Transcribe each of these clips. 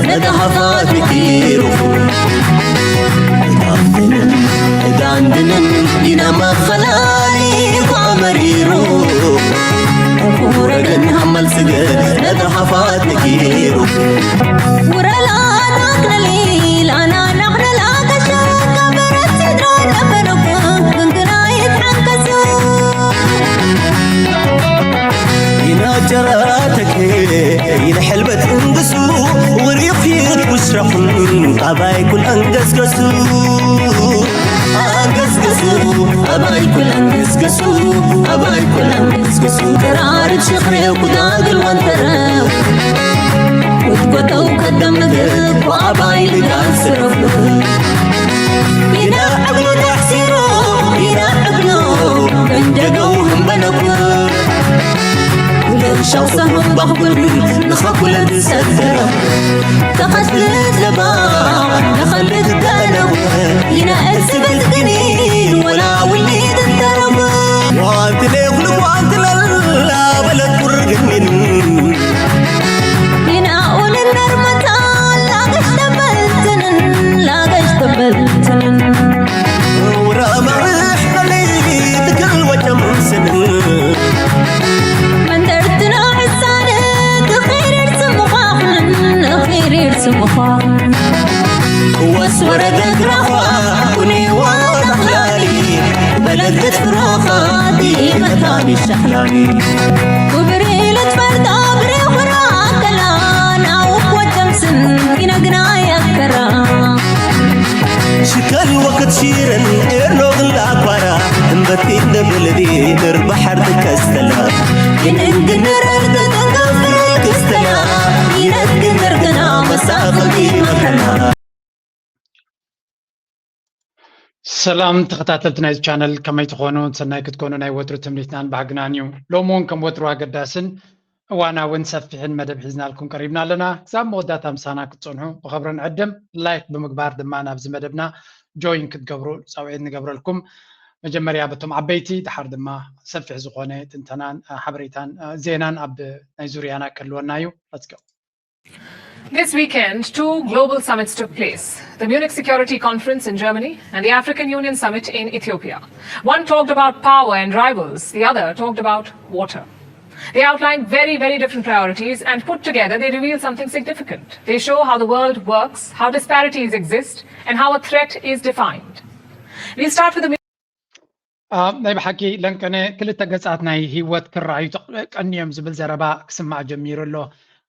ነታ ሃፋት ነኪሩ። እዳንድንን ኢና መኸላሊ እኳ መሪሩ። ኩረገን ሃመል ስገ ነታ ሃፋት ነኪሩ። ውረላ ናክነሊ ላና ናክነላ ከሸካ በረት ሲድራ ነበረኩ። ክንክና ይትሓንከሱ። ይናጀራተኬ ይንሕልበት እንግሱ። ውሪኺት ውስረኹን ኣባይ ኩል ኣንገስገሱ። ኣንገስገሱ ኣባይ ኩል ኣንገስገሱ። ኣባይ ኩል ኣንገስገሱ። ተራርብ ሽኽሬው ኩዳግል ወንተረው። ውትጎተው ከደምግብ ወኣባይ ልጋል ስረፉ። ኢና ዕብሉ ተሕሲሩ ኢና ዕብሉ መንደገው ህንበነኩ። ለሻው ሰሙን ባኹል ንኸኩለን ሰገረ። ተኸትልት ለባ ንኸልት ደነቡ። ኢና እርስበት ግኒን ወላ ውሊድ እንተረቡ። ዋንትለ ኩሉ ዋንትለላ በለት ቁርግኒን። ኢና ኡልን ነርመታ ላገሽ ተበልትንን ላገሽ ተበልትንን። ውራ መርሕ ለለይ ትክል ወጨም ስንን። መንደርትና ሕሳነ ክኺርር ስምዃኽንን ክኺርር ስምዃኽንን። ክወስ ወረደ ግራኻ ኩኒ ዋላ ኽላሊ በለደት ፍሮኻ ዲመታኒ ሸኽላኒ። ክብሪ ልትፈልጦ ብሬኹራ ከላን ኣውቆ ጀምስን ይነግና ያከራ። ሽከል ወቅት ሺረን ኤርኖ ግላ ኳራ እምበቲ እንደብልዲ ንር ባሕር ትከስተላ። ይንንግንር እርግጥን ከፍር ክስተላ። ይነግንር ግና መሳኽልቲ መከላ። ሰላም ተኸታተልቲ ናይዚ ቻነል፣ ከመይ ትኾኑ? ሰናይ ክትኮኑ ናይ ወትሩ ትምኒትናን ባህግናን እዩ። ሎሚ እውን ከም ወትሩ ኣገዳስን እዋናውን ሰፊሕን መደብ ሒዝናልኩም ቀሪብና ኣለና። ክሳብ መወዳእታ ምሳና ክትጸንሑ ብኸብሪ ንዕድም። ላይክ ብምግባር ድማ ናብዚ መደብና ጆይን ክትገብሩ ጻውዒት ንገብረልኩም። መጀመርያ በቶም ዓበይቲ፣ ድሓር ድማ ሰፊሕ ዝኾነ ትንተናን፣ አ፣ ሓበሬታን፣ አ፣ ዜናን ኣብ ናይ ዙርያና ክህልወና እዩ። Let's go። This weekend, two global summits took place, the Munich Security Conference in Germany and the African Union Summit in Ethiopia. One talked about power and rivals, the other talked about water. They outlined very, very different priorities, and put together, they reveal something significant. They show how the world works, how disparities exist, and how a threat is defined. We'll start with the አ፣ ናይ ብሓቂ ለንቀነ ክልተ ገጻት ናይ ህይወት ክረኣዩ ተቕ-፣ ቀንዮም ዝብል ዘረባ ክስማዕ ጀሚሩ ኣሎ።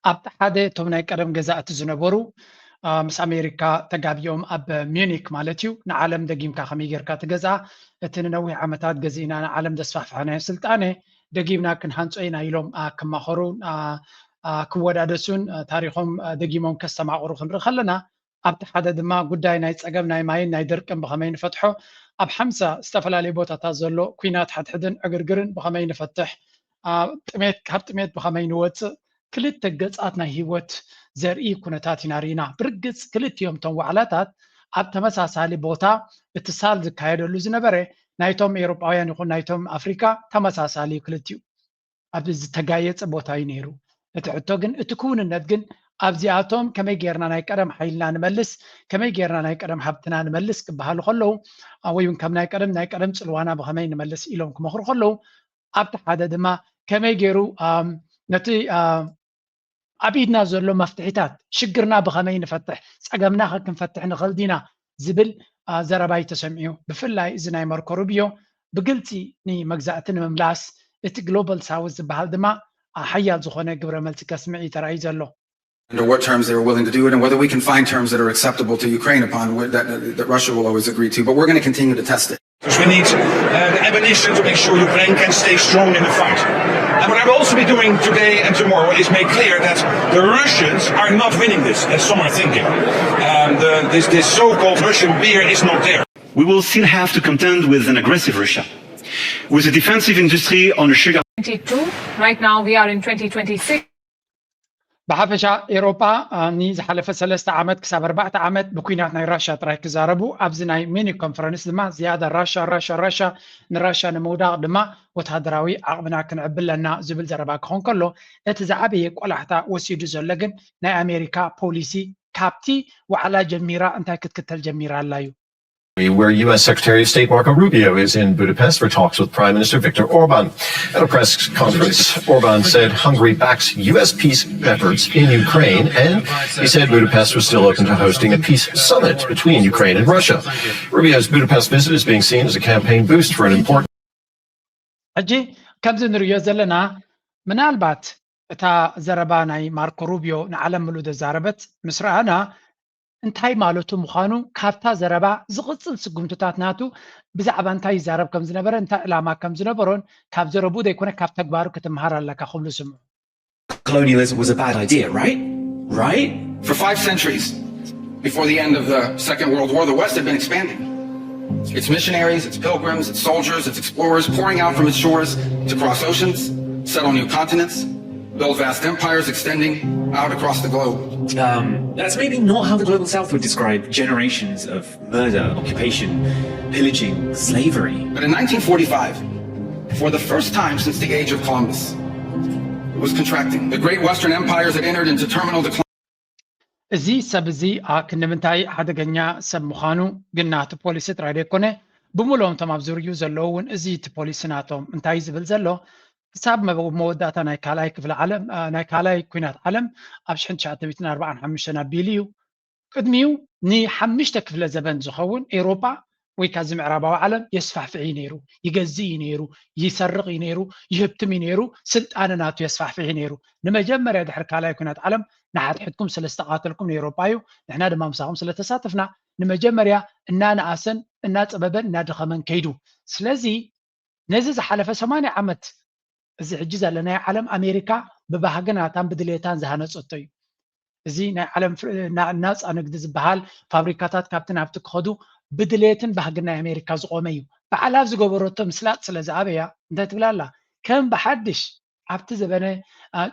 ኣብቲ ሓደ እቶም ናይ ቀደም ገዛእቲ ዝነበሩ፣ አ፣ ምስ ኣሜሪካ ተጋቢኦም ኣብ ሚዩኒክ ማለት እዩ፣ ንዓለም ደጊምካ ከመይ ጌርካ ትገዝኣ? እቲ ንነዊሕ ዓመታት ገዚእና ንዓለም ዘስፋሕፋሕናዮ ስልጣነ ደጊምና ክንሃንጾ ኢና ኢሎም፣ አ፣ ክማኸሩ፣ አ፣ አ፣ ክወዳደሱን፣ አ፣ ታሪኾም፣ አ፣ ደጊሞም ከስተማቕሩ ክንርኢ ከለና፣ ኣብቲ ሓደ ድማ ጉዳይ ናይ ጸገም ናይ ማይን ናይ ደርቅን ብኸመይ ንፈትሖ፣ ኣብ ሓምሳ ዝተፈላለዩ ቦታታት ዘሎ ኲናት ሓድሕድን ዕግርግርን ብኸመይ ንፈትሕ፣ ኣብ ጥሜት፣ ካብ ጥሜት ብኸመይ ንወጽእ፣ ክልተ ገጻት ናይ ህይወት ዘርኢ ኩነታት ኢና ርኢና። ብርግጽ ክልቲኦም እቶም ዋዕላታት ኣብ ተመሳሳሊ ቦታ እቲ ሳል ዝካየደሉ ዝነበረ ናይቶም ኤውሮጳውያን ይኹን ናይቶም ኣፍሪቃ ተመሳሳሊ እዩ ክልቲኡ። ኣብ ዝተጋየጸ ቦታ እዩ ነይሩ። እቲ ሕቶ ግን፣ እቲ ክውንነት ግን ኣብዚኣቶም ከመይ ጌርና ናይ ቀደም ሓይልና ንመልስ፣ ከመይ ጌርና ናይ ቀደም ሃብትና ንመልስ ክበሃሉ ከለዉ፣ አ፣ ወይ እውን ከም ናይ ቀደም፣ ናይ ቀደም ጽልዋና ብኸመይ ንመልስ ኢሎም ክመኽሩ ከለዉ፣ ኣብቲ ሓደ ድማ ከመይ ገይሩ፣ ኣም፣ ነቲ፣ አ፣ ኣብ ኢድና ዘሎ መፍትሒታት፣ ሽግርና ብኸመይ ንፈትሕ፣ ጸገምና ከ ክንፈትሕ ንኽእል ዲና ዝብል፣ አ፣ ዘረባ እዩ ተሰሚዑ። ብፍላይ እዚ ናይ መርኮ ሩቢዮ ብግልጺ ንመግዛእቲ ንምምላስ እቲ ግሎባል ሳውዝ ዝበሃል ድማ፣ አ፣ ሓያል ዝኾነ ግብረ መልሲ ከስምዕ እዩ ተራእዩ ዘሎ። Under what terms they were willing to do it and whether we can find terms that are acceptable to Ukraine upon wh-, that, that Russia will always agree to. But we're gonna continue to test it. Because we need, uh, the ammunition to make sure Ukraine can stay strong in the fight. And what I will also be doing today and tomorrow is make clear that the Russians are not winning this, as some are thinking. Um, the, this, this so-called Russian beer is not there. We will still have to contend with an aggressive Russia, with a defensive industry on a sugar. Twenty-two. Right now we are in twenty twenty-six. ብሓፈሻ ኤሮጳ ንዝሓለፈ ሰለስተ ዓመት ክሳብ ኣርባዕተ ዓመት ብኩናት ናይ ራሻ ጥራይ ክዛረቡ፣ ኣብዚ ናይ ሚኒክ ኮንፈረንስ ድማ ዝያዳ ራሻ ራሻ ራሻ፣ ንራሻ ንምውዳቕ ድማ ወታደራዊ ዓቕምና ክንዕቢ ኣለና ዝብል ዘረባ ክኾን ከሎ፣ እቲ ዝዓበየ ቆላሕታ ወሲዱ ዘሎ ግን ናይ ኣሜሪካ ፖሊሲ ካብቲ ዋዕላ ጀሚራ እንታይ ክትክተል ጀሚራ ኣላ እዩ። Where U S Secretary of State Marco Rubio is in Budapest for talks with Prime Minister Viktor Orban. At a press conference, Orban said Hungary backs U S peace efforts in Ukraine, and he said Budapest was still open to hosting a peace summit between Ukraine and Russia. Rubio's Budapest visit is being seen as a campaign boost for an important ሕጂ ከምዚ ንርእዮ ዘለና፣ ምናልባት እታ ዘረባ ናይ ማርኮ ሩቢዮ ንዓለም ምሉእ ዘዛረበት ምስ ረኣና፣ እንታይ ማለቱ ምዃኑ ካብታ ዘረባ ዝቕጽል ስጉምትታት ናቱ ብዛዕባ እንታይ ይዛረብ ከም ዝነበረ፣ እንታይ ዕላማ ከም ዝነበሮን ካብ ዘረብኡ ዘይኮነ ካብ ተግባሩ ክትምሃር ኣለካ ክብሉ ስምዑ። Colonialism was a bad idea, right? Right? For five centuries, before the end of the Second World War, the West had been expanding. Its missionaries, its pilgrims, its soldiers, its explorers pouring out from its shores to cross oceans, settle new continents, build vast empires extending out across the globe. Um, that's maybe not how the global south would describe generations of murder, occupation, pillaging, slavery. But in nineteen forty-five, for the first time since the age of Columbus, it was contracting. The great Western empires had entered into terminal decline. እዚ ሰብ እዚ ክንዲ ምንታይ ሓደገኛ ሰብ ምዃኑ ግን ናቱ ፖሊሲ ጥራይ ዘይኮነ፣ ብምልኦም እቶም ኣብ ዙርይኡ ዘለዉ እውን እዚ እቲ ፖሊሲ ናቶም እንታይ ዝብል ዘሎ፣ ክሳብ መወዳእታ ናይ ካልኣይ ክፍለ ዓለም ናይ ካልኣይ ኩናት ዓለም ኣብ ሽሕን ትሽዓተ ሚእትን ኣርባዓን ሓሙሽተን ኣቢሉ እዩ። ቅድሚኡ ንሓሙሽተ ክፍለ ዘበን ዝኸውን ኤውሮጳ ወይ ካዚ ምዕራባዊ ዓለም የስፋሕፍሕ እዩ ነይሩ፣ ይገዝእ እዩ ነይሩ፣ ይሰርቕ እዩ ነይሩ፣ ይህብትም እዩ ነይሩ፣ ስልጣነ ናቱ የስፋሕፍሕ እዩ ነይሩ። ንመጀመርያ ድሕሪ ካልኣይ ኩናት ዓለም ንሓድሕድኩም ስለ ዝተቓተልኩም ንኤውሮጳ እዩ፣ ንሕና ድማ ምሳኹም ስለ ተሳተፍና ንመጀመርያ እናነኣሰን እናጸበበን እናደኸመን ከይዱ። ስለዚ ነዚ ዝሓለፈ ሰማንያ ዓመት እዚ ሕጂ ዘለናዮ ዓለም ኣሜሪካ ብባህግናታን ብድሌታን ዝሃነጸቶ እዩ። እዚ ናይ ዓለም ናፃ ንግዲ ዝበሃል ፋብሪካታት ካብቲ ናብቲ ክኸዱ ብድሌትን ባህግን ናይ ኣሜሪካ ዝቆመ እዩ። ባዕላ ዝገበረቶ ምስላጥ ስለ ዝኣበያ እንታይ ትብል ኣላ? ከም ብሓድሽ ኣብቲ ዘበነ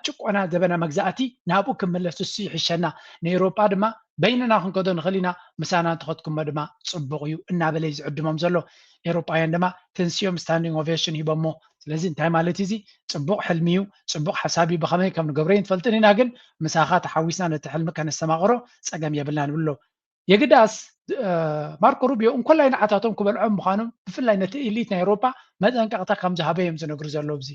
ጭቆና ዘበነ መግዛእቲ ናብኡ ክምለስ እሱ ይሕሸና፣ ንኤውሮጳ ድማ በይንና ክንከዶ ንኽእል ኢና፣ ምሳና እንተኸድኩሞ ድማ ፅቡቕ እዩ እናበለ እዩ ዝዕድሞም ዘሎ። ኤውሮጳውያን ድማ ተንሲኦም ስታንዲንግ ኦቬሽን ሂቦሞ። ስለዚ እንታይ ማለት እዩ እዚ? ፅቡቕ ሕልሚ እዩ፣ ፅቡቕ ሓሳብ እዩ። ብኸመይ ከም ንገብሮ ይንፈልጥን ኢና፣ ግን ምሳኻ ተሓዊስና ነቲ ሕልሚ ከነስተማቕሮ ፀገም የብልና ንብሎ። የግዳስ ማርኮ ሩቢዮ እንኮላይ ንዓታቶም ክበልዖም ምዃኖም ብፍላይ ነቲ ኢሊት ናይ ኤውሮጳ መጠንቀቕታ ከም ዝሃበ እዮም ዝነግሩ ዘለዉ። እዚ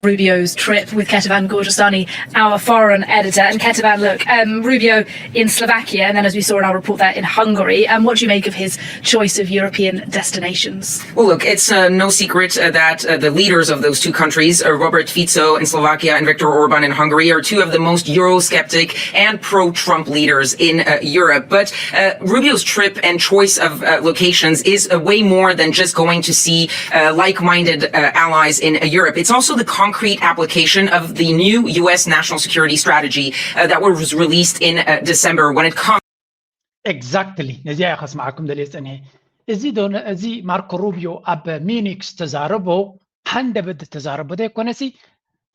Rubio's trip with Ketavan Gordestani, our foreign editor. And Ketavan, look, um, Rubio in Slovakia, and then as we saw in our report there, in Hungary. And what do you make of his choice of European destinations? Well, look, it's uh, no secret uh, that uh, the leaders of those two countries, uh, Robert Fico in Slovakia and Viktor Orban in Hungary, are two of the most Eurosceptic and pro-Trump leaders in uh, Europe. But uh, Rubio's trip and choice of uh, locations is uh, way more than just going to see uh, like-minded uh, allies in uh, Europe. It's also the concrete application of the new U S national security strategy uh, that was released in uh, December. When it comes Exactly. ነዚኣ እየ ከስምዓኩም ደልየ ዝጸኒሐ። እዚ ዶ እዚ ማርኮ ሩቢዮ ኣብ ሚኒክ ዝተዛረቦ ሃንደበት ዝተዛረቦ ዘይኮነሲ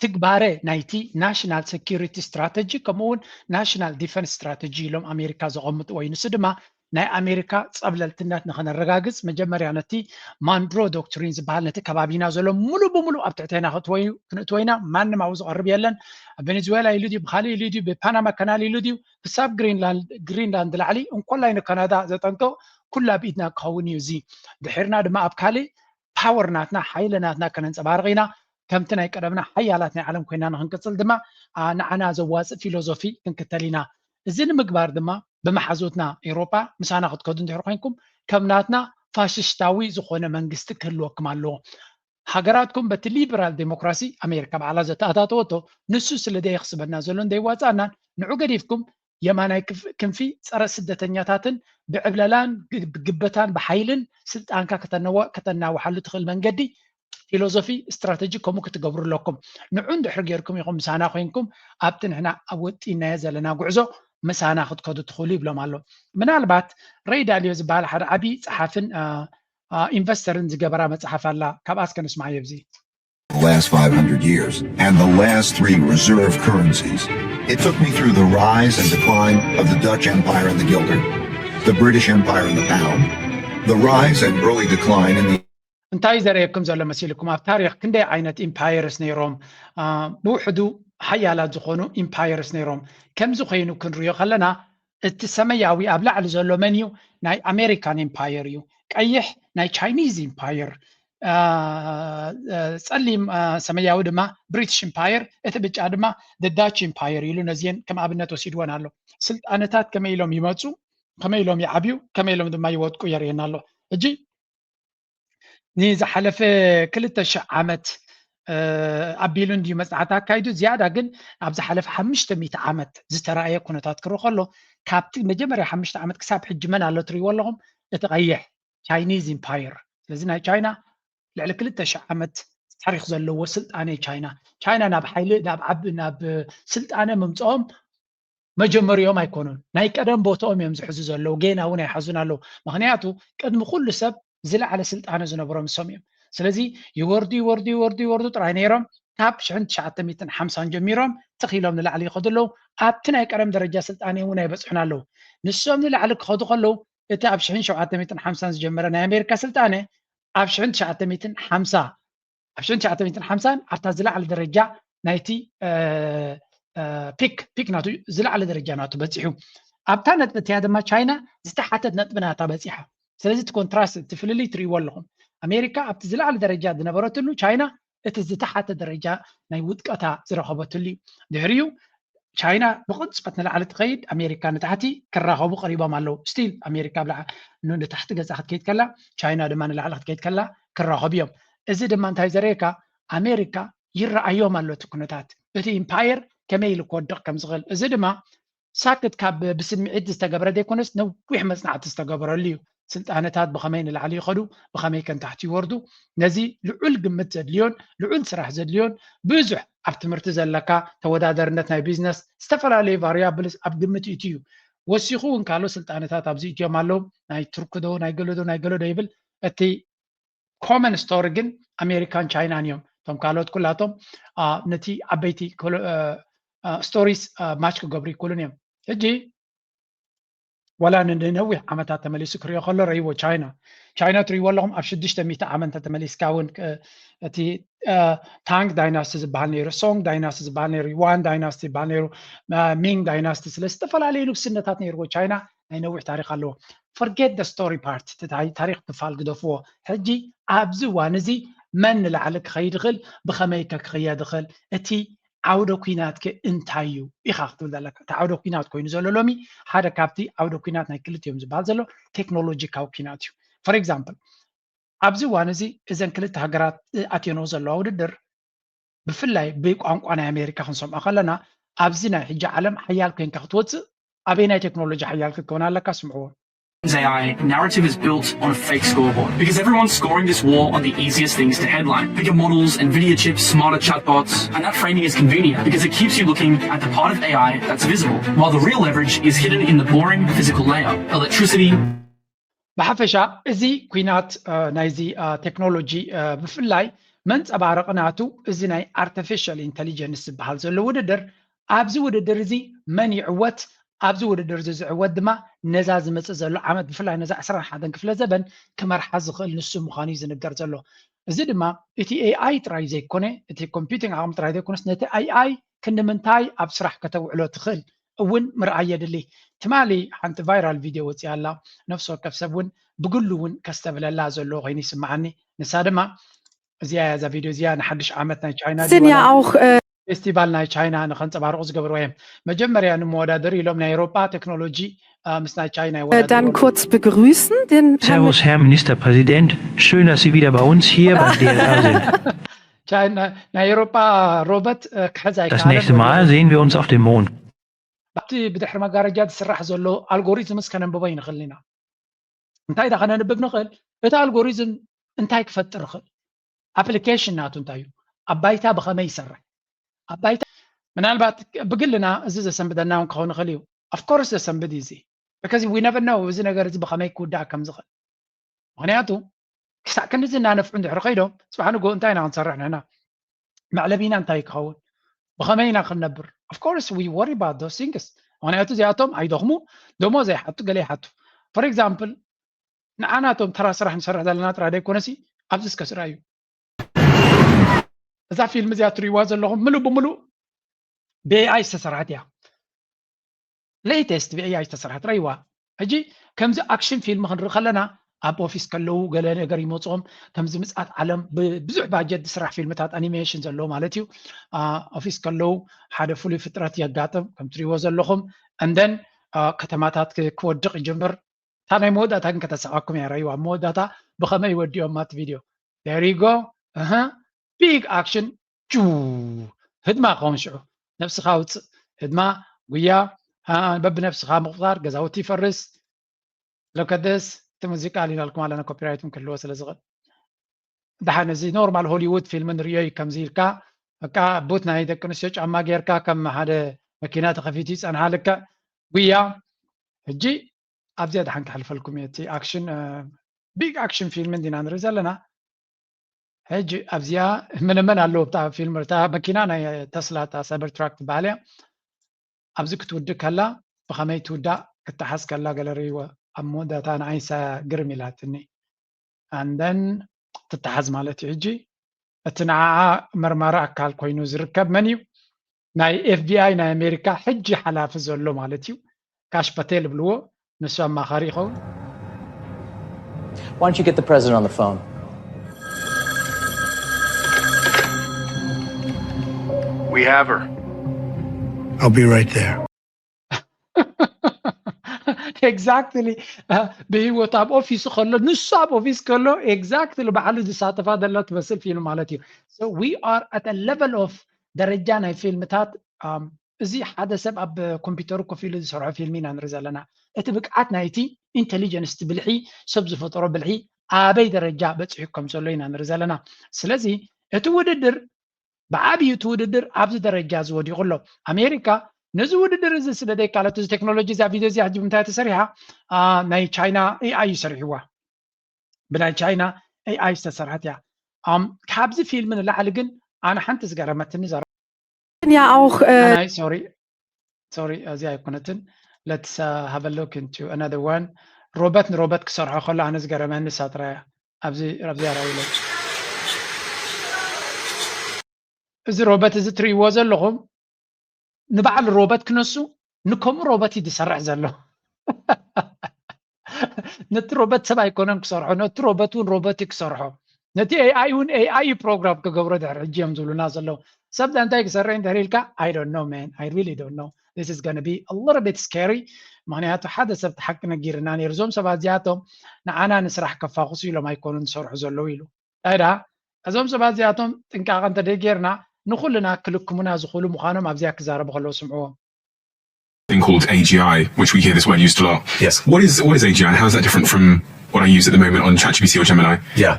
ትግባረ ናይቲ ናሽናል ሴኪሪቲ ስትራተጂ ከምኡ እውን ናሽናል ዲፈንስ ስትራተጂ ኢሎም ኣሜሪካ ዘቐምጥዎ እዩ። ንሱ ድማ ናይ ኣሜሪካ ጸብለልትነት ንኸነረጋግጽ መጀመርያ ነቲ ማንድሮ ዶክትሪን ዝበሃል ነቲ ከባቢና ዘሎ ሙሉ ብሙሉ ኣብ ትሕቴና ክእትወዩ ክንእትወይና ማንም ኣብኡ ዝቐርብ የለን። ኣብ ቬኔዙዌላ ኢሉ ድዩ ብካሊእ ኢሉ ድዩ ብፓናማ ካናል ኢሉ ድዩ ክሳብ ግሪንላንድ ላዕሊ እንኮላይ ንካናዳ ዘጠንቅቕ ኩላ ብኢድና ክኸውን እዩ። እዚ ድሒርና ድማ ኣብ ካልእ ፓወር ናትና ሓይሊ ናትና ከነንፀባርቕ ኢና። ከምቲ ናይ ቀደምና ሓያላት ናይ ዓለም ኮይና ንክንቅፅል ድማ ንዓና ዘዋፅእ ፊሎዞፊ ክንክተል ኢና። እዚ ንምግባር ድማ ብመሓዙትና ኤውሮጳ ምሳና ክትከዱ እንድሕር ኮይንኩም ከም ናትና ፋሽስታዊ ዝኾነ መንግስቲ ክህልወኩም ኣለዎ። ሃገራትኩም በቲ ሊበራል ዴሞክራሲ ኣሜሪካ ባዕላ ዘተኣታተወቶ ንሱ ስለ ደየኽስበና ዘሎ እንደይዋፃእናን ንዑ ገዲፍኩም የማናይ ክንፊ ፀረ ስደተኛታትን ብዕብለላን ብግበታን ብሓይልን ስልጣንካ ከተናውሓሉ ትኽእል መንገዲ ፊሎዞፊ ስትራተጂ ከምኡ ክትገብሩ ኣለኩም። ንዑ እንድሕር ጌርኩም ኢኹም ምሳና ኮይንኩም ኣብቲ ንሕና ኣብ ወጢናዮ ዘለና ጉዕዞ ምሳና ክትከዱ ትኽእሉ ይብሎም ኣሎ። ምናልባት ሬይ ዳልዮ ዝበሃል ሓደ ዓብዪ ፀሓፍን ኢንቨስተርን ዝገበራ መፅሓፍ ኣላ፣ ካብኣ እስከ ንስማዓዮ። ኣብዚ the last five hundred years and the last three reserve currencies. It took me through the rise and decline of the Dutch Empire and the guilder, the British Empire and the pound, the rise and early decline in the እንታይ እዩ ዘርእየኩም ዘሎ መሲልኩም? ኣብ ታሪኽ ክንደይ ዓይነት ኢምፓየርስ ነይሮም? ብውሕዱ ሓያላት ዝኾኑ ኢምፓየርስ ነይሮም። ከምዚ ኮይኑ ክንሪኦ ከለና እቲ ሰማያዊ ኣብ ላዕሊ ዘሎ መን እዩ? ናይ ኣሜሪካን ኢምፓየር እዩ። ቀይሕ ናይ ቻይኒዝ ኢምፓየር፣ ጸሊም ሰማያዊ ድማ ብሪቲሽ ኢምፓየር፣ እቲ ብጫ ድማ ዳች ኢምፓየር ኢሉ ነዚአን ከም ኣብነት ወሲድወን ኣሎ። ስልጣነታት ከመይ ኢሎም ይመፁ፣ ከመይ ኢሎም ይዓብዩ፣ ከመይ ኢሎም ድማ ይወድቁ የርእየና ኣሎ። ሕጂ ንዝሓለፈ ክልተ ሽሕ ዓመት ኣቢሉ እንድዩ መፅናዕቲ ኣካይዱ። ዝያዳ ግን ኣብ ዝሓለፈ ሓሙሽተ ሚእቲ ዓመት ዝተረኣየ ኩነታት ክርኢ ከሎ፣ ካብቲ መጀመርያ ሓሙሽተ ዓመት ክሳብ ሕጂ መን ኣሎ ትርእይዎ ኣለኹም? እቲ ቀይሕ ቻይኒዝ ኢምፓየር። ስለዚ ናይ ቻይና ልዕሊ ክልተ ሽሕ ዓመት ታሪኽ ዘለዎ ስልጣነ ቻይና። ቻይና ናብ ሓይሊ ናብ ዓቢ ናብ ስልጣነ ምምፅኦም መጀመሪኦም ኣይኮኑን፣ ናይ ቀደም ቦታኦም እዮም ዝሕዙ ዘለዉ። ጌና እውን ኣይሓዙን ኣለዉ። ምክንያቱ ቅድሚ ኩሉ ሰብ ዝለዓለ ስልጣነ ዝነበሮም እሶም እዮም። ስለዚ ይወርዱ ይወርዱ ይወርዱ ይወርዱ ጥራይ ነይሮም። ካብ ሽሕን ትሽዓተ ሚእትን ሓምሳን ጀሚሮም ትኽ ኢሎም ንላዕሊ ይኸዱ ኣለዉ። ኣብቲ ናይ ቀደም ደረጃ ስልጣነ እውን ኣይበፅሑን ኣለዉ። ንሶም ንላዕሊ ክኸዱ ከለዉ እቲ ኣብ ሽሕን ሸውዓተ ሚእትን ሓምሳን ዝጀመረ ናይ ኣሜሪካ ስልጣነ ኣብ ሽሕን ትሽዓተ ሚእትን ሓምሳ ኣብ ሽሕን ትሽዓተ ሚእትን ሓምሳን ኣብታ ዝለዓለ ደረጃ ናይቲ ፒክ ፒክ ናቱ ዝለዓለ ደረጃ ናቱ በፂሑ። ኣብታ ነጥቢ እቲኣ ድማ ቻይና ዝተሓተት ነጥቢ ናታ በፂሓ። ስለዚ እቲ ኮንትራስት እቲ ፍልልይ ትርእይዎ ኣለኹም። ኣሜሪካ ኣብቲ ዝለዓለ ደረጃ ዝነበረትሉ ቻይና እቲ ዝተሓተ ደረጃ ናይ ውድቀታ ዝረኸበትሉ እዩ። ድሕሪኡ ቻይና ብቕንፀት ንላዕሊ ትኸይድ፣ ኣሜሪካ ንታሕቲ ክራኸቡ ቀሪቦም ኣለዉ። ስቲል ኣሜሪካ ኣብ ላዕ- ን- ንታሕቲ ገፃ ክትከይድ ከላ ቻይና ድማ ንላዕሊ ክትከይድ ከላ ክራኸቡ እዮም። እዚ ድማ እንታይ ዘርእየካ? ኣሜሪካ ይረኣዮም ኣሎ እቲ ኩነታት፣ እቲ ኢምፓየር ከመይ ኢሉ ክወድቕ ከም ዝኽእል። እዚ ድማ ሳክት ካብ ብስምዒት ዝተገብረ ዘይኮነስ ነዊሕ መፅናዕቲ ዝተገበረሉ እዩ። ስልጣነታት ብኸመይ ንላዕሊ ይኸዱ፣ ብኸመይ ከ ንታሕቲ ይወርዱ፣ ነዚ ልዑል ግምት ዘድልዮን ልዑል ስራሕ ዘድልዮን ብዙሕ ኣብ ትምህርቲ ዘለካ ተወዳደርነት ናይ ቢዝነስ ዝተፈላለዩ ቫሪያብልስ ኣብ ግምት ይእትዩ። ወሲኹ እውን ካልኦት ስልጣነታት ኣብዚ እትዮም ኣለዉ። ናይ ቱርኪ ዶ ናይ ገለ ዶ ናይ ገለ ዶ ይብል። እቲ ኮመን ስቶሪ ግን ኣሜሪካን ቻይናን እዮም። እቶም ካልኦት ኩላቶም አ፣ ነቲ ዓበይቲ ኮሎ- አ፣ አ፣ ስቶሪስ አ፣ ማች ክገብሩ ይክእሉን እዮም። ሕጂ ዋላ ንነዊሕ ዓመታት ተመሊሱ ክሪኦ ከሎ ረይዎ ቻይና ቻይና ትሪእዎ ኣለኹም። ኣብ ሽዱሽተ ሚእቲ ዓመት እንተተመሊስካ እውን እ፣ እቲ እ፣ ታንግ ዳይናስቲ ዝበሃል ነይሩ፣ ሶንግ ዳይናስቲ ዝበሃል ነይሩ፣ ዋን ዳይናስቲ ዝበሃል ነይሩ፣ እ፣ ሚንግ ዳይናስቲ፣ ስለ ዝተፈላለዩ ንግስነታት ነይርዎ ቻይና ናይ ነዊሕ ታሪክ ኣለዎ። Forget the story part፣ እቲ ታይ- ታሪክ ክፋል ግደፍዎ። ሕጂ ኣብዚ እዋን እዚ መን ንላዕሊ ክኸይድ ይኽእል፣ ብኸመይ ከ ክኽየድ ይኽእል፣ እቲ ዓውደ ኲናት ከ እንታይ እዩ ኢኻ ክትብል ዘለካ። እቲ ዓውደ ኲናት ኮይኑ ዘሎ ሎሚ ሓደ ካብቲ ዓውደ ኲናት ናይ ክልቲኦም ዝበሃል ዘሎ ቴክኖሎጂካዊ ኲናት እዩ። For example ኣብዚ እዋን እዚ እዘን ክልተ ሃገራት ኣትየንኦ ዘለዋ ውድድር ብፍላይ ብቋንቋ ናይ ኣሜሪካ ክንሰምዖ ከለና ኣብዚ ናይ ሕጂ ዓለም ሓያል ኮይንካ ክትወፅእ ኣበይ ናይ ቴክኖሎጂ ሓያል ክትከውን ኣለካ? ስምዕዎ። A I narrative is built on a fake scoreboard because everyone's scoring this war on the easiest things to headline. Bigger models, Nvidia chips, smarter chatbots, and that framing is convenient because it keeps you looking at the part of A I that's visible, while the real leverage is hidden in the boring physical layer. Electricity, ብሓፈሻ እዚ ኲናት ናይዚ ቴክኖሎጂ ብፍላይ መንፀባረቂ ናቱ እዚ ናይ ኣርቲፊሻል ኢንተሊጀንስ ዝበሃል ዘሎ ውድድር ኣብዚ ውድድር እዚ መን ይዕወት ኣብዚ ውድድር እዚ ዝዕወት ድማ ነዛ ዝመፅእ ዘሎ ዓመት ብፍላይ ነዛ ዕስራን ሓደን ክፍለ ዘበን ክመርሓ ዝኽእል ንሱ ምዃኑ እዩ ዝንገር ዘሎ። እዚ ድማ እቲ ኤኣይ ጥራይ ዘይኮነ እቲ ኮምፒውቲንግ ዓቕሚ ጥራይ ዘይኮነስ ነቲ ኤኣይ ክንዲ ምንታይ ኣብ ስራሕ ከተውዕሎ ትኽእል እውን ምርኣይ የድሊ። ትማሊ ሓንቲ ቫይራል ቪድዮ ወፂኣ ኣላ። ነፍሲ ወከፍ ሰብ እውን ብግሉ እውን ከስተብለላ ዘለዎ ኮይኑ ይስምዓኒ። ንሳ ድማ እዚኣ እያ፣ እዛ ቪድዮ እዚኣ ንሓድሽ ዓመት ናይ ቻይና Sind ja auch äh, ፌስቲቫል ናይ ቻይና ንኸንፀባርቑ ዝገብርዎ እዮም። መጀመርያ ንመወዳደሪ ኢሎም ናይ ኤውሮጳ ቴክኖሎጂ ምስ ናይ ቻይና dann kurz begrüßen den Servus, Herr Ministerpräsident. Schön, dass Sie wieder bei uns hier beim D L R sind. ናይ ኤውሮጳ ሮበት ክሕዝ Das nächste Mal sehen wir uns auf dem Mond. ኣብቲ ብድሕሪ መጋረጃ ዝስራሕ ዘሎ ኣልጎሪዝምስ ከነንብቦ ይንኽእል ኢና። እንታይ ዳ ከነንብብ ንኽእል? እቲ ኣልጎሪዝም እንታይ ክፈጥር ይኽእል? ኣፕሊኬሽን ናቱ እንታይ እዩ? ኣብ ባይታ ብኸመይ ይሰርሕ? ኣብ ባይታ ምናልባት ብግልና እዚ ዘሰንብደና እውን ክኸውን ይኽእል እዩ። ኣፍኮርስ ዘሰንብድ እዩ እዚ። Because we never know እዚ ነገር እዚ ብኸመይ ክውዳእ ከም ዝኽእል። ምክንያቱ ክሳዕ ክንድዚ እናነፍዑ እንድሕሪ ከይዶም ፅባሕ ንግሆ እንታይ ኢና ክንሰርሕ ንሕና? መዕለቢና እንታይ ክኸውን፣ ብኸመይ ኢና ክንነብር። Of course we worry about those things። ምክንያቱ እዚኣቶም ኣይደኽሙ፣ ደሞዝ ኣይሓቱ፣ ገለ ይሓቱ። For example፣ ንዓናቶም ተራ ስራሕ ንሰርሕ ዘለና ጥራይ ደይኮነሲ ኣብዚ እስከ ስራ እዩ። እዛ ፊልም እዚኣ ትርእይዋ ዘለኹም ምሉእ ብምሉእ ብ AI ዝተሰርሐት እያ። ሌተስት ብ AI ዝተሰርሐት ረይዋ። ሕጂ ከምዚ ኣክሽን ፊልም ክንርኢ ከለና ኣብ ኦፊስ ከለዉ ገለ ነገር ይመፅኦም። ከምዚ ምፅኣት ዓለም ብብዙሕ ባጀት ዝስራሕ ፊልምታት ኣኒሜሽን ዘለዎ ማለት እዩ። ኦፊስ ከለዉ ሓደ ፍሉይ ፍጥረት የጋጥም ከም ትሪእዎ ዘለኹም። እንደን ከተማታት ክወድቕ ይጅምር። እታ ናይ መወዳእታ ግን ከተሳቐኩም እያ ረይዋ። ኣብ መወዳእታ ብኸመይ ወዲኦም ማት ቪድዮ ደሪጎ እህ ቢግ ኣክሽን ጁ ህድማ ክኸውን ሽዑ ነብስኻ ውፅእ ህድማ ጉያ በብነብስኻ ምቁፃር ገዛውቲ ይፈርስ። ለከደስ እቲ ሙዚቃ ሊናልኩም ኣለና ኮፒራይት ክህልዎ ስለ ዝኽእል። ደሓን እዚ ኖርማል ሆሊውድ ፊልም ንርእዮ እዩ። ከምዚ ኢልካ በቃ ቡት ናይ ደቂ ኣንስትዮ ጫማ ጌርካ ከም ሓደ መኪና ተኸፊቱ ይፀንሃልካ ጉያ። ሕጂ ኣብዚኣ ደሓን ክሕልፈልኩም እየ። እቲ ኣክሽን ቢግ ኣክሽን ፊልም እንዲና ንርኢ ዘለና። ሕጂ ኣብዚኣ ምንምን ኣለዎ እታ ፊልም እታ መኪና ናይ ተስላ እታ ሳይበር ትራክ ትበሃል እያ። ኣብዚ ክትውድእ ከላ ብኸመይ ትውዳእ ክትሓዝ ከላ ገለ ርእይዎ ኣብ መወዳእታ ንዓይሳ ግርም ኢላትኒ። ኣንደን ትተሓዝ ማለት እዩ። ሕጂ እቲ ንዓኣ መርማሪ ኣካል ኮይኑ ዝርከብ መን እዩ? ናይ ኤፍቢኣይ ናይ ኣሜሪካ ሕጂ ሓላፊ ዘሎ ማለት እዩ። ካሽ ፓቴል ይብልዎ፣ ንሱ ኣማኻሪ ይኸውን። Why don't you get the president on the phone? We have her. I'll be right there. Exactly. ብህይወት ኣብ ኦፊስ ከሎ ንሱ ኣብ ኦፊስ ከሎ exactly ባዕሉ ዝሳተፋ ዘሎ ትመስል ፊልም ማለት እዩ። So we are at a level of ደረጃ ናይ ፊልምታት እዚ ሓደ ሰብ ኣብ ኮምፒውተሩ ኮፍ ኢሉ ዝሰርሖ ፊልም ኢና ንርኢ ዘለና። እቲ ብቅዓት ናይቲ ኢንቴሊጀንስ ብልሒ ሰብ ዝፈጠሮ ብልሒ ኣበይ ደረጃ በፂሑ ከም ዘሎ ኢና ንርኢ ዘለና። ስለዚ እቲ ውድድር ብዓብዩ እቲ ውድድር ኣብዚ ደረጃ እዚ ወዲቑ ኣሎ። ኣሜሪካ ነዚ ውድድር እዚ ስለ ደይካለት እዚ ቴክኖሎጂ እዚኣ ቪድዮ እዚኣ ሕጂ ብምንታይ ተሰሪሓ? ናይ ቻይና ኤኣይ እዩ ሰሪሕዋ። ብናይ ቻይና ኤኣይ ዝተሰርሐት እያ። ካብዚ ፊልም ንላዕሊ ግን ኣነ ሓንቲ ዝገረመትኒ ዘረ Ja, auch. Äh, ናይ ሶሪ ሶሪ እዚኣ ኣይኮነትን። Let's have a look into another one. ሮበት ንሮበት ክሰርሖ ከሎ ኣነ ዝገረመኒ እሳ ጥራይ እያ። ኣብዚ ኣብዚኣ ራእይለ እዚ ሮበት እዚ ትርእይዎ ዘለኹም ንባዕሉ ሮበት ክነሱ ንከምኡ ሮበት እዩ ዝሰርሕ ዘሎ። ነቲ ሮበት ሰብ ኣይኮነን ክሰርሖ፣ ነቲ ሮበት እውን ሮበት እዩ ክሰርሖ። ነቲ ኤኣይ እውን ኤኣይ እዩ ፕሮግራም ክገብሮ ድሕሪ ሕጂ እዮም ዝብሉና ዘለዉ። ሰብ እንታይ ክሰርሕ እንድሕር ኢልካ I don't know man, I really don't know. This is gonna be a little bit scary. ምክንያቱ ሓደ ሰብ እቲ ሓቂ ነጊርና ነይሩ። እዞም ሰባት እዚኣቶም ንዓና ንስራሕ ከፋኹሱ ኢሎም ኣይኮኑን ዝሰርሑ ዘለዉ ኢሉ። እንታይ ደኣ እዞም ሰባት እዚኣቶም ጥንቃቐ እንተደይ ጌርና ንኹልና ክልክሙና ዝኽእሉ ምዃኖም ኣብዚኣ ክዛረቡ ከለዉ ስምዕዎም። Thing called A G I, which we hear this word used a lot. Yes. What is what is A G I and how is that different from what I use at the moment on ChatGPT or Gemini? Yeah.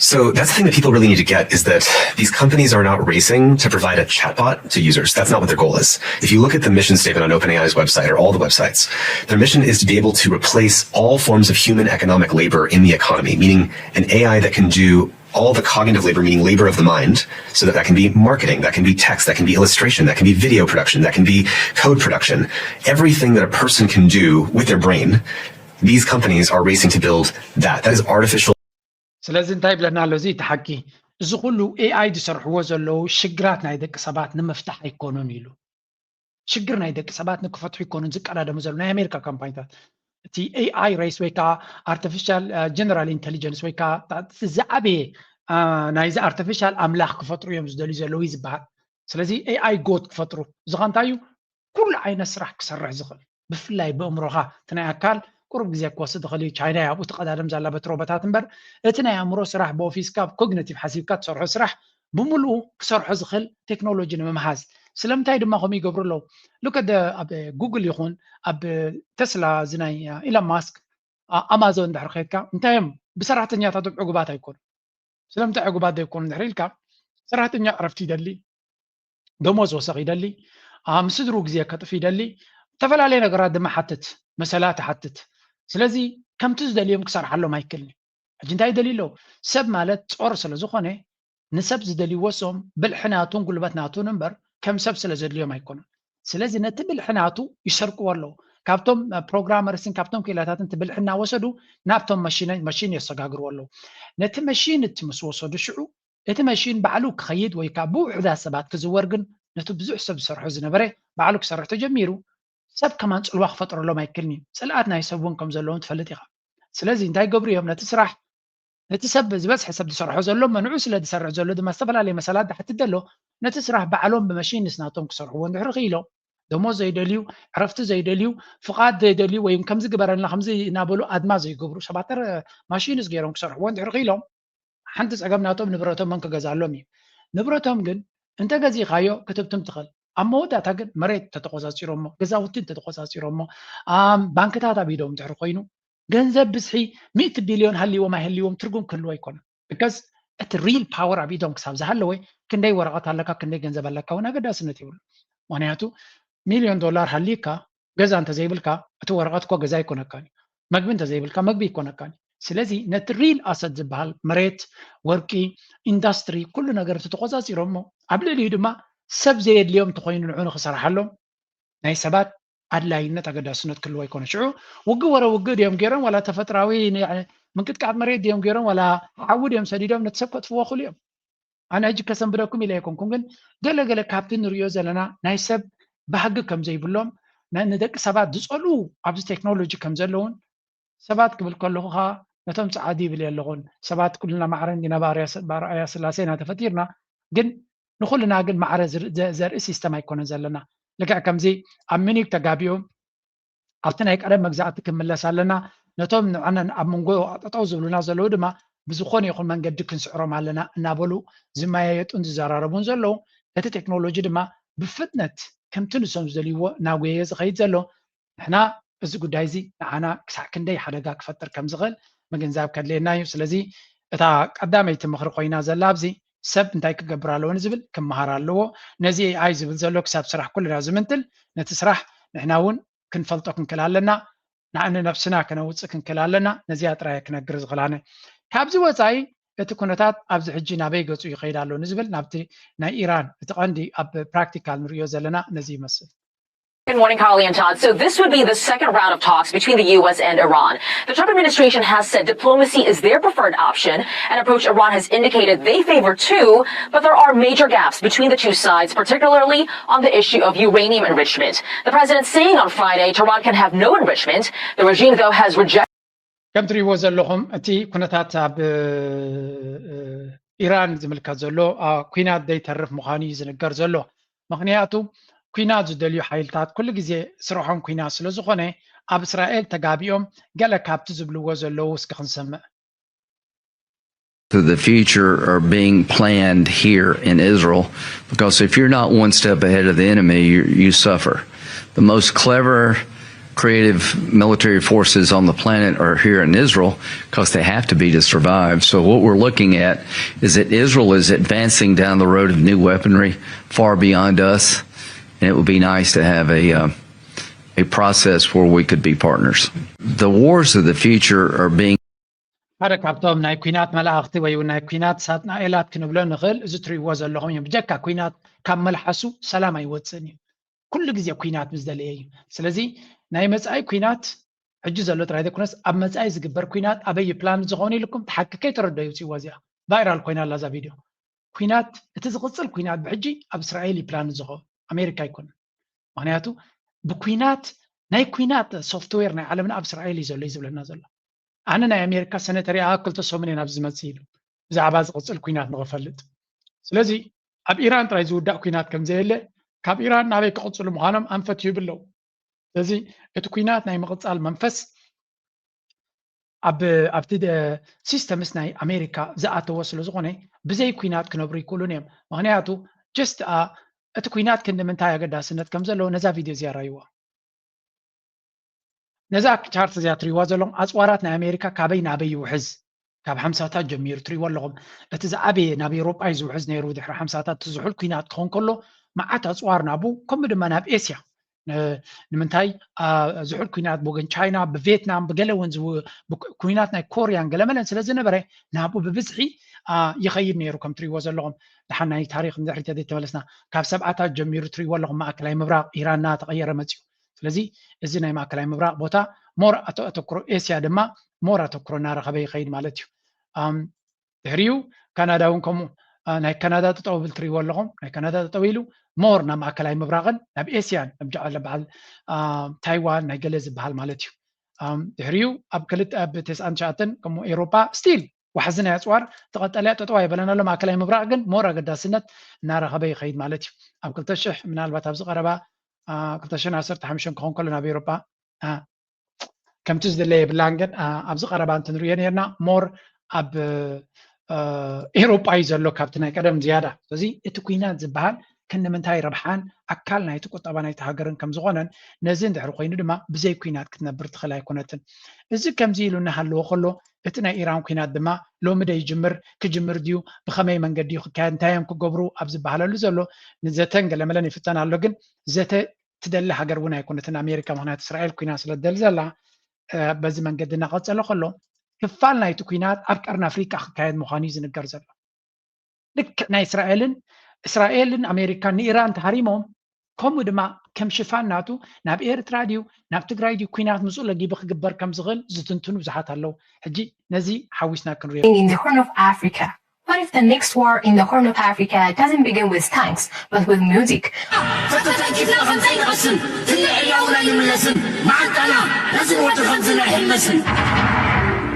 So that's the thing that people really need to get is that these companies are not racing to provide a chatbot to users. That's not what their goal is. If you look at the mission statement on OpenAI's website or all the websites, their mission is to be able to replace all forms of human economic labor in the economy, meaning an A I that can do all the cognitive labor, meaning labor of the mind, so that that can be marketing, that can be text, that can be illustration, that can be video production, that can be code production. Everything that a person can do with their brain, these companies are racing to build that. That is artificial. ስለዚ እንታይ ይብለና ኣሎ እዚ እቲ ሓቂ? እዚ ኩሉ ኤኣይ ዝሰርሕዎ ዘለዉ ሽግራት ናይ ደቂ ሰባት ንምፍታሕ ኣይኮኑን ኢሉ። ሽግር ናይ ደቂ ሰባት ንክፈትሑ ኣይኮኑን ዝቀዳደሙ ዘለዉ ናይ ኣሜሪካ ካምፓኒታት። እቲ ኤኣይ ሬስ ወይ ከዓ ኣርቲፊሻል ጀነራል ኢንቴሊጀንስ ወይ ከዓ ዝዓበየ ናይዚ ኣርቲፊሻል ኣምላኽ ክፈጥሩ እዮም ዝደልዩ ዘለዉ እዩ ዝበሃል። ስለዚ ኤኣይ ጎድ ክፈጥሩ እዚ ከ እንታይ እዩ? ኩሉ ዓይነት ስራሕ ክሰርሕ ዝኽእል ብፍላይ ብእምሮኻ እቲ ናይ ኣካል ቁሩብ ግዜ ክወስድ ይኽእል እዩ። ቻይና እያ ኣብኡ ትቐዳደም ዘላ በቲ ሮቦታት እምበር እቲ ናይ ኣእምሮ ስራሕ ብኦፊስካ ብኮግኒቲቭ ሓሲብካ ትሰርሖ ስራሕ ብምሉኡ ክሰርሖ ዝኽእል ቴክኖሎጂ ንምምሃዝ። ስለምንታይ ድማ ከምኡ ይገብሩ ኣለዉ? ሉክ ኣት ኣብ ጉግል ይኹን ኣብ ተስላ እዚ ናይ ኢሎን ማስክ ኣማዞን ድሕሪ ከድካ እንታይ እዮም ብሰራሕተኛታቶም ዕጉባት ኣይኮኑ። ስለምንታይ ዕጉባት ዘይኮኑ ድሕሪ ኢልካ ሰራሕተኛ ዕረፍቲ ይደሊ፣ ደሞዝ ወሰኽ ይደሊ፣ ምስ ስድርኡ ግዜ ከጥፍ ይደሊ፣ ዝተፈላለየ ነገራት ድማ ሓትት መሰላት ይሓትት። ስለዚ ከምቲ ዝደልዮም ክሰርሓሎም ኣይክእልን እዩ። ሕጂ እንታይ ይደልዩ ኣለዉ? ሰብ ማለት ጾር ስለ ዝኾነ ንሰብ ዝደልይዎ ሰም ብልሒ ናቱን ጉልበት ናቱን እምበር ከም ሰብ ስለ ዘድልዮም ኣይኮኑን። ስለዚ ነቲ ብልሒ ናቱ ይሰርቅዎ ኣለዉ። ካብቶም ፕሮግራመርስን ካብቶም ክኢላታትን እቲ ብልሒ እናወሰዱ ናብቶም መሽን የሰጋግርዎ ኣለዉ። ነቲ መሽን እቲ ምስ ወሰዱ ሽዑ እቲ መሽን ባዕሉ ክኸይድ ወይ ከዓ ብውሑዳት ሰባት ክዝወር ግን ነቲ ብዙሕ ሰብ ዝሰርሖ ዝነበረ ባዕሉ ክሰርሕ ተጀሚሩ ሰብ ከማን ፅልዋ ክፈጥረሎም ኣይክልኒ። ፅልኣት ናይ ሰብ እውን ከም ዘለዎም ትፈልጥ ኢኻ። ስለዚ እንታይ ገብሩ እዮም ነቲ ስራሕ ነቲ ሰብ ዝበዝሐ ሰብ ዝሰርሖ ዘሎ መንዑ ስለ ዝሰርሕ ዘሎ ድማ ዝተፈላለየ መሰላት ዝሓትት ዘሎ ነቲ ስራሕ ባዕሎም ብመሽንስ ናቶም ክሰርሕዎ እንድሕር ክኢሎም ደሞዝ ዘይደልዩ ዕረፍቲ ዘይደልዩ ፍቓድ ዘይደልዩ ወይ ከምዚ ግበረልና ከምዚ እናበሉ ኣድማ ዘይገብሩ ሰባት ማሽንስ ገይሮም ክሰርሕዎ እንድሕር ክኢሎም ሓንቲ ፀገም ናቶም ንብረቶም መን ክገዛሎም እዩ። ንብረቶም ግን እንተገዚእኻዮ ክትብትም ትኽእል። ኣብ መወዳእታ ግን መሬት ተተቆፃፂሮሞ ገዛውቲ እንተተቆፃፂሮሞ ባንክታት ኣብ ኢዶም እንድሕር ኮይኑ ገንዘብ ብዝሒ ሚእቲ ቢልዮን ሃልይዎም ኣይህልይዎም ትርጉም ክህልዎ ኣይኮነን። ብካዝ እቲ ሪል ፓወር ኣብ ኢዶም ክሳብ ዝሃለወ ክንደይ ወረቐት ኣለካ ክንደይ ገንዘብ ኣለካ እውን ኣገዳስነት የብሉ። ምክንያቱ ሚልዮን ዶላር ሃልይካ ገዛ እንተዘይብልካ እቲ ወረቐት እኮ ገዛ ኣይኮነካን እዩ። መግቢ እንተዘይብልካ መግቢ ኣይኮነካን እዩ። ስለዚ ነቲ ሪል ኣሰት ዝበሃል መሬት፣ ወርቂ፣ ኢንዳስትሪ ኩሉ ነገር ተተቆፃፂሮሞ ኣብ ልዕሊኡ ድማ ሰብ ዘየድልዮም እንተኮይኑ ንዑ ንክሰርሓሎም ናይ ሰባት ኣድላይነት ኣገዳስነት ክህልዎ ኣይኮነ። ሽዑ ውግእ ወረ ውግእ ድዮም ገይሮም ዋላ ተፈጥራዊ ምንቅጥቃጥ መሬት ድዮም ገይሮም ዋላ ሓዊ ድዮም ሰዲዶም ነቲ ሰብ ከጥፍዎ ክእሉ እዮም። ኣነ ሕጂ ከሰንብደኩም ኢለ ኣይኮንኩም፣ ግን ገለ ገለ ካብቲ ንሪኦ ዘለና ናይ ሰብ ባህጊ ከም ዘይብሎም ንደቂ ሰባት ዝፀልኡ ኣብዚ ቴክኖሎጂ ከም ዘለውን ሰባት ክብል ከለኹ ከዓ ነቶም ፀዓዱ ይብል የለኹን። ሰባት ኩልና ማዕረ እንዲና ብኣርኣያ ስላሴ ኢና ተፈጢርና፣ ግን ንኩልና ግን ማዕረ ዘርኢ ሲስተም ኣይኮነን ዘለና። ልክዕ ከምዚ ኣብ ሚኒክ ተጋቢኦም ኣብቲ ናይ ቀደም መግዛእቲ ክንምለስ ኣለና፣ ነቶም ንዓና ኣብ መንጎ ጠጠው ዝብሉና ዘለዉ ድማ ብዝኾነ ይኹን መንገዲ ክንስዕሮም ኣለና እናበሉ ዝመያየጡን ዝዘራረቡን ዘለዉ፣ እቲ ቴክኖሎጂ ድማ ብፍጥነት ከምቲ ንሶም ዝደልይዎ እናጎየየ ዝኸይድ ዘሎ፣ ንሕና እዚ ጉዳይ እዚ ንዓና ክሳዕ ክንደይ ሓደጋ ክፈጥር ከም ዝኽእል ምግንዛብ ከድልየና እዩ። ስለዚ እታ ቀዳመይቲ ምኽሪ ኮይና ዘላ ኣብዚ ሰብ እንታይ ክገብር ኣለዎ ንዝብል ክመሃር ኣለዎ። ነዚ ኤኣይ ዝብል ዘሎ ክሳብ ስራሕ ኩልና ዝምንትል ነቲ ስራሕ ንሕና እውን ክንፈልጦ ክንክእል ኣለና። ንነብስና ከነውፅእ ክንክእል ኣለና። ነዚኣ ጥራይ ክነግር ዝኽላነ። ካብዚ ወፃኢ እቲ ኩነታት ኣብዚ ሕጂ ናበይ ገፁ ይኸይድ ኣሎ ንዝብል ናብቲ ናይ ኢራን እቲ ቀንዲ ኣብ ፕራክቲካል ንሪኦ ዘለና ነዚ ይመስል። Good morning, Carly and Todd. So this would be the second round of talks between the U S and Iran. The Trump administration has said diplomacy is their preferred option, an approach Iran has indicated they favor too, but there are major gaps between the two sides, particularly on the issue of uranium enrichment. The president saying on Friday Tehran can have no enrichment. The regime, though, has rejected ከም ትሪእዎ ዘለኹም እቲ ኩነታት ኣብ ኢራን ዝምልከት ዘሎ ኩናት ዘይተርፍ ምዃኑ እዩ ዝንገር ዘሎ። ምኽንያቱ ኩናት ዝደልዩ ሓይልታት ኩሉ ግዜ ስርሖም ኩናት ስለ ዝኾነ ኣብ እስራኤል ተጋቢኦም ገለ ካብቲ ዝብልዎ ዘለዉ እስኪ ክንሰምዕ። to the future are being planned here in Israel, because if you're not one step ahead of the enemy, you, you suffer. The most clever, creative military forces on the planet are here in Israel because they have to be to survive. So what we're looking at is that Israel is advancing down the road of new weaponry far beyond us, and it would be nice to have a uh, a process where we could be partners. The wars of the future are being ሓደ ካብቶም ናይ ኩናት መላእኽቲ ወይ እውን ናይ ኩናት ሳጥናኤላት ክንብሎ ንኽእል እዚ ትሪእዎ ዘለኹም እዩ። ብጀካ ኩናት ካብ መልሓሱ ሰላም ኣይወፅእን እዩ። ኩሉ ግዜ ኩናት ምስ ደለየ እዩ። ስለዚ ናይ መፃኢ ኩናት ሕጂ ዘሎ ጥራይ ዘይኮነስ ኣብ መፃኢ ዝግበር ኩናት ኣበይ ፕላን ዝኾኑ ኢልኩም ተሓቂ ከይተረዶ ይውፅእዎ። እዚኣ ቫይራል ኮይና ኣላ እዛ ቪድዮ። ኩናት እቲ ዝቕፅል ኩናት ብሕጂ ኣብ እስራኤል እዩ ፕላን ዝኾ ኣሜሪካ ኣይኮነን። ምክንያቱ ብኩናት ናይ ኩናት ሶፍትዌር ናይ ዓለምና ኣብ እስራኤል እዩ ዘሎ እዩ ዝብለና ዘሎ። ኣነ ናይ ኣሜሪካ ሰነተር እየ ክልተ ሰሙን እየ ናብዚ ዝመፅእ ኢሉ ብዛዕባ ዝቕፅል ኩናት ንኽፈልጥ። ስለዚ ኣብ ኢራን ጥራይ ዝውዳእ ኩናት ከም ዘየለ ካብ ኢራን ናበይ ክቕፅሉ ምዃኖም ኣንፈት ይህብ ኣለዉ። ስለዚ እቲ ኩናት ናይ ምቕፃል መንፈስ ኣብ ኣብቲ ሲስተምስ ናይ ኣሜሪካ ዝኣተወ ስለ ዝኾነ ብዘይ ኩናት ክነብሩ ይክእሉን እዮም። ምክንያቱ ጀስት እቲ ኩናት ክንዲ ምንታይ ኣገዳስነት ከም ዘለዎ ነዛ ቪድዮ እዚኣ ራይዋ። ነዛ ቻርት እዚኣ ትሪእዋ ዘለኹም ኣፅዋራት ናይ ኣሜሪካ ካበይ ናበይ ይውሕዝ ካብ ሓምሳታት ጀሚሩ ትሪእዎ ኣለኹም። እቲ ዝዓበየ ናብ ኤውሮጳ እዩ ዝውሕዝ ነይሩ ድሕሪ ሓምሳታት እቲ ዝሑል ኩናት ክኸውን ከሎ መዓት ኣፅዋር ናብኡ ከምኡ ድማ ናብ ኤስያ ንምንታይ ዝሑል ኩናት ብወገን ቻይና ብቪየትናም ብገለ እውን ኩናት ናይ ኮርያን ገለመለን ስለ ዝነበረ ናብኡ ብብዝሒ ይኸይድ ነይሩ። ከም ትሪእዎ ዘለኹም፣ ደሓን ናይ ታሪኽ ንድሕሪት ዘይተመለስና፣ ካብ ሰብዓታት ጀሚሩ ትሪእዎ ኣለኹም፣ ማእከላይ ምብራቕ ኢራን እናተቐየረ መፂኡ። ስለዚ እዚ ናይ ማእከላይ ምብራቕ ቦታ ሞር ኣተኩሮ፣ ኤስያ ድማ ሞር ኣተኩሮ እናረኸበ ይኸይድ ማለት እዩ። ድሕሪኡ ካናዳ እውን ከምኡ፣ ናይ ካናዳ ጠጠው ብል ትሪእዎ ኣለኹም። ናይ ካናዳ ጠጠው ኢሉ ሞር ናብ ማእከላይ ምብራቕን ናብ ኤስያን፣ ኣብ ጃዕለ በዓል ታይዋን ናይ ገለ ዝበሃል ማለት እዩ። ድሕሪኡ ኣብ ክልተ ኣብ ተስዓን ትሽዓተን ከምኡ ኤሮፓ ስቲል ዋሕዚ ናይ ኣፅዋር ተቐጠልያ ጠጠው ኣይበለን ኣሎ። ማእከላይ ምብራቕ ግን ሞር ኣገዳስነት እናረኸበ ይኸይድ ማለት እዩ። ኣብ ክልተ ሽሕ ምናልባት ኣብዚ ቀረባ ክልተ ሽሕን ዓሰርተ ሓሙሽተን ክኸውን ከሎ ናብ ኤሮፓ ከምቲ ዝድለ የብላን፣ ግን ኣብዚ ቀረባ እንትንሪኦ ነርና ሞር ኣብ ኤሮጳ እዩ ዘሎ ካብቲ ናይ ቀደም ዝያዳ። ስለዚ እቲ ኩናት ዝበሃል ክንምንታይ ረብሓን ኣካል ናይቲ ቁጠባ ናይቲ ሃገርን ከም ዝኾነን፣ ነዚ እንድሕሪ ኮይኑ ድማ ብዘይ ኩናት ክትነብር ትኽእል ኣይኮነትን። እዚ ከምዚ ኢሉ እናሃለወ ከሎ፣ እቲ ናይ ኢራን ኩናት ድማ ሎሚ ዶ ይጅምር፣ ክጅምር ድዩ፣ ብኸመይ መንገዲ እዩ ክካየድ፣ እንታይ እዮም ክገብሩ ኣብ ዝበሃለሉ ዘሎ ንዘተን ገለመለን ይፍተን ኣሎ። ግን ዘተ ትደሊ ሃገር እውን ኣይኮነትን ኣሜሪካ፣ ምክንያቱ እስራኤል ኩናት ስለ ትደሊ ዘላ በዚ መንገዲ እናቐፀለ ከሎ ክፋል ናይቲ ኩናት ኣብ ቀርኒ ኣፍሪቃ ክካየድ ምዃኑ እዩ ዝንገር ዘሎ። ልክዕ ናይ እስራኤልን እስራኤልን ኣሜሪካን ንኢራን ተሃሪሞም፣ ከምኡ ድማ ከም ሽፋን ናቱ ናብ ኤርትራ ድዩ ናብ ትግራይ ድዩ ኩናት ምፅኡ ለጊቡ ክግበር ከም ዝኽእል ዝትንትኑ ብዙሓት ኣለዉ። ሕጂ ነዚ ሓዊስና ክንሪኦ in the Horn of Africa. What if the next war in the Horn of Africa doesn't begin with tanks, but with music? ተተኪፍና ከም ዘይንቐስን ክንዕላውን ኣይንምለስን። መዓንጣና ነዚ ወዲ ከምዚ ናይ ሕመስን።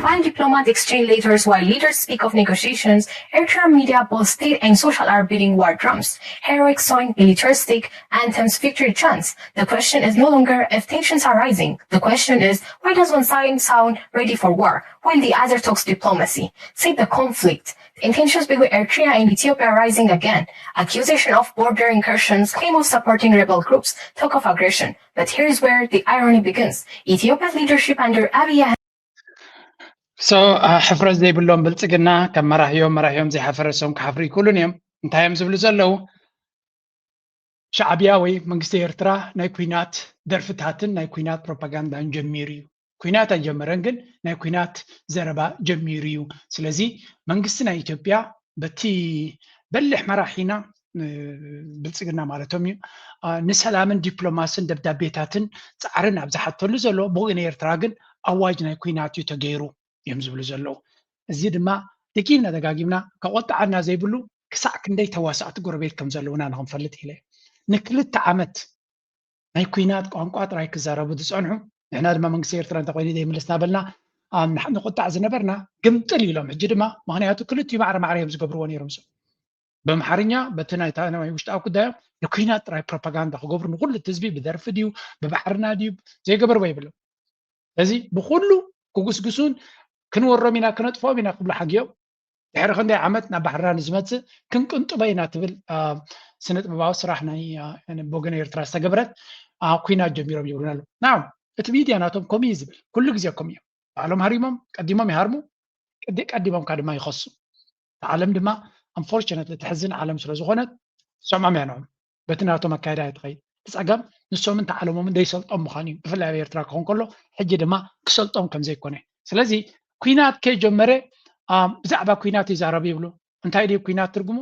While diplomats exchange letters, while leaders speak of negotiations, Eritrean media, both state and social, are beating war drums. Heroic, soaring, militaristic anthems, victory chants. The question is no longer if tensions are rising. The question is, why does one side sound ready for war while the other talks diplomacy? See the conflict. Tensions between Eritrea and Ethiopia are rising again. Accusation of border incursions, claim of supporting rebel groups, talk of aggression. But here's where the irony begins. Ethiopia's leadership under Abiy Ahmed so ሕፍረት ዘይብሎም ብልፅግና ከም መራሕዮም መራሕዮም ዘይሓፈረ ሰም ክሓፍሩ ይክእሉን እዮም። እንታይ እዮም ዝብሉ ዘለዉ? ሻዕብያ ወይ መንግስቲ ኤርትራ ናይ ኩናት ደርፍታትን ናይ ኩናት ፕሮፓጋንዳን ጀሚሩ እዩ። ኩናት ኣይጀመረን፣ ግን ናይ ኩናት ዘረባ ጀሚሩ እዩ። ስለዚ መንግስቲ ናይ ኢትዮጵያ በቲ በልሕ መራሒና ብልፅግና ማለቶም እዩ ንሰላምን ዲፕሎማስን ደብዳቤታትን ፃዕርን ኣብ ዝሓተሉ ዘሎ ብኡ ንኤርትራ ግን ኣዋጅ ናይ ኩናት እዩ ተገይሩ እዮም ዝብሉ ዘለዉ። እዚ ድማ ደጊምና ደጋጊምና ከቆጣዓና ዘይብሉ ክሳዕ ክንደይ ተዋሳእቲ ጎረቤት ከም ዘለውና ንክንፈልጥ ኢለ ንክልተ ዓመት ናይ ኩናት ቋንቋ ጥራይ ክዛረቡ ዝፀንሑ ንሕና ድማ መንግስቲ ኤርትራ እንተኮይኑ ዘይምልስ እናበልና ንቁጣዕ ዝነበርና ግምጥል ኢሎም ሕጂ ድማ ምክንያቱ ክልቲኡ ማዕረ ማዕረ እዮም ዝገብርዎ ነይሮም ሰብ በምሓርኛ በቲ ናይ ውሽጣዊ ጉዳዮም ንኩናት ጥራይ ፕሮፓጋንዳ ክገብሩ ንኩሉ ህዝቢ ብደርፊ ድዩ ብባሕርና ድዩ ዘይገበርዎ የብሎም። እዚ ብኩሉ ክጉስጉሱን ክንወሮም ኢና ክነጥፍኦም ኢና ክብሉ ሓጊዮም ድሕሪ ክንደይ ዓመት ናብ ባሕርና ንዝመፅእ ክንቅንጥቦ ኢና ትብል ስነ ጥበባዊ ስራሕ ናይ ቦገን ኤርትራ ዝተገብረት ኩናት ጀሚሮም ይብሉና ኣለዉ። ናው እቲ ሚድያ ናቶም ከምኡ እዩ ዝብል ኩሉ ግዜ ከምኡ እዮም። ባዕሎም ሃሪሞም ቀዲሞም ይሃርሙ፣ ቀዲሞምካ ድማ ይኸሱ። እቲ ዓለም ድማ unfortunately ትሕዝን ዓለም ስለ ዝኾነት ሰምዖም እያ ንዕም በቲ ናቶም ኣካይዳ እያ ትኸይድ። እቲ ፀገም ንሶምን እቲ ዓለሞምን ዘይሰልጦም ምዃኑ እዩ። ብፍላይ ኣብ ኤርትራ ክኾን ከሎ ሕጂ ድማ ክሰልጦም ከም ዘይኮነ። ስለዚ ኩናት ከይጀመረ ብዛዕባ ኩናት ይዛረቡ ይብሉ። እንታይ ድዩ ኩናት ትርጉሙ?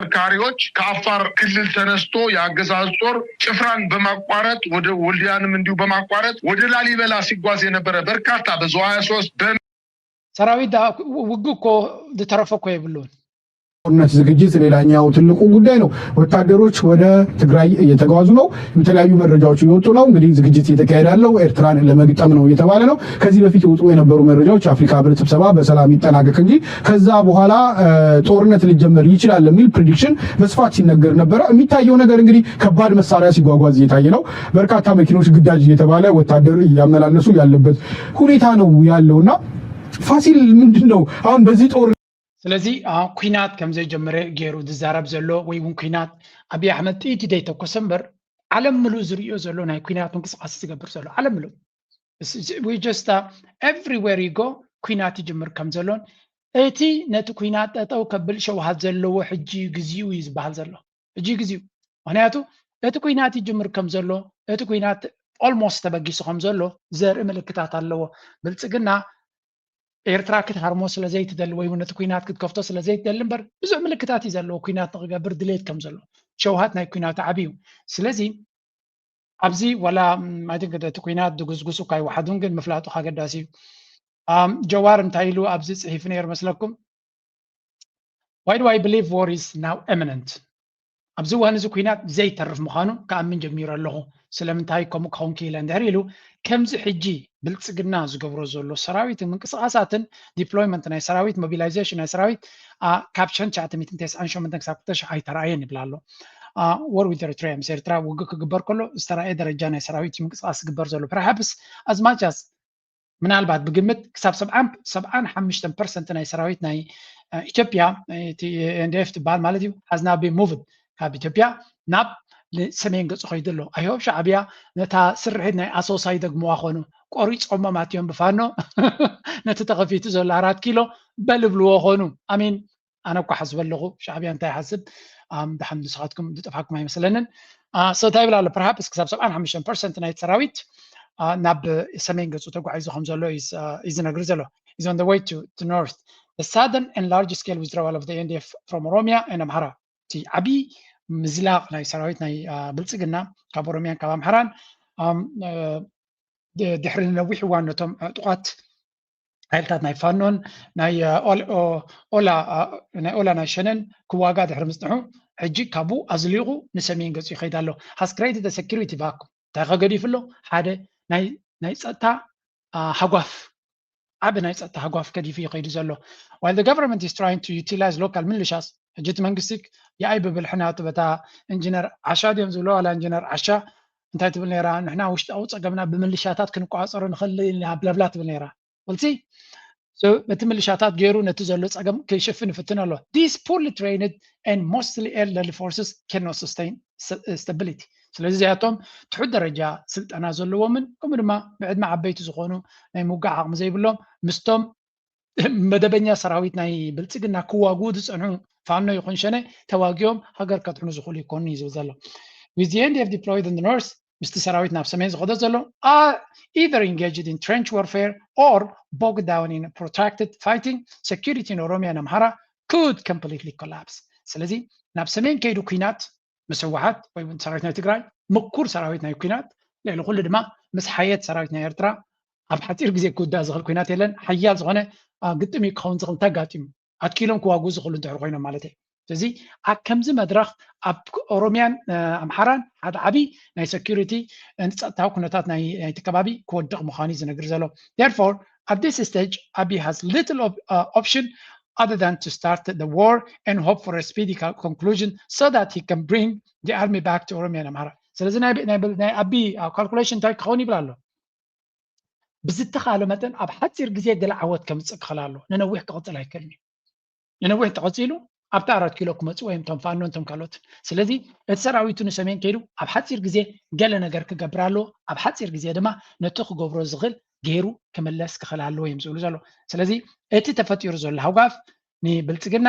አሽከርካሪዎች ከአፋር ክልል ተነስቶ የአገዛዙ ጦር ጭፍራን በማቋረጥ ወደ ወልዲያንም እንዲሁ በማቋረጥ ወደ ላሊበላ ሲጓዝ የነበረ በርካታ በዙ ሀያ ሶስት በ ሰራዊት ውግእ እኮ ዝተረፈ እኮ የብሉን። ጦርነት ዝግጅት ሌላኛው ትልቁ ጉዳይ ነው። ወታደሮች ወደ ትግራይ እየተጓዙ ነው። የተለያዩ መረጃዎች እየወጡ ነው። እንግዲህ ዝግጅት እየተካሄደ ያለው ኤርትራን ለመግጠም ነው እየተባለ ነው። ከዚህ በፊት ይወጡ የነበሩ መረጃዎች የአፍሪካ ህብረት ስብሰባ በሰላም ይጠናቀቅ እንጂ ከዛ በኋላ ጦርነት ሊጀመር ይችላል የሚል ፕሪዲክሽን በስፋት ሲነገር ነበረ። የሚታየው ነገር እንግዲህ ከባድ መሳሪያ ሲጓጓዝ እየታየ ነው። በርካታ መኪኖች ግዳጅ እየተባለ ወታደር እያመላለሱ ያለበት ሁኔታ ነው ያለው እና ፋሲል ምንድን ነው አሁን በዚህ ጦር ስለዚ ኩናት ከም ዘይጀመረ ገይሩ ዝዛረብ ዘሎ ወይ እውን ኩናት ኣብይ ኣሕመድ ጥይት ዘይተኮሰ እምበር ዓለም ምሉእ ዝርእዮ ዘሎ ናይ ኩናት ምንቅስቃሴ ዝገብር ዘሎ ዓለም ምሉእ just everywhere you go ኩናት ይጅምር ከም ዘሎን እቲ ነቲ ኩናት ጠጠው ከብል ሸውሃት ዘለዎ ሕጂ ግዜኡ እዩ ዝበሃል ዘሎ ሕጂ ግዜኡ ምክንያቱ እቲ ኩናት ይጅምር ከም ዘሎ እቲ ኩናት almost ተበጊሱ ከም ዘሎ ዘርኢ ምልክታት ኣለዎ። ብልፅግና ኤርትራ ክትሃርሞ ስለ ዘይትደሊ ወይ እውን ነቲ ኩናት ክትከፍቶ ስለ ዘይትደሊ እምበር ብዙሕ ምልክታት እዩ ዘለዎ ኩናት ንክገብር ድሌት ከም ዘሎ። ሸውሃት ናይ ኩናት ዓብዩ። ስለዚ ኣብዚ ወላ እቲ ኩናት ድጉስጉሱ እኳ ይወሓዱን ግን ምፍላጡ ኣገዳሲ እዩ። ጀዋር እንታይ ኢሉ ኣብዚ ፅሒፉ ነይሩ መስለኩም? Why do I believe war is now imminent? ኣብዚ እዋን እዚ ኩናት ዘይተርፍ ምዃኑ ክኣምን ጀሚሩ ኣለኹ። ስለምንታይ ከምኡ ክኸውን ክኢለ እንድሕር ኢሉ ከምዚ ሕጂ ብልፅግና ዝገብሮ ዘሎ ሰራዊትን ምንቅስቃሳትን ዲፕሎይመንት ናይ ሰራዊት ሞቢላይዜሽን ናይ ሰራዊት ካብ ሸን ትሽዓተ ሚእትን ተስዓን ሸሞንተን ክሳብ ክልተ ሽሕ ኣይተረኣየን ይብል ኣሎ። ወር ዊዝ ኤርትራ ምስ ኤርትራ ውግእ ክግበር ከሎ ዝተረኣየ ደረጃ ናይ ሰራዊት ምንቅስቃስ ዝግበር ዘሎ ፐርሃፕስ ኣዝማቻስ ምናልባት ብግምት ክሳብ ሰብዓን ሰብዓን ሓሙሽተን ፐርሰንት ናይ ሰራዊት ናይ ኢትዮጵያ እቲ ኤንዲኤፍ ትበሃል ማለት እዩ has now been moved ካብ ኢትዮጵያ ናብ ሰሜን ገፁ ከይዱ ኣሎ። ኣይሆብ ሻዕብያ ነታ ስርሒት ናይ ኣሶሳ ይደግምዋ ኮኑ ቆሪፆሞ ማትዮም ብፋኖ ነቲ ተኸፊቱ ዘሎ ኣራት ኪሎ በልብልዎ ኮኑ ኣሚን ኣነ እኳ ሓስበ ኣለኹ ሻዕብያ እንታይ ሓስብ ድሓን ንስኻትኩም ዝጠፋኩም ኣይመስለንን። So እንታይ ይብል ኣሎ perhaps ክሳብ ሰብዓን ሓሙሽተን ፐርሰንት ናይቲ ሰራዊት ናብ ሰሜን ገፁ ተጓዒዙ ከም ዘሎ እዩ ዝነግር ዘሎ። Is on the way to, to north. The sudden and large scale withdrawal of the ኤንዲኤፍ from Oromia and Amhara እቲ ዓብዪ ምዝላቕ ናይ ሰራዊት ናይ ብልፅግና ካብ ኦሮሚያን ካብ ኣምሓራን ድሕሪ ነዊሕ እዋን ነቶም ዕጡቓት ሓይልታት ናይ ፋኖን ናይ ኦላ ናይ ሸነን ክዋጋ ድሕሪ ምፅንሑ ሕጂ ካብኡ ኣዝሊቑ ንሰሜን ገፁ ይኸይድ ኣሎ። Has created a security vacuum። እንታይ ከገዲፉ ኣሎ? ሓደ ናይ ጸጥታ ሃጓፍ ዓቢ ናይ ጸጥታ ሃጓፍ ከዲፉ ይኸይዱ ዘሎ። While the government is trying to utilize local militias ሕጂ እቲ መንግስቲ የኣይ ብብልሒ ናቱ በታ ኢንጂነር ዓሻ ድዮም ዝብሎ ዋላ ኢንጂነር ዓሻ እንታይ ትብል ነይራ? ንሕና ውሽጣዊ ጸገምና ብምልሻታት ክንቋጸሮ ንኽእል ኢና ብለብላ ትብል ነይራ። ወልሲ በቲ ምልሻታት ገይሩ ነቲ ዘሎ ጸገም ክሽፍን ይፍትን ኣሎ። These poorly trained and mostly elderly forces cannot sustain stability። ስለዚ እዚኣቶም ትሑት ደረጃ ስልጠና ዘለዎምን ከምኡ ድማ ብዕድመ ዓበይቲ ዝኾኑ ናይ ምውጋዕ ዓቕሚ ዘይብሎም ምስቶም መደበኛ ሰራዊት ናይ ብልፅግና ክዋግኡ ዝፀንሑ ፋኖ ይኹን ሸነ ተዋጊኦም ሃገር ከድሕኑ ዝኽእሉ ይኮኑ እዩ ዝብል ዘሎ። With the ኤንዲኤፍ deployed in the north ምስቲ ሰራዊት ናብ ሰሜን ዝኸዶ ዘሎ are either engaged in trench warfare or bogged down in protracted fighting. Security in Oromia and Amhara could completely collapse. ስለዚ ናብ ሰሜን ከይዱ ኩናት ምስ ህወሓት ወይ እውን ሰራዊት ናይ ትግራይ ምኩር ሰራዊት ናይ ኩናት ልዕሊ ኩሉ ድማ ምስ ሓየት ሰራዊት ናይ ኤርትራ ኣብ ሓፂር ግዜ ክውዳእ ዝኽእል ኩናት የለን። ሓያል ዝኾነ ግጥም እዩ ክኸውን ዝኽእል እንተጋጢሙ ኣትኪሎም ክዋግኡ ዝኽእሉ እንድሕር ኮይኖም ማለት እዩ። ስለዚ ኣብ ከምዚ መድረኽ ኣብ ኦሮሚያን ኣምሓራን ሓደ ዓብዪ ናይ ሴኩሪቲ ንፀጥታዊ ኩነታት ናይቲ ከባቢ ክወድቕ ምዃኑ እዩ ዝነግር ዘሎ። Therefore at this stage Abiy has little option other than to start the war and hope for a speedy conclusion so that he can bring the army back to Oromia and Amhara. ስለዚ ናይ ኣቢ ካልኩሌሽን እንታይ ክኸውን ይብል ኣሎ? ብዝተኻለ መጠን ኣብ ሓፂር ግዜ ገለ ዓወት ከምፅእ ክኽእል ኣሎ። ንነዊሕ ክቕፅል ኣይክእልን እዩ። ንነዊሕ ተቐፂሉ ኣብቲ ኣራት ኪሎ ክመፁ ወይም ቶም ፋኖን ቶም ካልኦትን። ስለዚ እቲ ሰራዊቱ ንሰሜን ከይዱ ኣብ ሓፂር ግዜ ገለ ነገር ክገብር ኣለዎ። ኣብ ሓፂር ግዜ ድማ ነቲ ክገብሮ ዝኽእል ገይሩ ክምለስ ክኽእል ኣለዎ እዮም ዝብሉ ዘሎ። ስለዚ እቲ ተፈጢሩ ዘሎ ሃውጋፍ ንብልፅግና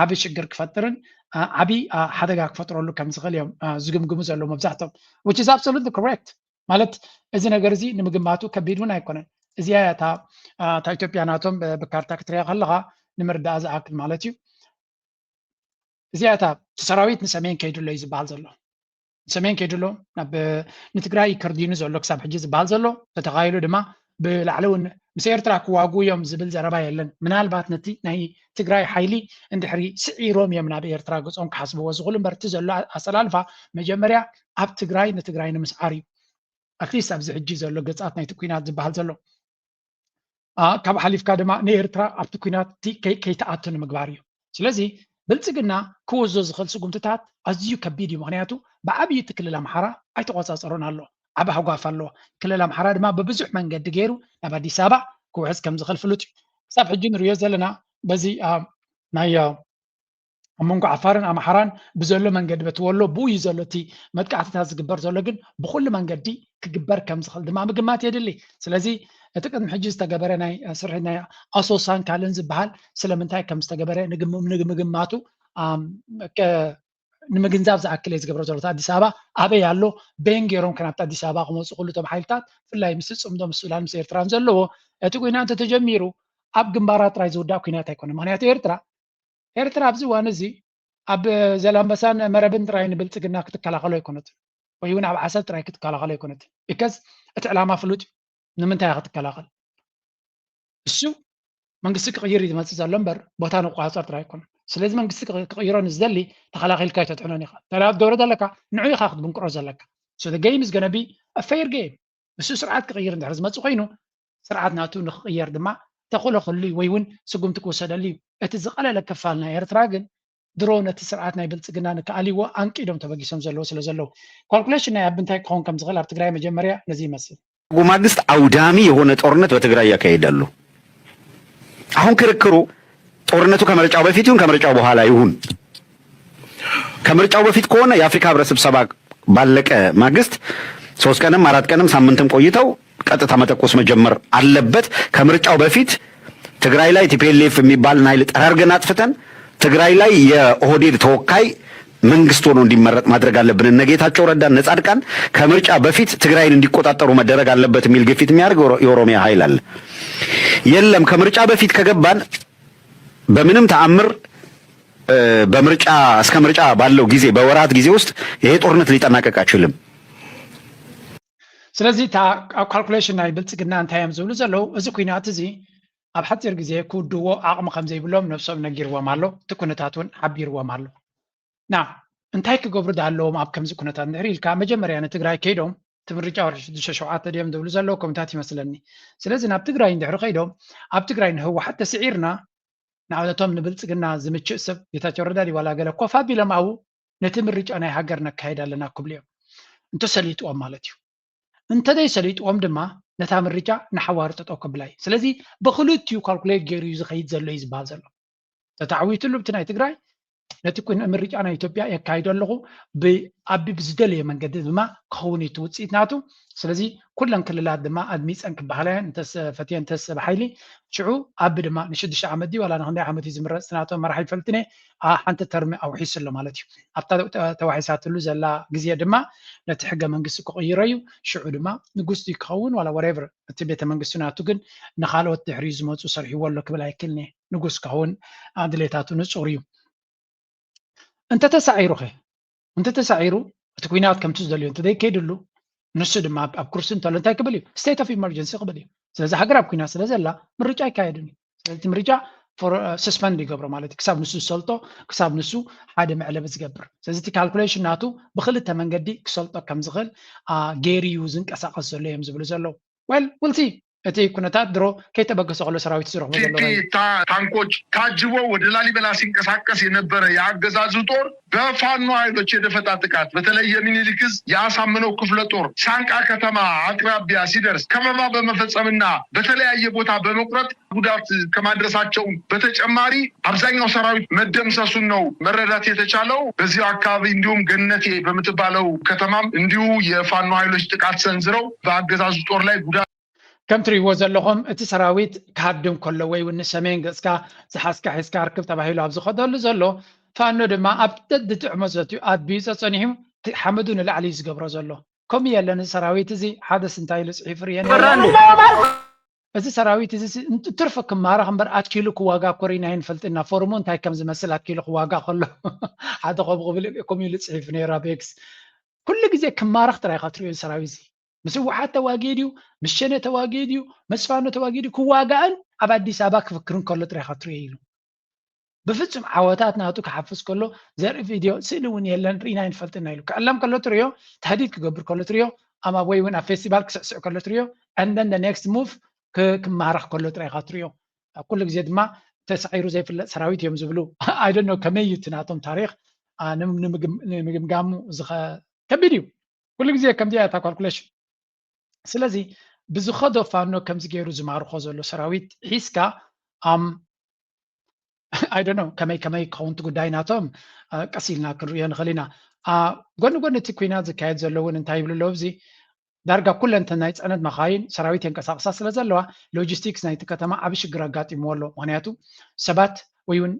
ዓቢ ሽግር ክፈጥርን ዓቢ ሓደጋ ክፈጥረሉ ከም ዝኽእል እዮም ዝግምግሙ ዘለዉ መብዛሕቶም። Which is absolutely correct። ማለት እዚ ነገር እዚ ንምግማቱ ከቢድ እውን ኣይኮነን። እዚኣ እያ እታ ኢትዮጵያ ናቶም ብካርታ ክትሪኣ ከለኻ ንምርዳእ ዝኣክል ማለት እዩ። እዚኣ እታ እቲ ሰራዊት ንሰሜን ከይዱ ኣሎ እዩ ዝበሃል ዘሎ። ንሰሜን ከይዱ ኣሎ ናብ ንትግራይ ከርዲኑ ዘሎ ክሳብ ሕጂ ዝበሃል ዘሎ ተተኻይሉ ድማ ብላዕሊ እውን ምስ ኤርትራ ክዋጉ እዮም ዝብል ዘረባ የለን። ምናልባት ነቲ ናይ ትግራይ ሓይሊ እንድሕሪ ስዒሮም እዮም ናብ ኤርትራ ገፆም ክሓስብዎ ዝኽእሉ እምበር እቲ ዘሎ ኣሰላልፋ መጀመርያ ኣብ ትግራይ ንትግራይ ንምስዓር እዩ። ኣትሊስት ኣብዚ ሕጂ ዘሎ ገፃት ናይቲ ኩናት ዝበሃል ዘሎ ካብ ሓሊፍካ ድማ ንኤርትራ ኣብቲ ኩናት ከይተኣቱ ንምግባር እዩ። ስለዚ ብልፅግና ክወስዶ ዝኽእል ስጉምትታት ኣዝዩ ከቢድ እዩ። ምክንያቱ ብዓብዪ እቲ ክልል ኣምሓራ ኣይተቆፃፀሮን ኣሎ። ዓቢ ሃጓፍ ኣለዎ። ክልል ኣምሓራ ድማ ብብዙሕ መንገዲ ገይሩ ናብ ኣዲስ ኣበባ ክውሕዝ ከም ዝኽእል ፍሉጥ እዩ። ክሳብ ሕጂ ንሪኦ ዘለና በዚ ናይ ኣብ መንጎ ዓፋርን ኣምሓራን ብዘሎ መንገዲ በቲ ወሎ ብኡ እዩ ዘሎ እቲ መጥቃዕትታት ዝግበር ዘሎ ግን ብኩሉ መንገዲ ክግበር ከም ዝኽእል ድማ ምግማት የድሊ። ስለዚ እቲ ቅድሚ ሕጂ ዝተገበረ ናይ ስርሒት ናይ ኣሶሳን ካልእን ዝበሃል ስለምንታይ ከም ዝተገበረ ንምግማቱ ንምግንዛብ ዝኣክል እየ ዝገብሮ ዘሎ። ኣዲስ ኣበባ ኣበይ ኣሎ? በየን ገይሮም ከ ናብቲ ኣዲስ ኣበባ ክመፁ ኩሉ እቶም ሓይልታት ብፍላይ ምስ ፅምዶ ምስ ሱዳን ምስ ኤርትራን ዘለዎ እቲ ኩናት እንተተጀሚሩ ኣብ ግንባራት ጥራይ ዝውዳእ ኩናት ኣይኮነን። ምክንያቱ ኤርትራ ኤርትራ ኣብዚ እዋን እዚ ኣብ ዘላንበሳን መረብን ጥራይ ንብልጽግና ክትከላኸሎ ኣይኮነትን፣ ወይ እውን ኣብ ዓሰብ ጥራይ ክትከላኸሎ ኣይኮነትን። ቢካዝ እቲ ዕላማ ፍሉጥ እዩ። ንምንታይ ክትከላኸል? እሱ መንግስቲ ክቕይር እዩ ዝመፅእ ዘሎ እምበር ቦታ ንቆፃፀር ጥራይ ኣይኮነን። ስለዚ መንግስቲ ክቕይሮ ንዝደሊ ተኸላኺልካ ኣይተድሕኖን ኢኻ። ተላብ ገብረ ዘለካ ንዑ ኢኻ ክትብንቅሮ ዘለካ። So the game is gonna be a fair game። እሱ ስርዓት ክቕይር እንድሕር ዝመፅእ ኮይኑ ስርዓት ናቱ ንክቕየር ድማ ተኽእሎ ክህሉ እዩ ወይ እውን ስጉምቲ ክውሰደሉ እዩ። እቲ ዝቐለለ ክፋል ናይ ኤርትራ ግን ድሮ ነቲ ስርዓት ናይ ብልፅግና ንክኣልይዎ ኣንቂዶም ተበጊሶም ዘለዉ ስለ ዘለዉ ካልኩሌሽን ናይ ኣብ ምንታይ ክኸውን ከም ዝኽእል ኣብ ትግራይ መጀመርያ ነዚ ይመስል። ማግስት አውዳሚ የሆነ ጦርነት በትግራይ እያካሄደ ያለው። አሁን ክርክሩ ጦርነቱ ከምርጫው በፊት ይሁን ከምርጫው በኋላ ይሁን፣ ከምርጫው በፊት ከሆነ የአፍሪካ ህብረት ስብሰባ ባለቀ ማግስት ሶስት ቀንም አራት ቀንም ሳምንትም ቆይተው ቀጥታ መተኮስ መጀመር አለበት። ከምርጫው በፊት ትግራይ ላይ ቲፒኤልኤፍ የሚባል ኃይል ጠራርገን አጥፍተን ትግራይ ላይ የኦህዴድ ተወካይ መንግስት ሆኖ እንዲመረጥ ማድረግ አለብን። እነ ጌታቸው ረዳ፣ እነ ጻድቃን ከምርጫ በፊት ትግራይን እንዲቆጣጠሩ መደረግ አለበት የሚል ግፊት የሚያደርግ የኦሮሚያ ኃይል አለ። የለም ከምርጫ በፊት ከገባን በምንም ተአምር በምርጫ እስከ ምርጫ ባለው ጊዜ በወራት ጊዜ ውስጥ ይሄ ጦርነት ሊጠናቀቅ አይችልም። ስለዚ እታ ኣብ ካልኩሌሽን ናይ ብልፅግና እንታይ እዮም ዝብሉ ዘለዉ፣ እዚ ኩናት እዚ ኣብ ሓፂር ግዜ ክውድዎ ዓቕሚ ከም ዘይብሎም ነብሶም ነጊርዎም ኣሎ። እቲ ኩነታት እውን ሓቢርዎም ኣሎ። ና እንታይ ክገብሩ ዳለዎም ኣብ ከምዚ ኩነታት እንድሕር ኢልካ መጀመርያ ንትግራይ ከይዶም እቲ ምርጫ ወርሒ ሽዱሽተ ሸውዓተ ድዮም ዝብሉ ዘለዉ ከምታት ይመስለኒ። ስለዚ ናብ ትግራይ እንድሕሪ ከይዶም ኣብ ትግራይ ንህወሓት ተስዒርና ንኣብነቶም ንብልፅግና ዝምችእ ሰብ ጌታቸው ረዳ ድዩ ዋላ ገለ ኮፍ ኣቢሎም ኣብኡ ነቲ ምርጫ ናይ ሃገር ነካይድ ኣለና ክብሉ እዮም እንተሰሊጥዎም ማለት እዩ። እንተዘይሰሊጥዎም ድማ ነታ ምርጫ ንሓዋሩ ጠጠው ከብላ እዩ። ስለዚ ብክልቲኡ ካልኩሌት ገይሩ እዩ ዝኸይድ ዘሎ እዩ ዝበሃል ዘሎ። ተታዕዊትሉ ብቲ ናይ ትግራይ ነቲ ኩን ምርጫ ናይ ኢትዮጵያ የካይዶ ኣለኹ ብኣቢ ብዝደለየ መንገዲ ድማ ክኸውን እዩ እቲ ውፅኢት ናቱ። ስለዚ ኩለን ክልላት ድማ ኣድሚፀን ክበሃላ እየን እንተስ ፈትየን እንተስ ብሓይሊ ሽዑ ኣቢ ድማ ንሽዱሽተ ዓመት ድዩ ዋላ ንክንደይ ዓመት እዩ ዝምረፅ እቲ ናቶም መራሒ ይፈልጥን እየ ሓንቲ ተርሚ ኣውሒሱ ኣሎ ማለት እዩ። ኣብታ ተዋሒሳትሉ ዘላ ግዜ ድማ ነቲ ሕገ መንግስቲ ክቕይሮ እዩ። ሽዑ ድማ ንጉስ ድዩ ክኸውን ዋላ whatever እቲ ቤተ መንግስቲ ናቱ ግን ንካልኦት ድሕሪኡ ዝመፁ ሰርሕዎ ኣሎ ክብል ኣይክልን እየ። ንጉስ ክኸውን ድሌታቱ ንፁር እዩ። እንተተሳዒሩ ኸ እንተተሳዒሩ እቲ ኩናት ከምቲ ዝደልዮ እንተዘይከይድሉ ንሱ ድማ ኣብ ኩርሲ እንተሎ እንታይ ክብል እዩ? State of emergency ክብል እዩ። ስለዚ ሃገር ኣብ ኩናት ስለ ዘላ ምርጫ ኣይካየድን እዩ። ስለዚ ምርጫ suspend ይገብሮ ማለት እዩ። ክሳብ ንሱ ዝሰልጦ ክሳብ ንሱ ሓደ መዕለቢ ዝገብር። ስለዚ እቲ ካልኩሌሽን ናቱ ብክልተ መንገዲ ክሰልጦ ከም ዝኽእል ገይሩ እዩ ዝንቀሳቀስ ዘሎ እዮም ዝብሉ ዘለዉ። Well we'll see። እቲ ኩነታት ድሮ ከይተበገሰ ከሎ ሰራዊት ዝረኽቦ ዘሎ ቲቲ ታንኮች ታጅቦ ወደ ላሊበላ ሲንቀሳቀስ የነበረ የአገዛዙ ጦር በፋኖ ኃይሎች የደፈጣ ጥቃት በተለይ የሚኒሊክ እዝ የአሳምነው ክፍለ ጦር ሳንቃ ከተማ አቅራቢያ ሲደርስ ከበባ በመፈጸምና በተለያየ ቦታ በመቁረጥ ጉዳት ከማድረሳቸው በተጨማሪ አብዛኛው ሰራዊት መደምሰሱን ነው መረዳት የተቻለው። በዚሁ አካባቢ እንዲሁም ገነቴ በምትባለው ከተማም እንዲሁ የፋኖ ኃይሎች ጥቃት ሰንዝረው በአገዛዙ ጦር ላይ ጉዳት ከም ትሪእዎ ዘለኹም እቲ ሰራዊት ክሃድም ከሎ ወይ እውን ንሰሜን ገፅካ ዝሓዝካ ሒዝካ ርክብ ተባሂሉ ኣብ ዝኸደሉ ዘሎ ፋኖ ድማ ኣብ ደዲ ጥዕሞ ዘትዩ ኣቢዩ ፀፀኒሑ ሓመዱ ንላዕሊ እዩ ዝገብሮ ዘሎ። ከምኡ የለን እዚ ሰራዊት እዚ ሓደስ እንታይ ኢሉ ፅሒፉ ርእየን እዚ ሰራዊት እዚ ትርፊ ክማረኽ እምበር ኣትኪሉ ክዋጋ እኮ ርኢና ኣይንፈልጥና። ፎርሙ እንታይ ከም ዝመስል ኣትኪሉ ክዋጋ ከሎ ሓደ ከምኡ ክብል ከምኡ ኢሉ ፅሒፉ ነይሩ ኣብ ኤክስ። ኩሉ ግዜ ክማረኽ ጥራይ ኢኻ ትርእዮ ሰራዊት እዚ ምስ ህወሓት ተዋጊኡ ድዩ ምስ ሸኔ ተዋጊኡ ድዩ ምስ ፋኖ ተዋጊኡ ድዩ ክዋጋእን ኣብ ኣዲስ ኣበባ ክፍክርን ከሎ ጥራይ ኢኻ ትርእዮ ኢሉ። ብፍጹም ዓወታት ናቱ ክሓፍስ ከሎ ዘርኢ ቪድዮ ስእሊ እውን የለን ርኢና ኣይንፈልጥና ኢሉ ክዕለም ከሎ ትርእዮ። ተህዲድ ክገብር ከሎ ትርእዮ። ኣማ ወይ እውን ኣብ ፌስቲቫል ክስዕስዕ ከሎ ትርእዮ። And then the next move ክማረኽ ከሎ ጥራይ ኢኻ ትርእዮ። ኩሉ ግዜ ድማ ተሳዒሩ ዘይፍለጥ ሰራዊት እዮም ዝብሉ። I don't know ከመይ እዩ እቲ ናቶም ታሪኽ ንምግምጋሙ ከቢድ እዩ። ኩሉ ግዜ ከምዚ እያ እታ ካልኩሌሽን። ስለዚ ብዝኸዶ ፋኖ ከምዚ ገይሩ ዝማርኾ ዘሎ ሰራዊት ሒዝካ I don't know ከመይ ከመይ ክኸውን እቲ ጉዳይ ናቶም ቀስ ኢልና ክንርእዮ ንኽእል ኢና። ጎኒ ጎኒ እቲ ኩናት ዝካየድ ዘሎ እውን እንታይ ይብሉ ኣለዉ ኣብዚ ዳርጋ ኩለን እተን ናይ ፅዕነት መኻይን ሰራዊት የንቀሳቕሳ ስለ ዘለዋ ሎጂስቲክስ ናይቲ ከተማ ዓቢ ሽግር ኣጋጢምዎ ኣሎ። ምኽንያቱ ሰባት ወይ እውን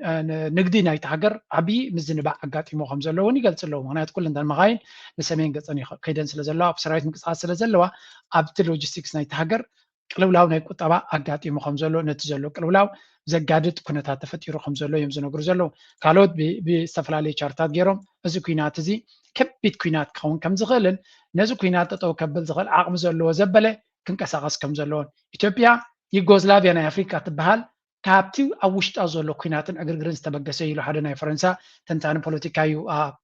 ንግዲ ናይቲ ሃገር ዓቢ ምዝንባዕ ኣጋጢሞ ከም ዘሎ እውን ይገልፁ ኣለዉ። ምኽንያቱ ኩለን እተን መኻይን ንሰሜን ገፀን ከይደን ስለ ዘለዋ ኣብ ሰራዊት ምንቅስቃስ ስለ ዘለዋ ኣብቲ ሎጂስቲክስ ናይቲ ሃገር ቅልውላው ናይ ቁጠባ ኣጋጢሙ ከም ዘሎ፣ ነቲ ዘሎ ቅልውላው ዘጋድድ ኩነታት ተፈጢሩ ከም ዘሎ እዮም ዝነግሩ ዘለዉ። ካልኦት ብ- ብዝተፈላለዩ ቻርታት ገይሮም፣ እዚ ኩናት እዚ ከቢድ ኩናት ክኸውን ከም ዝኽእልን፣ ነዚ ኩናት ጠጠው ከብል ዝኽእል ዓቕሚ ዘለዎ ዘበለ ክንቀሳቐስ ከም ዘለዎን፣ ኢትዮጵያ ዩጎዝላቪያ ናይ ኣፍሪቃ ትበሃል፣ ካብቲ ኣብ ውሽጣ ዘሎ ኩናትን ዕግርግርን ዝተበገሰ ኢሉ ሓደ ናይ ፈረንሳ ተንታኒ ፖለቲካ እዩ፣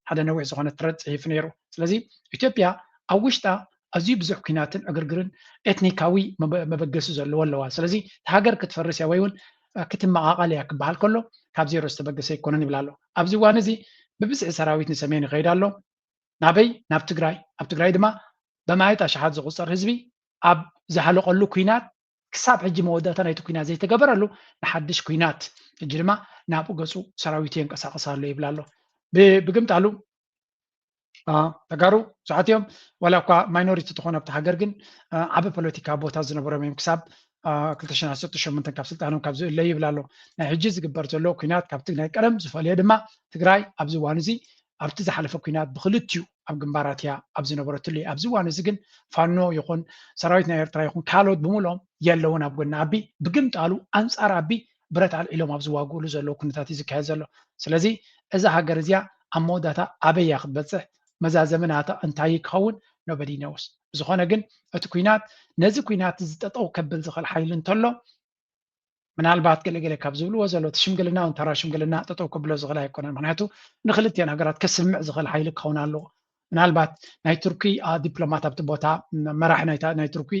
ሓደ ነዊሕ ዝኾነ ትረድ ጽሒፉ ነይሩ። ስለዚ ኢትዮጵያ ኣብ ውሽጣ ኣዝዩ ብዙሕ ኩናትን ዕግርግርን ኤትኒካዊ መበገሲ ዘለዎ ኣለዋ። ስለዚ ሃገር ክትፈርስ እያ ወይ እውን ክትመቓቐል እያ ክበሃል ከሎ ካብ ዜሮ ዝተበገሰ ኣይኮነን ይብል ኣሎ። ኣብዚ እዋን እዚ ብብዝሒ ሰራዊት ንሰሜን ይኸይድ ኣሎ። ናበይ? ናብ ትግራይ። ኣብ ትግራይ ድማ በማየት ኣሽሓት ዝቑፀር ህዝቢ ኣብ ዝሃለቀሉ ኩናት ክሳብ ሕጂ መወዳእታ ናይቲ ኩናት ዘይተገበረሉ ንሓድሽ ኩናት ሕጂ ድማ ናብኡ ገፁ ሰራዊቱ የንቀሳቀስ ኣሎ ይብል ኣሎ። ብግምጣሉ ተጋሩ ብዙሓት እዮም፣ ዋላ እኳ ማይኖሪቲ ትኾኑ ኣብቲ ሃገር ግን ዓበ ፖለቲካ ቦታ ዝነበሮም እዮም። ክሳብ ክልተ ሽሕን ዓሰርተ ሸሞንተን ካብ ስልጣኖም ካብ ዝእለዩ ይብል ኣሎ። ናይ ሕጂ ዝግበር ዘሎ ኩናት ካብቲ ናይ ቀደም ዝፈልዮ ድማ ትግራይ ኣብዚ እዋን እዚ ኣብቲ ዝሓለፈ ኩናት ብክልቲኡ ኣብ ግንባራት እያ ኣብ ዝነበረትሉ እዩ። ኣብዚ እዋን እዚ ግን ፋኖ ይኹን ሰራዊት ናይ ኤርትራ ይኹን ካልኦት ብምልኦም የለውን ኣብ ጎኒ ኣቢ። ብግምጣሉ ኣንጻር ኣቢ ብረት ኣልዒሎም ኣብ ዝዋግእሉ ዘለዉ ኩነታት እዩ ዝካየድ ዘሎ። ስለዚ እዛ ሃገር እዚኣ ኣብ መወዳእታ ኣበይ እያ ክትበጽሕ? መዛዘሚ ናታ እንታይ ክኸውን? ኖበዲ ነውስ። ብዝኾነ ግን እቲ ኩናት ነዚ ኩናት እዚ ጠጠው ከብል ዝኽእል ሓይሊ እንተሎ ምናልባት ገለገለ ካብ ዝብልዎ ዘሎ እቲ ሽምግልና እውን ተራ ሽምግልና ጠጠው ከብሎ ዝኽእል ኣይኮነን። ምክንያቱ ንክልቲአን ሃገራት ከስምዕ ዝኽእል ሓይሊ ክኸውን ኣለዎ። ምናልባት ናይ ቱርኪ ዲፕሎማት ኣብቲ ቦታ መራሒ ናይ ቱርኪ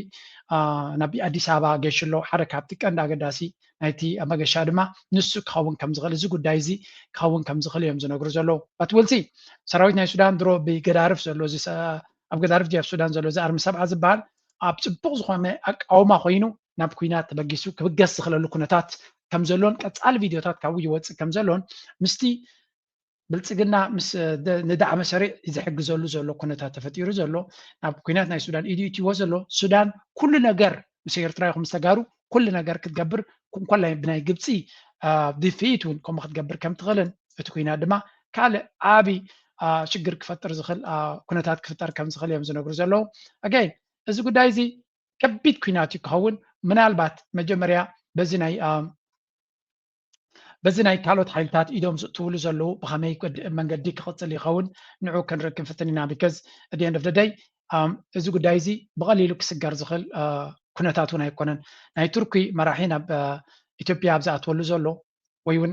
ናብ ኣዲስ ኣበባ ገይሹ ኣሎ። ሓደ ካብቲ ቀንዲ ኣገዳሲ ናይቲ መገሻ ድማ ንሱ ክኸውን ከም ዝኽእል፣ እዚ ጉዳይ እዚ ክኸውን ከም ዝኽእል እዮም ዝነግሩ ዘለዉ። በት ውልሲ ሰራዊት ናይ ሱዳን ድሮ ብገዳርፍ ዘሎ ኣብ ገዳርፍ ኣብ ሱዳን ዘሎ እዚ ኣርሚ ሰብዓ ዝበሃል ኣብ ፅቡቅ ዝኾነ ኣቃውማ ኮይኑ ናብ ኩናት ተበጊሱ ክብገስ ዝኽለሉ ኩነታት ከም ዘሎን ቀፃሊ ቪድዮታት ካብኡ ይወፅእ ከም ዘሎን ምስቲ ብልፅግና ምስ ንዳዕመ ሰሪዕ ዝሕግዘሉ ዘሎ ኩነታት ተፈጢሩ ዘሎ ናብ ኩናት ናይ ሱዳን ኢዱ እትዎ ዘሎ ሱዳን ኩሉ ነገር ምስ ኤርትራ ይኹም ዝተጋሩ ኩሉ ነገር ክትገብር እንኮላይ ብናይ ግብፂ ድፍኢት እውን ከምኡ ክትገብር ከም ትኽእልን እቲ ኩናት ድማ ካልእ ዓቢ ሽግር ክፈጥር ዝኽእል ኩነታት ክፍጠር ከም ዝኽእል እዮም ዝነግሩ ዘለዉ። ኣጋይን እዚ ጉዳይ እዚ ከቢድ ኩናት እዩ ክኸውን። ምናልባት መጀመርያ በዚ ናይ በዚ ናይ ካልኦት ሓይልታት ኢዶም ዝእትውሉ ዘለዉ ብኸመይ መንገዲ ክቕፅል ይኸውን ንዑ ክንርኢ ክንፍትን ኢና። ቢካዝ ኣት ኤንድ ኦፍ ደይ እዚ ጉዳይ እዚ ብቐሊሉ ክስገር ዝኽእል ኩነታት እውን ኣይኮነን። ናይ ቱርኪ መራሒ ናብ ኢትዮጵያ ኣብ ዝኣትወሉ ዘሎ ወይ እውን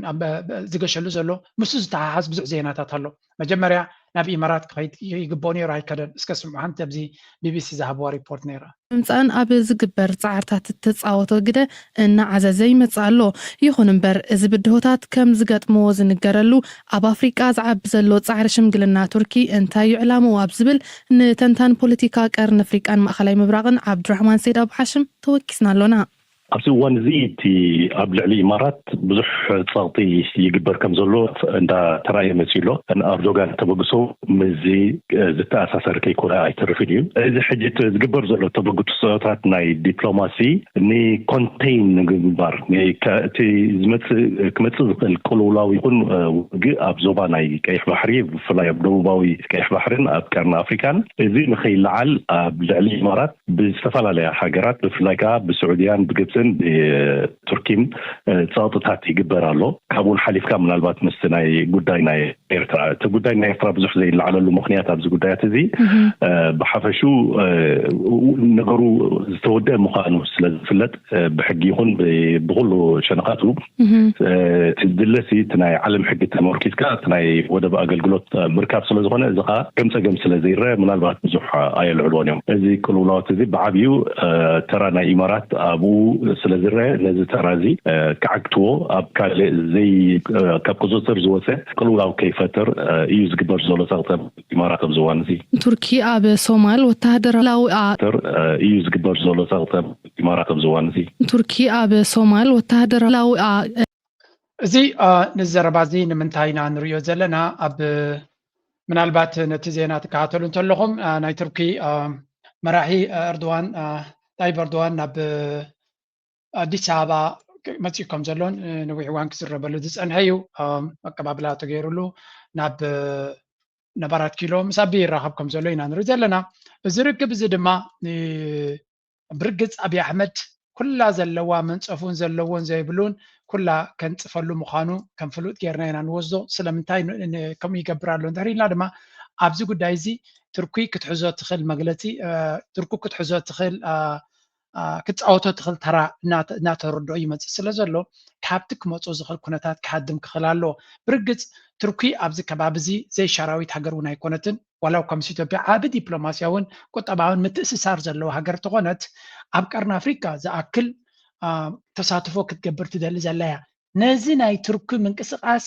ዝገሸሉ ዘሎ ምስኡ ዝተሓሓዝ ብዙሕ ዜናታት ኣሎ። መጀመርያ ናብ ኢማራት ክኸይድ ይግብኦ ነይሩ ኣይከደን። እስከ ስምዑ ሓንቲ ኣብዚ ቢቢሲ ዝሃብዋ ሪፖርት ነይራ። ምምፃእን ኣብ ዝግበር ፃዕርታት እትፃወቶ ግደ እናዓዘዘ ይመፅእ ኣሎ። ይኹን እምበር እዚ ብድሆታት ከም ዝገጥምዎ ዝንገረሉ ኣብ ኣፍሪቃ ዝዓቢ ዘሎ ፃዕሪ ሽምግልና ቱርኪ እንታይ እዩ ዕላምኡ ኣብ ዝብል ንተንታን ፖለቲካ ቀርኒ ኣፍሪቃን ማእኸላይ ምብራቕን ዓብዱራሕማን ሰይድ ኣቡ ሓሽም ተወኪስና ኣሎና። ኣብዚ እዋን እዚ እቲ ኣብ ልዕሊ ኢማራት ብዙሕ ፀቕጢ ይግበር ከም ዘሎ እንዳተራእየ መፂኡ ኣሎ። ንኣርዶጋን ተበግሶ ምስዚ ዝተኣሳሰር ከይኮነ ኣይተርፍን እዩ። እዚ ሕጂ ዝግበር ዘሎ ተበግሶታት ናይ ዲፕሎማሲ ንኮንቴይን ንምግባር እቲ ዝመፅእ ክመፅእ ዝኽእል ቅልውላው ይኹን ውግእ ኣብ ዞባ ናይ ቀይሕ ባሕሪ ብፍላይ ኣብ ደቡባዊ ቀይሕ ባሕርን ኣብ ቀርኒ ኣፍሪካን እዚ ንኸይለዓል ኣብ ልዕሊ ኢማራት ብዝተፈላለያ ሃገራት ብፍላይ ከዓ ብስዑድያን ብግብፅን ብቱርኪን ፀቕጥታት ይግበር ኣሎ። ካብኡ ሓሊፍካ ምናልባት ምስቲ ናይ ጉዳይ ናይ ኤርትራ እቲ ጉዳይ ናይ ኤርትራ ብዙሕ ዘይለዓለሉ ምክንያት ኣብዚ ጉዳያት እዚ ብሓፈሹ ነገሩ ዝተወደአ ምዃኑ ስለ ዝፍለጥ ብሕጊ ይኹን ብኩሉ ሸነኻቱ እቲ ዝድለሲ እቲ ናይ ዓለም ሕጊ ተመርኪዝካ እቲ ናይ ወደብ ኣገልግሎት ምርካብ ስለ ዝኾነ እዚ ከዓ ከም ፀገም ስለ ዘይረአ ምናልባት ብዙሕ ኣየልዕልዎን እዮም። እዚ ቅልውላዎት እዚ ብዓብዩ ተራ ናይ ኢማራት ኣብኡ ስለ ዝረአ ነዚ ተራ እዚ ክዓግትዎ ኣብ ካልእ ዘይ ካብ ቁፅፅር ዝወፀ ቅልውላው ከይፈጥር እዩ ዝግበር ዘሎ ፀቕጠ ኢማራት ኣብዚ እዋን እዚ። ቱርኪ ኣብ ሶማል ወተሃደራዊ እዩ ዝግበር ዘሎ ፀቕጠ ኢማራት ኣብዚ እዋን እዚ። ቱርኪ ኣብ ሶማል ወተሃደራዊ እዚ ንዘረባ እዚ ንምንታይ ኢና ንሪኦ ዘለና? ኣብ ምናልባት ነቲ ዜና ትከታተሉ እንተለኹም ናይ ቱርኪ መራሒ ኤርዶዋን ጣይብ ኤርዶዋን ናብ ኣዲስ ኣበባ መፂኡ ከም ዘሎን ነዊሕ እዋን ክዝረበሉ ዝፀንሐ እዩ። ኣቀባብላ ተገይሩሉ ናብ ናብ ኣራት ኪሎ ምስ ኣቢ ይራኸብ ከም ዘሎ ኢና ንርኢ ዘለና። እዚ ርክብ እዚ ድማ ብርግፅ ኣብይ ኣሕመድ ኩላ ዘለዋ መንፀፉን ዘለዎን ዘይብሉን ኩላ ከንፅፈሉ ምዃኑ ከም ፍሉጥ ጌርና ኢና ንወስዶ። ስለምንታይ ከምኡ ይገብር ኣሎ እንድሕር ኢልና ድማ ኣብዚ ጉዳይ እዚ ቱርኪ ክትሕዞ ትኽእል መግለፂ ቱርኪ ክትሕዞ ትኽእል ክትፃወቶ ትኽእል ተራ እናተረድኦ ይመፅእ ስለ ዘሎ ካብቲ ክመፁ ዝኽእል ኩነታት ክሃድም ክኽእል ኣለዎ። ብርግፅ ቱርኪ ኣብዚ ከባቢ እዚ ዘይሻራዊት ሃገር እውን ኣይኮነትን። ዋላ እኳ ምስ ኢትዮጵያ ዓቢ ዲፕሎማስያውን ቁጠባውን ምትእስሳር ዘለዎ ሃገር ተኾነት ኣብ ቀርኒ ኣፍሪካ ዝኣክል ተሳትፎ ክትገብር ትደሊ ዘላ እያ። ነዚ ናይ ቱርኪ ምንቅስቃስ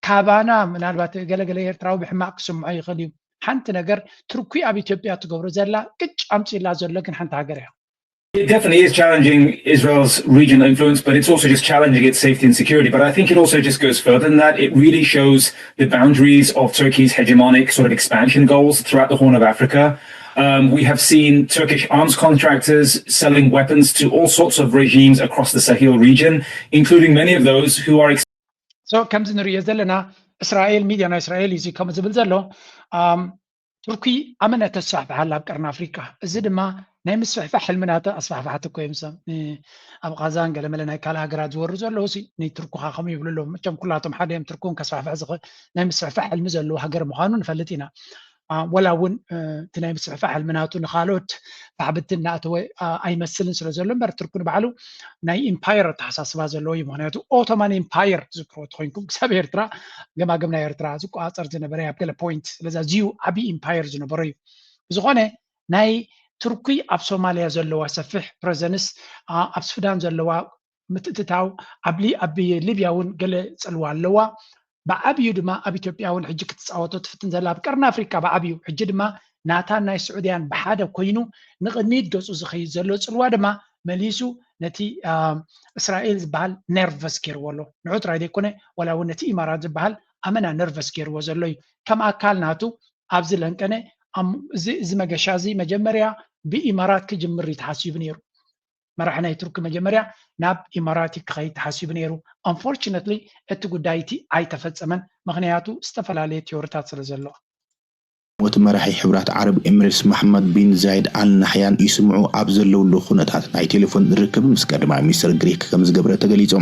ካባና ምናልባት ገለገለ ኤርትራዊ ብሕማቅ ክስምዖ ይኽእል እዩ። ሓንቲ ነገር ቱርኪ ኣብ ኢትዮጵያ ትገብሮ ዘላ ቅጭ ኣምፂላ ዘሎ ግን ሓንቲ ሃገር እያ። It definitely is challenging Israel's regional influence, but it's also just challenging its safety and security. But I think it also just goes further than that. It really shows the boundaries of Turkey's hegemonic sort of expansion goals throughout the Horn of Africa. Um, we have seen Turkish arms contractors selling weapons to all sorts of regimes across the Sahel region, including many of those who are so ከምዚ ንሪኦ ዘለና እስራኤል ሚድያ ናይ እስራኤል እዩ ከምኡ ዝብል ዘሎ ቱርኪ ኣመነ ተስፋሕፍሓላ ኣብ ቀርኒ ኣፍሪቃ። እዚ ድማ ናይ ምስፍሕፋሕ ሕልምናተ ኣስፋሕፋሕቲ እኮ እዮም ሰብ ኣብ ቃዛን ገለመለ ናይ ካልእ ሃገራት ዝወሩ ዘለዉ ሲ ንቱርኩኻ ከምኡ ይብሉ ኣለዉ። መቸም ኩላቶም ሓደ እዮም። ቱርኩን ከስፋሕፍሕ ዝኽእል ናይ ምስፍሕፋሕ ሕልሚ ዘለዎ ሃገር ምዃኑ ንፈልጥ ኢና። ወላ እውን እቲ ናይ ምስፍሕፋሕ ሕልምናቱ ንኻልኦት ባሕብቲ እናእተወ ኣይመስልን ስለ ዘሎ እምበር ቱርኩ ንባዕሉ ናይ ኢምፓየር ኣተሓሳስባ ዘለዎ እዩ። ምክንያቱ ኦቶማን ኢምፓየር ዝክሮ ተኮይንኩም ክሳብ ኤርትራ ገማግም ናይ ኤርትራ ዝቆፃፀር ዝነበረ ኣብ ገለ ፖይንት ስለዚ ኣዝዩ ዓብዪ ኢምፓየር ዝነበሮ እዩ። ብዝኾነ ናይ ቱርኪ ኣብ ሶማልያ ዘለዋ ሰፊሕ ፕረዘንስ ኣብ ሱዳን ዘለዋ ምትእትታው ኣብ ሊብያ እውን ገለ ፅልዋ ኣለዋ። ብዓብዩ ድማ ኣብ ኢትዮጵያ እውን ሕጂ ክትፃወቶ ትፍትን ዘላ ኣብ ቀርኒ ኣፍሪካ ብዓብዩ ሕጂ ድማ ናታን ናይ ስዑድያን ብሓደ ኮይኑ ንቕድሚት ገፁ ዝኸይድ ዘሎ ፅልዋ ድማ መሊሱ ነቲ እስራኤል ዝበሃል ነርቨስ ገይርዎ ኣሎ። ንዑ ጥራይ ዘይኮነ ዋላ እውን ነቲ ኢማራት ዝበሃል ኣመና ነርቨስ ገይርዎ ዘሎ እዩ። ከም ኣካል ናቱ ኣብዚ ለንቀነ እዚ መገሻ እዚ መጀመርያ ብኢማራት ክጅምር እዩ ተሓሲቡ ነይሩ። መራሒ ናይ ቱርኪ መጀመርያ ናብ ኢማራት ክኸይድ ተሓሲቡ ነይሩ። Unfortunately እቲ ጉዳይ እቲ ኣይተፈፀመን፣ ምኽንያቱ ዝተፈላለየ ቲዮሪታት ስለ ዘሎ። ሞት መራሒ ሕቡራት ዓረብ ኤምሬትስ መሓመድ ቢን ዛይድ ኣል ናሕያን ይስምዑ ኣብ ዘለውሉ ኩነታት ናይ ቴሌፎን ርክብ ምስ ቀዳማይ ሚኒስትር ግሪክ ከም ዝገብረ ተገሊጹ።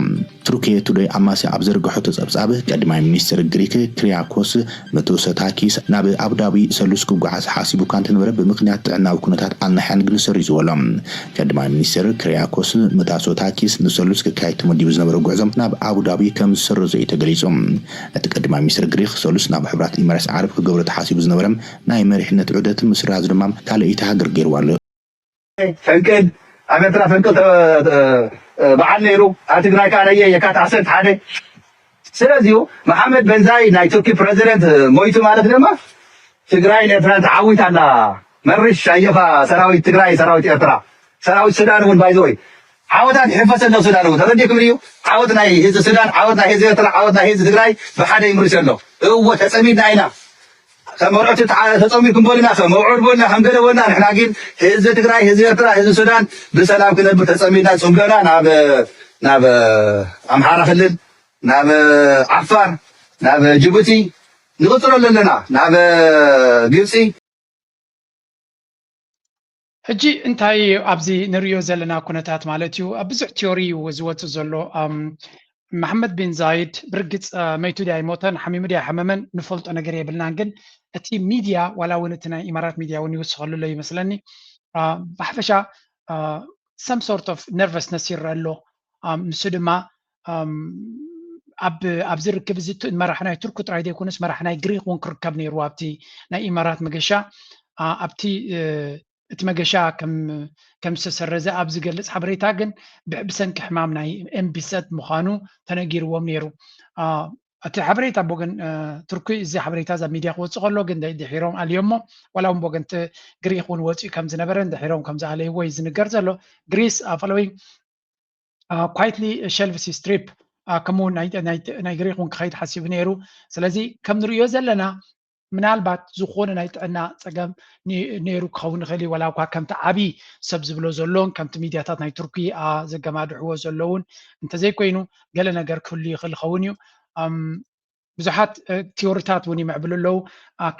ቱርኪየ ቱደይ ኣማስያ ኣብ ዘርግሐቶ ጸብጻብ ቀዳማይ ሚኒስትር ግሪክ ክሪያኮስ ሚቶሶታኪስ ናብ ኣቡዳቢ ሰሉስ ክጓዓዝ ሓሲቡ እኳ እንተነበረ ብምኽንያት ጥዕናዊ ኩነታት ኣል ናሕያን ግን ሰሪዝዎ ኣሎ። ቀዳማይ ሚኒስትር ክሪያኮስ ሚቶሶታኪስ ንሰሉስ ክካየድ ተመዲቡ ዝነበረ ጉዕዞ ናብ ኣቡዳቢ ከም ዝሰረዞ እዩ ተገሊጹ። እቲ ቀዳማይ ሚኒስትር ግሪክ ሰሉስ ናብ ሕቡራት ኢማራት ዓረብ ክገብሮ ተሓሲቡ ዝነበረ ናይ መሪሕነት ዑደት ምስራዝ ድማ ካልኣይቲ ሃገር ገይርዋ ኣሎ። ፈንቅል ኣብ ኤርትራ ፈንቅል በዓል ነይሩ። ኣብ ትግራይ ከዓ ነየ የካት ዓሰርተ ሓደ ስለዚሁ መሓመድ በንዛይ ናይ ቱርኪ ፕረዚደንት ሞይቱ ማለት ድማ ትግራይ ንኤርትራን ተዓዊታ ኣላ። መርሽ ኣየኻ ሰራዊት ትግራይ ሰራዊት ኤርትራ ሰራዊት ሱዳን እውን ባይዘወይ ዓወታት ይሕፈሰ ኣሎ። ሱዳን እውን ተረዲእኩም እዩ። ዓወት ናይ ህዝቢ ሱዳን፣ ዓወት ናይ ህዝቢ ኤርትራ፣ ዓወት ናይ ህዝቢ ትግራይ ብሓደ ይምርሽ ኣሎ። እወ ተፀሚድና ኢና። ከም መርዑት ተፀሚድኩም በሉና፣ ከም መውዑድ በሉና፣ ከም ገለ በሉና። ንሕና ግን ህዝቢ ትግራይ፣ ህዝቢ ኤርትራ፣ ህዝቢ ሱዳን ብሰላም ክነብር ተፀሚድና። ፅምዶና ናብ ናብ ኣምሓራ ክልል፣ ናብ ዓፋር፣ ናብ ጅቡቲ ንቕፅሎ ኣለና፣ ናብ ግብፂ። ሕጂ እንታይ ኣብዚ ንሪኦ ዘለና ኩነታት ማለት እዩ ኣብ ብዙሕ ቲዮሪ እዩ ዝወፅእ ዘሎ። መሓመድ ቢን ዛይድ ብርግፅ መይቱ ድያ ኣይሞተን ሓሚሙ ድያ ኣይሓመመን ንፈልጦ ነገር የብልናን ግን እቲ ሚድያ ዋላ እውን እቲ ናይ ኢማራት ሚድያ እውን ይውስኸሉ ኣሎ ይመስለኒ። ብሓፈሻ some sort of nervousness ይረአ ኣሎ። ንሱ ድማ ኣብዚ ርክብ እዚ መራሕ ናይ ቱርክ ጥራይ ዘይኮነስ መራሕ ናይ ግሪክ እውን ክርከብ ነይሩ ኣብቲ ናይ ኢማራት መገሻ ኣብቲ እቲ መገሻ ከም ዝተሰረዘ ኣብ ዝገልፅ ሓበሬታ ግን ብሰንኪ ሕማም ናይ ኤምቢሰት ምዃኑ ተነጊርዎም ነይሩ። እቲ ሓበሬታ ብወገን ቱርኪ እዚ ሓበሬታ እዛ ሚድያ ክወፅእ ከሎ ግን ድሒሮም ኣልዮሞ ዋላ እውን ብወገን ግሪክ እውን ወፂኡ ከም ዝነበረ ድሒሮም ከም ዝኣለይዎ እዩ ዝንገር ዘሎ። ግሪስ following quietly shelves his trip ከምኡ ናይ ግሪክ እውን ክኸይድ ሓሲቡ ነይሩ። ስለዚ ከም ንሪኦ ዘለና ምናልባት ዝኾነ ናይ ጥዕና ፀገም ነይሩ ክኸውን ይኽእል እዩ። ዋላ እኳ ከምቲ ዓብዪ ሰብ ዝብሎ ዘሎን ከምቲ ሚድያታት ናይ ቱርኪ ዘገማድሕዎ ዘለውን እንተዘይኮይኑ ገለ ነገር ክህሉ ይኽእል ይኸውን እዩ። ብዙሓት ቲዮሪታት እውን ይምዕብሉ ኣለዉ።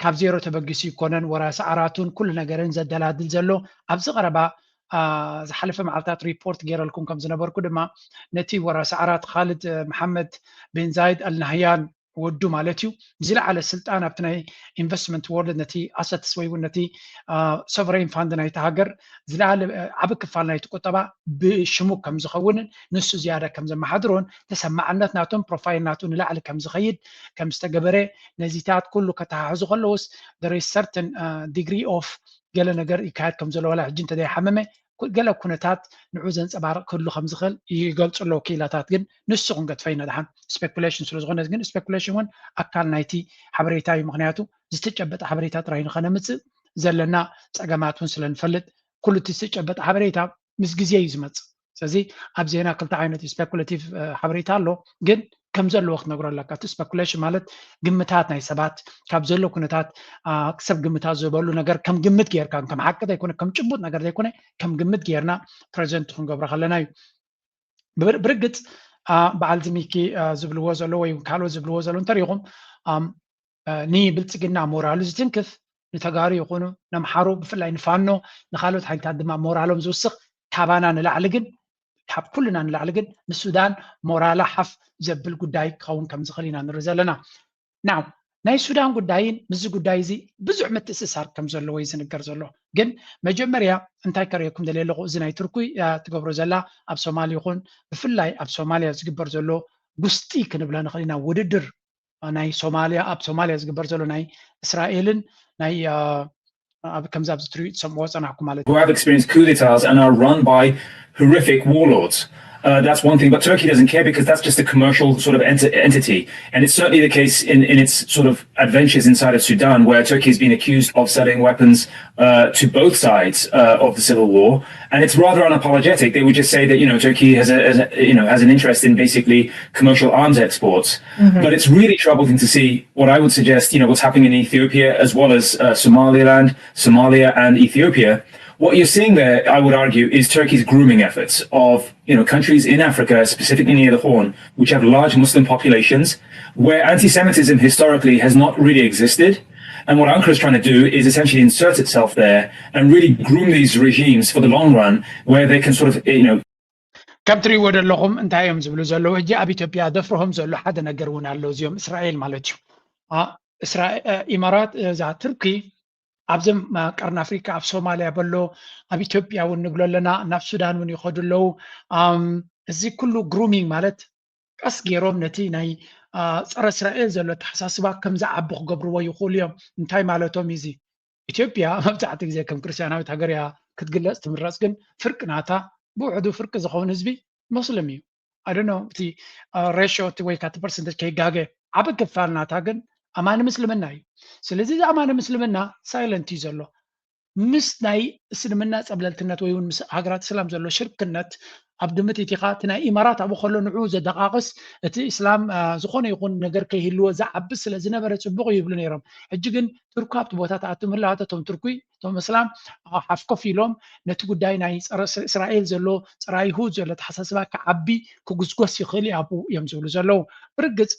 ካብ ዜሮ ተበጊሱ ይኮነን ወራሲ ዓራቱን ኩሉ ነገርን ዘደላድል ዘሎ ኣብዚ ቀረባ ዝሓለፈ መዓልታት ሪፖርት ገይረልኩም ከም ዝነበርኩ ድማ ነቲ ወራሲ ዓራት ካልድ መሓመድ ቤን ዛይድ ኣልናህያን ወዱ ማለት እዩ ዝለዓለ ስልጣን ኣብቲ ናይ ኢንቨስትመንት ወርልድ ነቲ ኣሰትስ ወይ እውን ነቲ ሶቨሬን ፋንድ ናይቲ ሃገር ዝለዓለ ዓብ ክፋል ናይቲ ቁጠባ ብሽሙ ከም ዝኸውንን ንሱ ዝያዳ ከም ዘመሓድሮን ተሰማዕነት ናቶም ፕሮፋይል ናቱ ንላዕሊ ከም ዝኸይድ ከም ዝተገበረ ነዚታት ኩሉ ከተሓሕዙ ከለውስ there is certain degree of ገለ ነገር ይካየድ ከም ዘሎ ዋላ ሕጂ እንተዘይሓመመ ገለ ኩነታት ንዑ ዘንፀባርቕ ክህሉ ከም ዝኽእል ይገልፁ ኣለዉ ክኢላታት። ግን ንሱ ክንገድፈ ኢና ደሓን ስፔኩሌሽን ስለ ዝኾነ ግን ስፔኩሌሽን እውን ኣካል ናይቲ ሓበሬታ እዩ። ምክንያቱ ዝተጨበጠ ሓበሬታ ጥራይ ንኸነምፅእ ዘለና ፀገማት እውን ስለ ንፈልጥ ኩሉ እቲ ዝተጨበጠ ሓበሬታ ምስ ግዜ እዩ ዝመፅእ። ስለዚ ኣብ ዜና ክልተ ዓይነት ስፔኩሌቲቭ ሓበሬታ ኣሎ፣ ግን ከም ዘለዎ ክትነግሮ ኣለካ። እቲ ስፔኩሌሽን ማለት ግምታት ናይ ሰባት ካብ ዘሎ ኩነታት ሰብ ግምታት ዝበሉ ነገር ከም ግምት ጌርካ ከም ሓቂ ዘይኮነ ከም ጭቡጥ ነገር ዘይኮነ ከም ግምት ጌርና ፕሬዘንት ክንገብሮ ከለና እዩ። ብርግፅ በዓል ዝሚኪ ዝብልዎ ዘሎ ወይ ካልኦት ዝብልዎ ዘሎ እንተሪኹም ንብልፅግና ሞራሉ ዝትንክፍ ንተጋሩ ይኹኑ ነምሓሩ ብፍላይ ንፋኖ ንካልኦት ሓይልታት ድማ ሞራሎም ዝውስኽ ካባና ንላዕሊ ግን ካብ ኩልና ንላዕሊ ግን ንሱዳን ሞራላ ሓፍ ዘብል ጉዳይ ክኸውን ከም ዝኽእል ኢና ንርኢ ዘለና። ናው ናይ ሱዳን ጉዳይን ምስዚ ጉዳይ እዚ ብዙሕ ምትእስሳር ከም ዘለዎ እዩ ዝንገር ዘሎ። ግን መጀመርያ እንታይ ከርእየኩም ደልየ ኣለኹ፣ እዚ ናይ ቱርኪ ትገብሮ ዘላ ኣብ ሶማል ይኹን ብፍላይ ኣብ ሶማልያ ዝግበር ዘሎ ጉስጢ ክንብለ ንኽእል ኢና ውድድር ናይ ሶማልያ ኣብ ሶማልያ ዝግበር ዘሎ ናይ እስራኤልን ናይ ከምዚ ኣብዚ ትሪኡ ትሰምዕዎ ጸናሕኩም ማለት who have experienced coup d'etats and are run by horrific warlords. Uh, that's one thing, but Turkey doesn't care because that's just a commercial sort of ent- entity. And it's certainly the case in, in its sort of adventures inside of Sudan, where Turkey has been accused of selling weapons uh, to both sides uh, of the civil war. And it's rather unapologetic. They would just say that, you know, Turkey has a, has a you know, has an interest in basically commercial arms exports. Mm-hmm. But it's really troubling to see what I would suggest, you know, what's happening in Ethiopia as well as uh, Somaliland, Somalia, and Ethiopia. What you're seeing there, I would argue, is Turkey's grooming efforts of you know, countries in Africa, specifically near the Horn, which have large Muslim populations, where anti Semitism historically has not really existed. And what Ankara is trying to do is essentially insert itself there and really groom these regimes for the long run, where they can sort of, you know, ከም ትሪእዎ ዘለኹም እንታይ እዮም ዝብሉ ዘለዉ? ሕጂ ኣብ ኢትዮጵያ ደፍርሆም ዘሎ ሓደ ነገር እውን ኣሎ። እዚኦም እስራኤል ማለት እዩ። ኢማራት እዛ ቱርኪ ኣብዞም ቀርኒ ኣፍሪካ ኣብ ሶማልያ በሎ ኣብ ኢትዮጵያ እውን ንብሎ ኣለና፣ ናብ ሱዳን እውን ይኸዱ ኣለዉ። እዚ ኩሉ ግሩሚንግ ማለት ቀስ ገይሮም ነቲ ናይ ፀረ እስራኤል ዘሎ ኣተሓሳስባ ከም ዝዓቢ ክገብርዎ ይኽእሉ እዮም። እንታይ ማለቶም እዩ እዚ? ኢትዮጵያ መብዛሕትኡ ግዜ ከም ክርስትያናዊት ሃገር እያ ክትግለፅ ትምረፅ፣ ግን ፍርቂ ናታ ብውሕዱ ፍርቂ ዝኸውን ህዝቢ ሞስሊም እዩ። ኣደኖ እቲ ሬሾ እቲ ወይ ካቲ ፐርሰንተጅ ከይጋገ ዓብ ክፋል ናታ ግን ኣማኒ ምስልምና እዩ። ስለዚ እዚ ኣማኒ ምስልምና ሳይለንት እዩ ዘሎ። ምስ ናይ እስልምና ፀብለልትነት ወይ እውን ምስ ሃገራት እስላም ዘሎ ሽርክነት ኣብ ግምት ኢቲኻ እቲ ናይ ኢማራት ኣብኡ ከሎ ንዑ ዘደቃቕስ እቲ እስላም ዝኾነ ይኹን ነገር ከይህልዎ ዝዓቢ ስለ ዝነበረ ፅቡቕ እዩ ይብሉ ነይሮም። ሕጂ ግን ቱርኩ ኣብቲ ቦታ ተኣቱ ምህላዋ እቶም ቱርኩ እቶም እስላም ሓፍኮፍ ኢሎም ነቲ ጉዳይ ናይ ፀረ እስራኤል ዘሎ ፀረ ኣይሁድ ዘሎ ተሓሳስባ ክዓቢ ክጉስጎስ ይኽእል እዩ ኣብኡ እዮም ዝብሉ ዘለዉ። ብርግፅ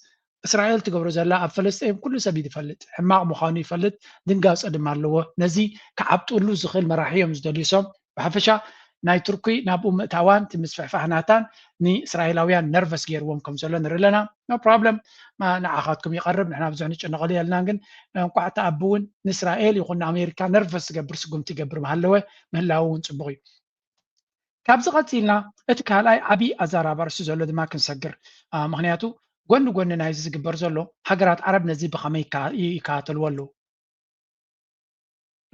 እስራኤል ትገብሮ ዘላ ኣብ ፈለስጤም ኩሉ ሰብ እዩ ዝፈልጥ፣ ሕማቕ ምዃኑ ይፈልጥ፣ ድንጋፀ ድማ ኣለዎ። ነዚ ክዓብጥሉ ዝኽእል መራሒ እዮም ዝደልዩ። ሶም ብሓፈሻ ናይ ቱርኪ ናብኡ ምእታዋን እቲ ምስፍሕፋሕ ናታን ንእስራኤላውያን ነርቨስ ገይርዎም ከም ዘሎ ንርኢ ኣለና። ኖ ፕሮብለም፣ ንዓኻትኩም ይቐርብ፣ ንሕና ብዙሕ ንጭነቐሉ የልናን። ግን እንቋዕ እቲ ኣቢ እውን ንእስራኤል ይኹን ንኣሜሪካ ነርቨስ ዝገብር ስጉምቲ ይገብር ምሃለወ ምህላው እውን ፅቡቕ እዩ። ካብዚ ቀፂልና እቲ ካልኣይ ዓብዪ ኣዘራርባ ርእሲ ዘሎ ድማ ክንሰግር፣ ምክንያቱ ጎኒ ጎኒ ናይዚ ዝግበር ዘሎ ሃገራት ዓረብ ነዚ ብኸመይ ይከታተልዎ ኣለዉ?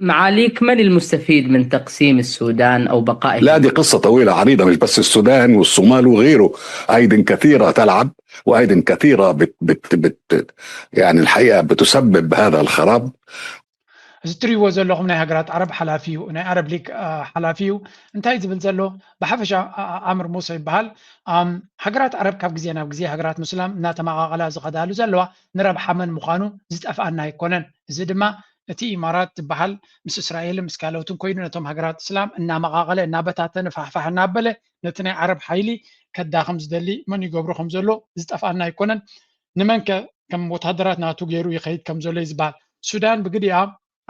معاليك، من المستفيد من تقسيم السودان أو بقاء لا، دي قصة طويلة عريضة، مش بس السودان والصومال وغيره. أيد كثيرة تلعب، وأيد كثيرة بت بت بت يعني الحقيقة بتسبب هذا الخراب. እዚ ትሪእዎ ዘለኹም ናይ ሃገራት ዓረብ ሓላፊ እዩ፣ ናይ ዓረብ ሊግ ሓላፊ እዩ። እንታይ ዝብል ዘሎ? ብሓፈሻ ኣምር ሙሳ ይበሃል። ሃገራት ዓረብ ካብ ግዜ ናብ ግዜ ሃገራት ምስላም እናተመቓቐላ ዝኸዳሉ ዘለዋ ንረብሓ መን ምዃኑ ዝጠፍኣና ኣይኮነን። እዚ ድማ እቲ ኢማራት ዝበሃል ምስ እስራኤልን ምስ ካልኦትን ኮይኑ ነቶም ሃገራት እስላም እናመቓቐለ እናበታተነ ፋሕፋሕ እናበለ ነቲ ናይ ዓረብ ሓይሊ ከዳኽም ዝደሊ መን ይገብሮ ከም ዘሎ ዝጠፍኣና ኣይኮነን። ንመንከ ከም ወታደራት ናቱ ገይሩ ይኸይድ ከም ዘሎ እዩ ዝበሃል። ሱዳን ብግዲኣ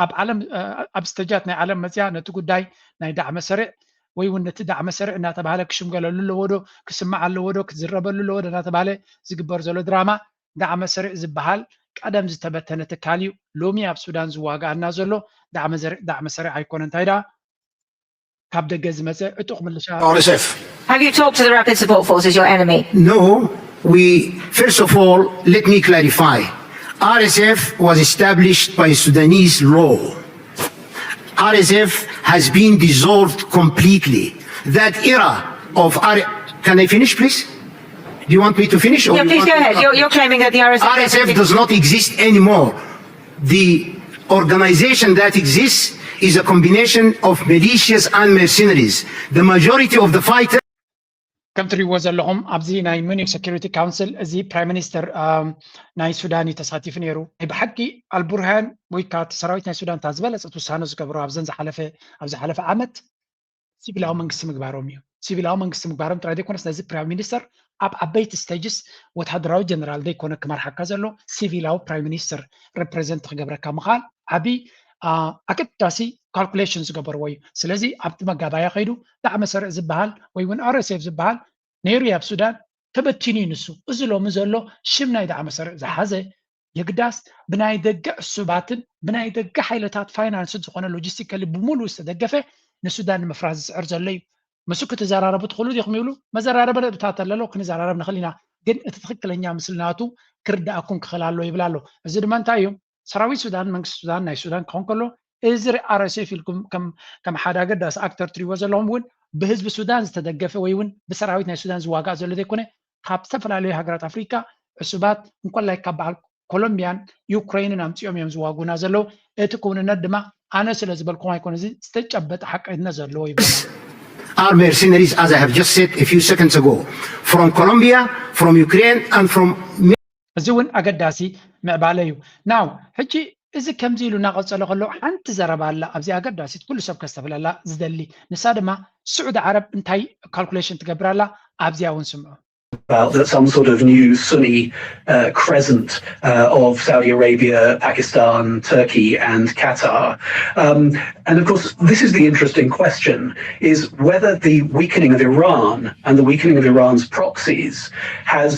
ኣብ ዓለም ኣብ ስተጃት ናይ ዓለም መፅያ ነቲ ጉዳይ ናይ ዳዕመ ሰሪዕ ወይ እውን ነቲ ዳዕመ ሰሪዕ እናተባሃለ ክሽምገለሉ ኣለዎ ዶ፣ ክስማዕ ኣለዎ ዶ፣ ክዝረበሉ ኣለዎ ዶ እናተባሃለ ዝግበር ዘሎ ድራማ፣ ዳዕመ ሰሪዕ ዝበሃል ቀደም ዝተበተነ ትካል እዩ። ሎሚ ኣብ ሱዳን ዝዋጋኣና ዘሎ ዳዕመ ዘሪ- ዳዕመ ሰሪዕ ኣይኮነ። እንታይ ደኣ ካብ ደገ ዝመፀ ዕጡቕ ምልሻ R S F. Have you talked to the Rapid Support Forces, your enemy? No, we, first of all, let me clarify. R S F was established by Sudanese law. R S F has been dissolved completely. That era of R, can I finish, please? Do you want me to finish? Or Yeah, you please want go me- ahead. You're, you're claiming that the R S F. R S F does not exist anymore. The organization that exists is a combination of militias and mercenaries. The majority of the fighters ከም ትሪእዎ ዘለኹም ኣብዚ ናይ ሙኒክ ሴኩሪቲ ካውንስል እዚ ፕራይም ሚኒስተር ናይ ሱዳን እዩ ተሳቲፉ ነይሩ። ናይ ብሓቂ ኣልቡርሃን ወይ ከዓ እቲ ሰራዊት ናይ ሱዳን እታ ዝበለፀት ውሳነ ዝገበሩ ኣብዘን ዝሓለፈ ኣብ ዝሓለፈ ዓመት ሲቪላዊ መንግስቲ ምግባሮም እዩ። ሲቪላዊ መንግስቲ ምግባሮም ጥራይ ዘይኮነስ ነዚ ፕራይም ሚኒስተር ኣብ ዓበይቲ ስቴጅስ ወታደራዊ ጀነራል ዘይኮነ ክመርሓካ ዘሎ ሲቪላዊ ፕራይም ሚኒስተር ሬፕሬዘንት ክገብረካ ምኻል ዓብዪ ኣገዳሲ ካልኩሌሽን ዝገበርዎ እዩ። ስለዚ ኣብቲ መጋባያ ከይዱ ዳዕመ ሰሪዕ ዝበሃል ወይ እውን ኣር ኤስ ኤፍ ዝበሃል ነይሩ ኣብ ሱዳን ተበቲኑ እዩ ንሱ። እዚ ሎሚ ዘሎ ሽም ናይ ዳዕመ ሰሪዕ ዝሓዘ የግዳስ ብናይ ደገ ዕሱባትን ብናይ ደገ ሓይልታት ፋይናንስን ዝኾነ ሎጂስቲካሊ ብምሉእ ዝተደገፈ ንሱዳን ንምፍራስ ዝፅዕር ዘሎ እዩ። ምስኡ ክትዘራረቡ ትኽእሉ ዲኹም ይብሉ። መዘራረቢ ነጥብታት ኣለሎ ክንዘራረብ ንኽእል ኢና፣ ግን እቲ ትኽክለኛ ምስሊ ናቱ ክርዳእኩም ክኽእል ኣሎ ይብል ኣሎ። እዚ ድማ እንታይ እዩ? ሰራዊት ሱዳን መንግስቲ ሱዳን ናይ ሱዳን ክኸውን ከሎ እዚ ኣር ኤስ ኤፍ ኢልኩም ከም ሓደ ኣገዳሲ ኣክተር ትሪእዎ ዘለኹም እውን ብህዝቢ ሱዳን ዝተደገፈ ወይ እውን ብሰራዊት ናይ ሱዳን ዝዋጋእ ዘሎ ዘይኮነ ካብ ዝተፈላለዩ ሃገራት ኣፍሪካ ዕሱባት እንኮላይ ካብ በዓል ኮሎምቢያን ዩክሬንን ኣምፂኦም እዮም ዝዋጉና ዘለዉ። እቲ ክውንነት ድማ ኣነ ስለ ዝበልኩም ኣይኮነ፣ እዚ ዝተጨበጠ ሓቀይትነት ዘለዎ ይብሉ። are mercenaries, as I have just said a few seconds ago, from Colombia, from Ukraine, and from እዚ እውን ኣገዳሲ ምዕባለ እዩ። ናው ሕጂ እዚ ከምዚ ኢሉ እናቐፀለ ከሎ ሓንቲ ዘረባ ኣላ ኣብዚ ኣገዳሲት ኩሉ ሰብ ከስተብለላ ዝደሊ፣ ንሳ ድማ ስዑዲ ዓረብ እንታይ ካልኩሌሽን ትገብር ኣላ ኣብዚኣ እውን ስምዑ። about that some sort of new Sunni uh, crescent uh, of Saudi Arabia, Pakistan, Turkey, and Qatar. Um, and of course, this is the interesting question: is whether the weakening of Iran and the weakening of Iran's proxies has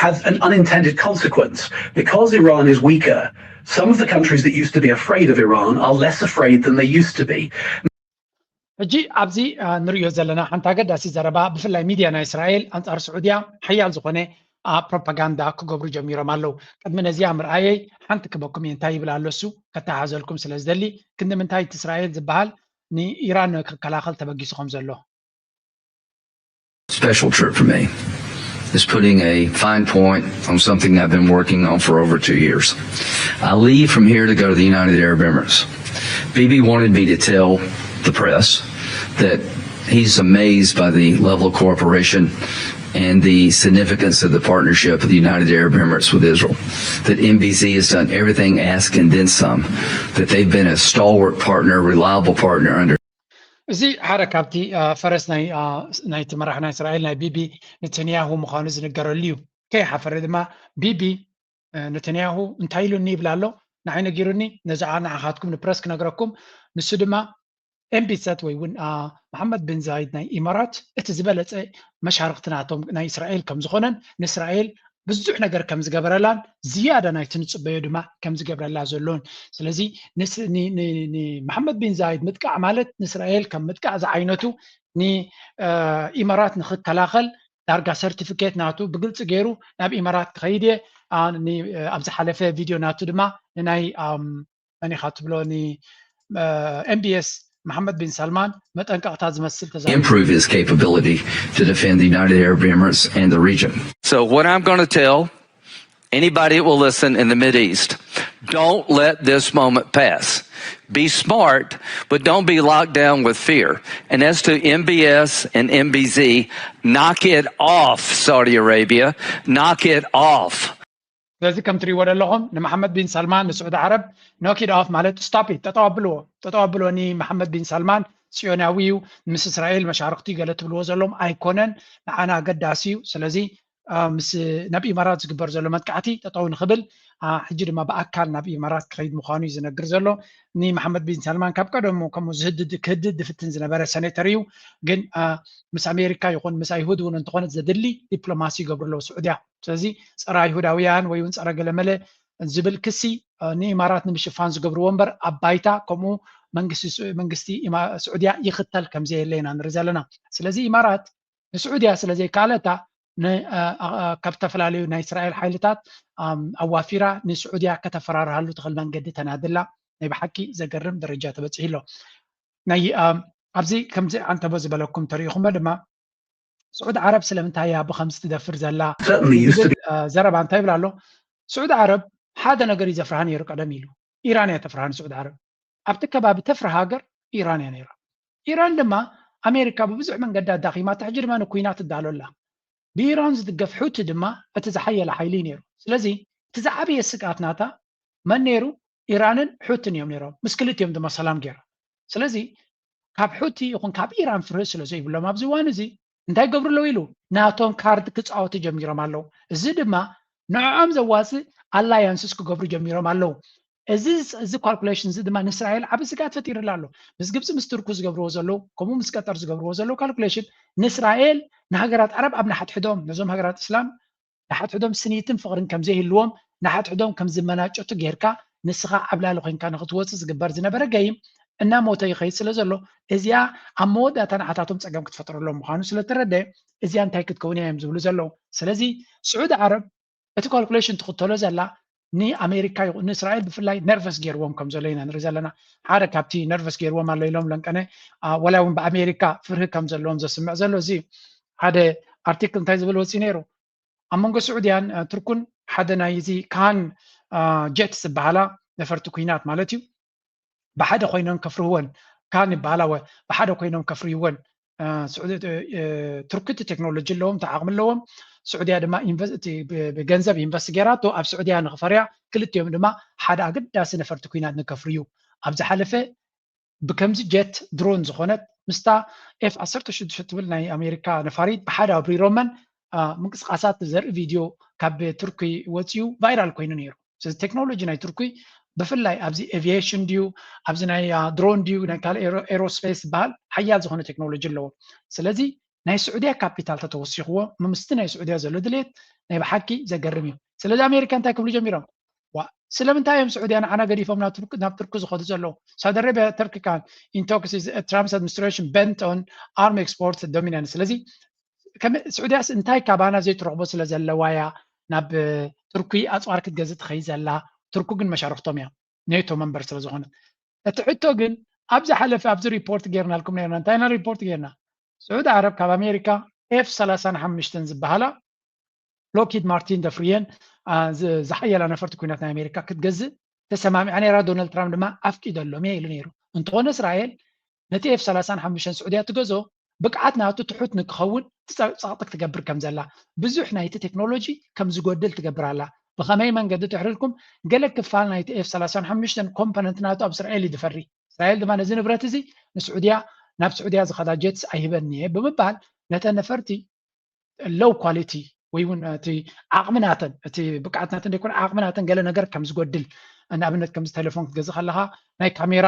has an unintended consequence. Because Iran is weaker, some of the countries that used to be afraid of Iran are less afraid than they used to be. ሕጂ ኣብዚ ንሪኦ ዘለና ሓንቲ ኣገዳሲ ዘረባ ብፍላይ ሚድያ ናይ እስራኤል ኣንጻር ስዑድያ ሓያል ዝኾነ ፕሮፓጋንዳ ክገብሩ ጀሚሮም ኣለዉ። ቅድሚ ነዚኣ ምርኣየይ ሓንቲ ክበኩም እየ እንታይ ይብል ኣሎ እሱ ከተሓዘልኩም ስለ ዝደሊ ክንዲ ምንታይ እቲ እስራኤል ዝበሃል ንኢራን ክከላኸል ተበጊሱ ከም ዘሎ special trip for me is putting a fine point on something I've been working on for over two years. I leave from here to go to the United Arab Emirates. Bibi wanted me to tell the press that he's amazed by the level of cooperation and the significance of the partnership of the United Arab Emirates with Israel. That M B Z has done everything asked and then some. That they've been a stalwart partner, reliable partner under እዚ ሓደ ካብቲ ፈረስ ናይቲ መራሕ ናይ እስራኤል ናይ ቢቢ ነተንያሁ ምዃኑ ዝንገረሉ እዩ። ከይሓፈረ ድማ ቢቢ ነተንያሁ እንታይ ኢሉኒ ይብል ኣሎ፣ ንዓይ ነጊሩኒ፣ ነዚ ከዓ ንዓኻትኩም ንፕረስ ክነግረኩም። ንሱ ድማ ኤምቢሰት ወይ እውን መሓመድ ብን ዛይድ ናይ ኢማራት እቲ ዝበለፀ መሻርክቲ ናቶም ናይ እስራኤል ከም ዝኾነን ንእስራኤል ብዙሕ ነገር ከም ዝገበረላን ዝያዳ ናይቲ ንፅበዮ ድማ ከም ዝገብረላ ዘሎን። ስለዚ ንመሓመድ ቢን ዛይድ ምጥቃዕ ማለት ንእስራኤል ከም ምጥቃዕ ዝዓይነቱ ንኢማራት ንክከላኸል ዳርጋ ሰርቲፊኬት ናቱ ብግልፂ ገይሩ ናብ ኢማራት ክኸይድ እየ። ኣብ ዝሓለፈ ቪድዮ ናቱ ድማ ንናይ መን ኢኻ ትብሎ ንኤምቢኤስ መሓመድ ቢን ሳልማን መጠንቀቕታ ዝመስል ተዛሪቡ። improve his capability to defend the United Arab Emirates and the region. So what I'm going to tell anybody that will listen in the Mideast, don't let this moment pass. Be smart, but don't be locked down with fear. And as to M B S and M B Z, knock it off, Saudi Arabia. Knock it off. ስለዚ ከም ትሪእዎ ዘለኹም ንመሓመድ ቢን ሳልማን ንስዑዲ ዓረብ knock it off ማለት stop it፣ ጠጠው ኣብልዎ፣ ጠጠው ኣብልዎ። ንመሓመድ ቢን ሳልማን ፅዮናዊ እዩ፣ ምስ እስራኤል መሻርክቲ ገለ ትብልዎ ዘለኹም ኣይኮነን፣ ንዓና ኣገዳሲ እዩ። ስለዚ ምስ ናብ ኢማራት ዝግበር ዘሎ መጥቃዕቲ ጠጠው ንክብል ሕጂ ድማ ብኣካል ናብ ኢማራት ክኸይድ ምዃኑ እዩ ዝነግር ዘሎ። ንመሓመድ ቢን ሳልማን ካብ ቀደሙ ከምኡ ዝህድድ ክህድድ ዝፍትን ዝነበረ ሰኔተር እዩ። ግን ምስ ኣሜሪካ ይኹን ምስ ኣይሁድ እውን እንተኾነ ዘድሊ ዲፕሎማሲ ይገብሩ ኣለዉ ስዑድያ። ስለዚ ጸረ ኣይሁዳውያን ወይ እውን ጸረ ገለመለ ዝብል ክሲ ንኢማራት ንምሽፋን ዝገብርዎ እምበር ኣብ ባይታ ከምኡ መንግስቲ ስዑድያ ይኽተል ከምዘየለ ኢና ንርኢ ዘለና። ስለዚ ኢማራት ንስዑድያ ስለ ዘይከኣለታ ካብ ዝተፈላለዩ ናይ እስራኤል ሓይልታት ኣዋፊራ ንስዑድያ ከተፈራርሃሉ ትኽእል መንገዲ ተናድላ። ናይ ብሓቂ ዘገርም ደረጃ ተበፂሑ ኣሎ። ናይ ኣብዚ ከምዚ ኣንተቦ ዝበለኩም ተሪኢኹሞ ድማ ስዑድ ዓረብ ስለምንታይ እያ ብከምዚ ትደፍር ዘላ ዘረባ እንታይ ይብል ኣሎ? ስዑድ ዓረብ ሓደ ነገር እዩ ዘፍርሃ ነይሩ ቀደም ኢሉ። ኢራን እያ ተፍርሃ ንስዑድ ዓረብ። ኣብቲ ከባቢ ተፍርሃ ሃገር ኢራን እያ ነይራ። ኢራን ድማ ኣሜሪካ ብብዙሕ መንገዲ ኣዳኺማታ፣ ሕጂ ድማ ንኩናት ትዳሎ ኣላ። ብኢራን ዝድገፍ ሑቲ ድማ እቲ ዝሓየለ ሓይሊ እዩ ነይሩ። ስለዚ እቲ ዝዓበየ ስግኣት ናታ መን ነይሩ? ኢራንን ሑትን እዮም ነይሮም። ምስ ክልቲኦም ድማ ሰላም ገይራ። ስለዚ ካብ ሑቲ ይኹን ካብ ኢራን ፍርሂ ስለ ዘይብሎም ኣብዚ እዋን እዚ እንታይ ገብሩ ኣለዉ ኢሉ ናቶም ካርድ ክፃወቱ ጀሚሮም ኣለዉ። እዚ ድማ ንዕኦም ዘዋፅእ ኣላያንስስ ክገብሩ ጀሚሮም ኣለዉ። እዚ እዚ ካልኩሌሽን እዚ ድማ ንእስራኤል ዓብ ስጋት ፈጢርላ ኣሎ። ምስ ግብፂ ምስ ትርኩ ዝገብርዎ ዘለዉ ከምኡ ምስ ቀጠር ዝገብርዎ ዘለዉ ካልኩሌሽን ንእስራኤል ንሃገራት ዓረብ ኣብ ንሓድሕዶም ነዞም ሃገራት እስላም ንሓድሕዶም ስኒትን ፍቕርን ከም ዘይህልዎም ንሓድሕዶም ከም ዝመናጨቱ ጌርካ ንስኻ ዓብላሊ ኮይንካ ንክትወፅእ ዝግበር ዝነበረ ገይም እናሞተ ይኸይድ ስለ ዘሎ እዚኣ ኣብ መወዳእታ ንዓታቶም ፀገም ክትፈጥረሎም ምዃኑ ስለተረደ እዚኣ እንታይ ክትከውን እያ እዮም ዝብሉ ዘለዉ። ስለዚ ስዑድ ዓረብ እቲ ካልኩሌሽን ትኽተሎ ዘላ ንኣሜሪካ ይኹን ንእስራኤል ብፍላይ ነርቨስ ገይርዎም ከም ዘሎ ኢና ንርኢ ዘለና። ሓደ ካብቲ ነርቨስ ገይርዎም ኣሎ ኢሎም ለንቀነ ወላ እውን ብኣሜሪካ ፍርሂ ከም ዘለዎም ዘስምዕ ዘሎ እዚ ሓደ ኣርቲክል እንታይ ዝብል ወፂኡ ነይሩ? ኣብ መንጎ ስዑድያን ትርኩን ሓደ ናይ እዚ ካን ጀት ዝበሃላ ነፈርቲ ኩናት ማለት እዩ ብሓደ ኮይኖም ከፍርህወን ካን ይበሃላ ወ ብሓደ ኮይኖም ከፍርህወን ትርኩ እቲ ቴክኖሎጂ ኣለዎም እቲ ዓቕሚ ኣለዎም። ስዑድያ ድማ ብገንዘብ ኢንቨስት ገይራቶ ኣብ ስዑድያ ንክፈርያ ክልቲኦም ድማ ሓደ ኣገዳሲ ነፈርቲ ኩናት ንከፍርዩ ኣብ ዝሓለፈ ብከምዚ ጀት ድሮን ዝኾነት ምስታ ኤፍ ዓሰርተ ሽዱሽተ ትብል ናይ ኣሜሪካ ነፋሪት ብሓደ ኣብሪሮመን ምንቅስቃሳት ዘርኢ ቪድዮ ካብ ቱርኪ ወፂኡ ቫይራል ኮይኑ ነይሩ። ስለዚ ቴክኖሎጂ ናይ ቱርኪ ብፍላይ ኣብዚ ኤቪዬሽን ድዩ ኣብዚ ናይ ድሮን ድዩ ናይ ካልእ ኤሮስፔስ ዝበሃል ሓያል ዝኾነ ቴክኖሎጂ ኣለዎ። ስለዚ ናይ ስዑድያ ካፒታል ተተወሲኽዎ ምስቲ ናይ ስዑድያ ዘሎ ድሌት ናይ ብሓቂ ዘገርም እዩ። ስለዚ ኣሜሪካ እንታይ ክብሉ ጀሚሮም? ዋ ስለምንታይ እዮም ስዑድያ ንዓና ገዲፎም ናብ ቱርኪ ዝኸዱ ዘለዉ? ሳውዲ ኣረቢያ ተርኪ ካን ኢንቶክስ ትራምፕስ ኣድሚኒስትሬሽን በንት ኦን ኣርም ኤክስፖርት ዶሚናንስ ስለዚ ስዑድያስ እንታይ ካባና ዘይትረኽቦ ስለ ዘለዋ እያ ናብ ቱርኪ ኣፅዋር ክትገዝእ ትኸይድ ዘላ? ቱርኪ ግን መሻርክቶም እያ ኔቶ መንበር ስለ ዝኾነት። እቲ ሕቶ ግን ኣብ ዝሓለፈ ኣብዚ ሪፖርት ጌርናልኩም ነርና። እንታይ ኢና ሪፖርት ጌርና? ስዑድ ዓረብ ካብ ኣሜሪካ ኤፍ ሰላሳን ሓሙሽተን ዝበሃላ ሎኪድ ማርቲን ደፍርየን ዝሓየላ ነፈርቲ ኩናት ናይ ኣሜሪካ ክትገዝእ ተሰማሚዓ ነይራ። ዶናልድ ትራምፕ ድማ ኣፍቂደሎም እየ ኢሉ ነይሩ። እንተኾነ እስራኤል ነቲ ኤፍ ሰላሳን ሓሙሽተን ስዑድያ ትገዝኦ ብቅዓት ናቱ ትሑት ንክኸውን ጸቕጢ ክትገብር ከም ዘላ ብዙሕ ናይቲ ቴክኖሎጂ ከም ዝጎድል ትገብር ኣላ። ብኸመይ መንገዲ ትሕርልኩም ገለ ክፋል ናይቲ ኤፍ ሰላሳን ሓሙሽተን ኮምፖነንት ናቱ ኣብ እስራኤል እዩ ዝፈሪ። እስራኤል ድማ ነዚ ንብረት እዚ ንስዑድያ ናብ ስዑድያ ዝኸዳ ጀትስ ኣይህበን እየ ብምባል ነተን ነፈርቲ ሎው ኳሊቲ ወይ እውን እቲ ዓቕሚ ናተን እቲ ብቅዓት ናተን ዘይኮነ ዓቕሚ ናተን ገለ ነገር ከም ዝጎድል ንኣብነት ከምዚ ቴሌፎን ክትገዝእ ከለካ ናይ ካሜራ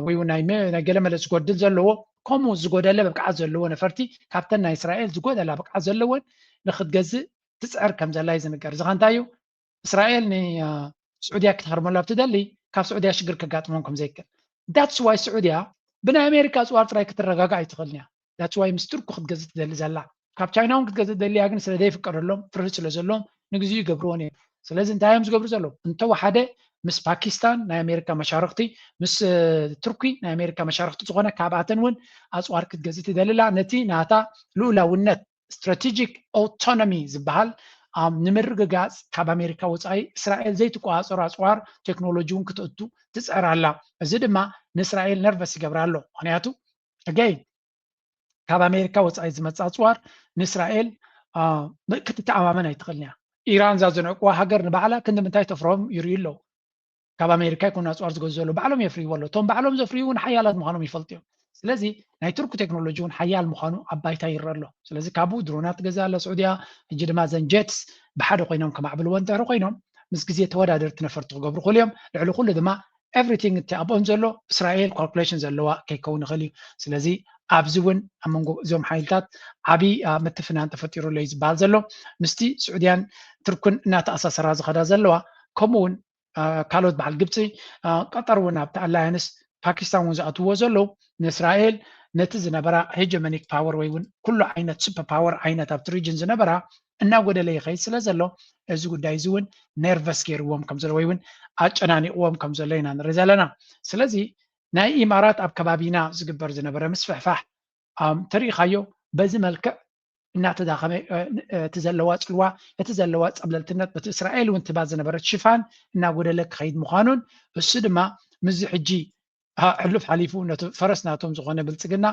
ወይ እውን ናይ ገለ መለ ዝጎድል ዘለዎ ከምኡ ዝጎደለ ብቅዓት ዘለዎ ነፈርቲ ካብተን ናይ እስራኤል ዝጎደላ ብቅዓት ዘለወን ንክትገዝእ ትፅዕር ከም ዘላ እዩ ዝንገር። እዚ ከ እንታይ እዩ? እስራኤል ንስዑድያ ክትሃርመላ ብትደሊ ካብ ስዑድያ ሽግር ከጋጥሞም ከም ዘይክእል that's why ስዑድያ ብናይ ኣሜሪካ ኣፅዋር ጥራይ ክትረጋጋእ ኣይትኽእልን እያ። That's why ምስ ቱርኪ ክትገዝእ ትደሊ ዘላ ካብ ቻይና እውን ክትገዝእ ትደሊ እያ ግን ስለ ዘይፍቀደሎም ፍርሂ ስለ ዘለዎም ንግዚኡ ይገብርዎን እዮም። ስለዚ እንታይ እዮም ዝገብሩ ዘለዉ? እንተወሓደ ምስ ፓኪስታን ናይ ኣሜሪካ መሻርክቲ ምስ ቱርኪ ናይ ኣሜሪካ መሻርክቲ ዝኾነ ካብኣተን እውን ኣፅዋር ክትገዝእ ትደሊ ኣላ። ነቲ ናታ ልኡላውነት ስትራቴጂክ ኦቶኖሚ ዝበሃል ንምርግጋፅ ካብ ኣሜሪካ ወፃኢ እስራኤል ዘይትቆፃፀሮ ኣፅዋር ቴክኖሎጂ እውን ክተእቱ ትፅዕር ኣላ። እዚ ድማ ንእስራኤል ነርቨስ ይገብራ ኣሎ። ምክንያቱ ሕገይ ካብ ኣሜሪካ ወፃኢ ዝመፅእ ኣፅዋር ንእስራኤል ክትተኣማመን ኣይትኽእልን እያ። ኢራን እዛ ዝንዕቅዋ ሃገር ንባዕላ ክንዲ ምንታይ ተፍርሆም ይርእዩ ኣለዉ። ካብ ኣሜሪካ ይኮኑ ኣፅዋር ዝገዝኡ ዘለዉ ባዕሎም የፍርይዎ ኣለዉ። እቶም ባዕሎም ዘፍርዩ እውን ሓያላት ምዃኖም ይፈልጡ እዮም። ስለዚ ናይ ቱርክ ቴክኖሎጂ እውን ሓያል ምዃኑ ኣብ ባይታ ይረአ ኣሎ። ስለዚ ካብኡ ድሮናት ትገዝእ ኣላ ስዑድያ፣ ሕጂ ድማ ዘን ጀትስ ብሓደ ኮይኖም ከማዕብልዎ እንድሕር ኮይኖም ምስ ግዜ ተወዳደርቲ ነፈርቲ ክገብሩ ክእሉ እዮም። ልዕሊ ኩሉ ድማ everything እቲ ኣብኦም ዘሎ እስራኤል calculation ዘለዋ ከይከውን ይኽእል እዩ። ስለዚ ኣብዚ እውን ኣብ መንጎ እዞም ሓይልታት ዓብዪ ምትፍናን ተፈጢሩ ኣሎ እዩ ዝበሃል ዘሎ። ምስቲ ስዑድያን ቱርክን እናተኣሳሰራ ዝኸዳ ዘለዋ ከምኡ እውን ካልኦት በዓል ግብፂ ቀጠር እውን ኣብቲ ኣላያንስ ፓኪስታን እውን ዝኣትውዎ ዘለዉ ንእስራኤል ነቲ ዝነበራ hegemonic power ወይ እውን ኩሉ ዓይነት super power ዓይነት ኣብቲ ሪጅን ዝነበራ እናጎደለ ይኸይድ ስለ ዘሎ እዚ ጉዳይ እዚ እውን ነርቨስ ገይርዎም ከም ዘሎ ወይ እውን ኣጨናኒቕዎም ከም ዘሎ ኢና ንርኢ ዘለና። ስለዚ ናይ ኢማራት ኣብ ከባቢና ዝግበር ዝነበረ ምስፍሕፋሕ ተሪኢኻዮ በዚ መልክዕ እናተዳኸመ እቲ ዘለዋ ፅልዋ እቲ ዘለዋ ፀብለልትነት በቲ እስራኤል እውን ትባ ዝነበረት ሽፋን እናጎደለ ክኸይድ ምዃኑን እሱ ድማ ምስዚ ሕጂ ሕሉፍ ሓሊፉ ነቲ ፈረስ ናቶም ዝኾነ ብልፅግና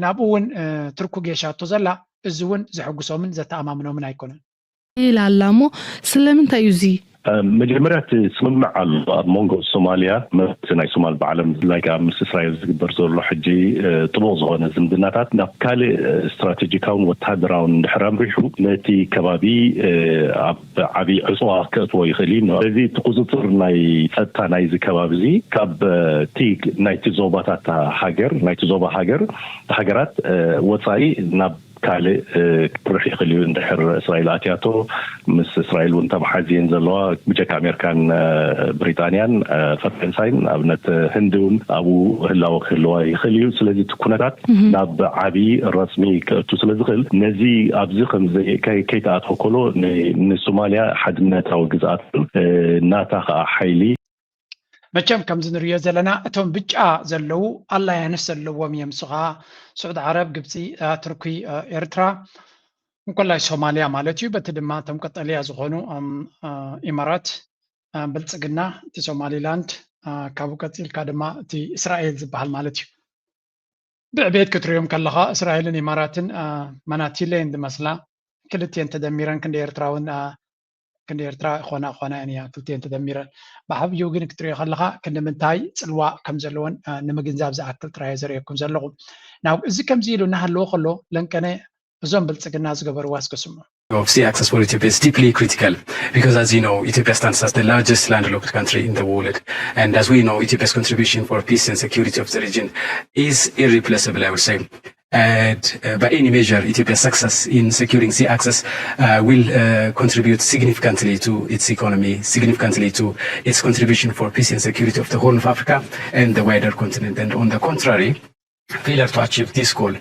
ናብኡ እውን ትርኩ ጌሻቶ ዘላ እዚ እውን ዘሐጉሶምን ዘተኣማምኖምን ኣይኮነን። ይላላ እሞ ስለምንታይ እዩ እዚ? መጀመርያ እቲ ስምምዕ ኣሎ ኣብ መንጎ ሶማልያ መብት ናይ ሶማል ብዓለም like ኣብ ምስ እስራኤል ዝግበር ዘሎ ሕጂ ጥቡቕ ዝኾነ ዝምድናታት ናብ ካልእ ስትራቴጂካውን ወታደራውን እንድሕር ኣምሪሑ ነቲ ከባቢ ኣብ ዓብዪ ዕፅዋ ከእትዎ ይኽእል እዩ። ስለዚ እቲ ቁፅፅር ናይ ፀጥታ ናይዚ ከባቢ እዚ ካብ እቲ ናይቲ ዞባታት ሃገር ናይቲ ዞባ ሃገር ሃገራት ወፃኢ ናብ ካልእ ክርሕ ይኽእል እዩ። እንድሕር እስራኤል ኣትያቶ ምስ እስራኤል እውን ተመሓዝየን ዘለዋ ብጀካ ኣሜሪካን ብሪጣንያን ፈረንሳይን ኣብነት ህንዲ እውን ኣብኡ ህላወ ክህልዋ ይኽእል እዩ። ስለዚ እቲ ኩነታት ናብ ዓብዪ ረፅሚ ክእቱ ስለ ዝኽእል ነዚ ኣብዚ ከም ከይተኣትወ ከሎ ንሶማልያ ሓድነታዊ ግዝኣት ናታ ከዓ ሓይሊ መቸም ከምዚ ንሪኦ ዘለና እቶም ብጫ ዘለዉ ኣላያንስ ዘለዎም እዮም። ንሱ ከዓ ስዑድ ዓረብ፣ ግብፂ፣ ቱርኪ፣ ኤርትራ እንኮላይ ሶማልያ ማለት እዩ። በቲ ድማ እቶም ቀጠልያ ዝኾኑ ኢማራት፣ ብልፅግና፣ እቲ ሶማሊላንድ፣ ካብኡ ቀፂልካ ድማ እቲ እስራኤል ዝበሃል ማለት እዩ። ብዕቤት ክትሪኦም ከለኻ እስራኤልን ኢማራትን መናቲለ እየን ዝመስላ። ክልቲኤን ተደሚረን ክንዲ ኤርትራውን ክንዲ ኤርትራ ኾና ኾና እየን እያ ክልቲኤን ተደሚረን። ብዓብዩ ግን ክትሪኦ ከለኻ ክንዲ ምንታይ ፅልዋ ከም ዘለዎን ንምግንዛብ ዝኣክል ጥራየ ዘርእየኩም ዘለኹ። ናው እዚ ከምዚ ኢሉ እናሃለዎ ከሎ ለንቀነ እዞም ብልፅግና ዝገበርዋ እስከ ስምዑ። of sea access for Ethiopia is deeply critical because, as you know, Ethiopia stands as the largest landlocked country in the world. And as we know, Ethiopia's contribution for peace and security of the region is irreplaceable, I would say. And uh, by any measure, Ethiopia's success in securing sea access uh, will uh, contribute significantly to its economy, significantly to its contribution for peace and security of the Horn of Africa and the wider continent. And on the contrary, failure to achieve this goal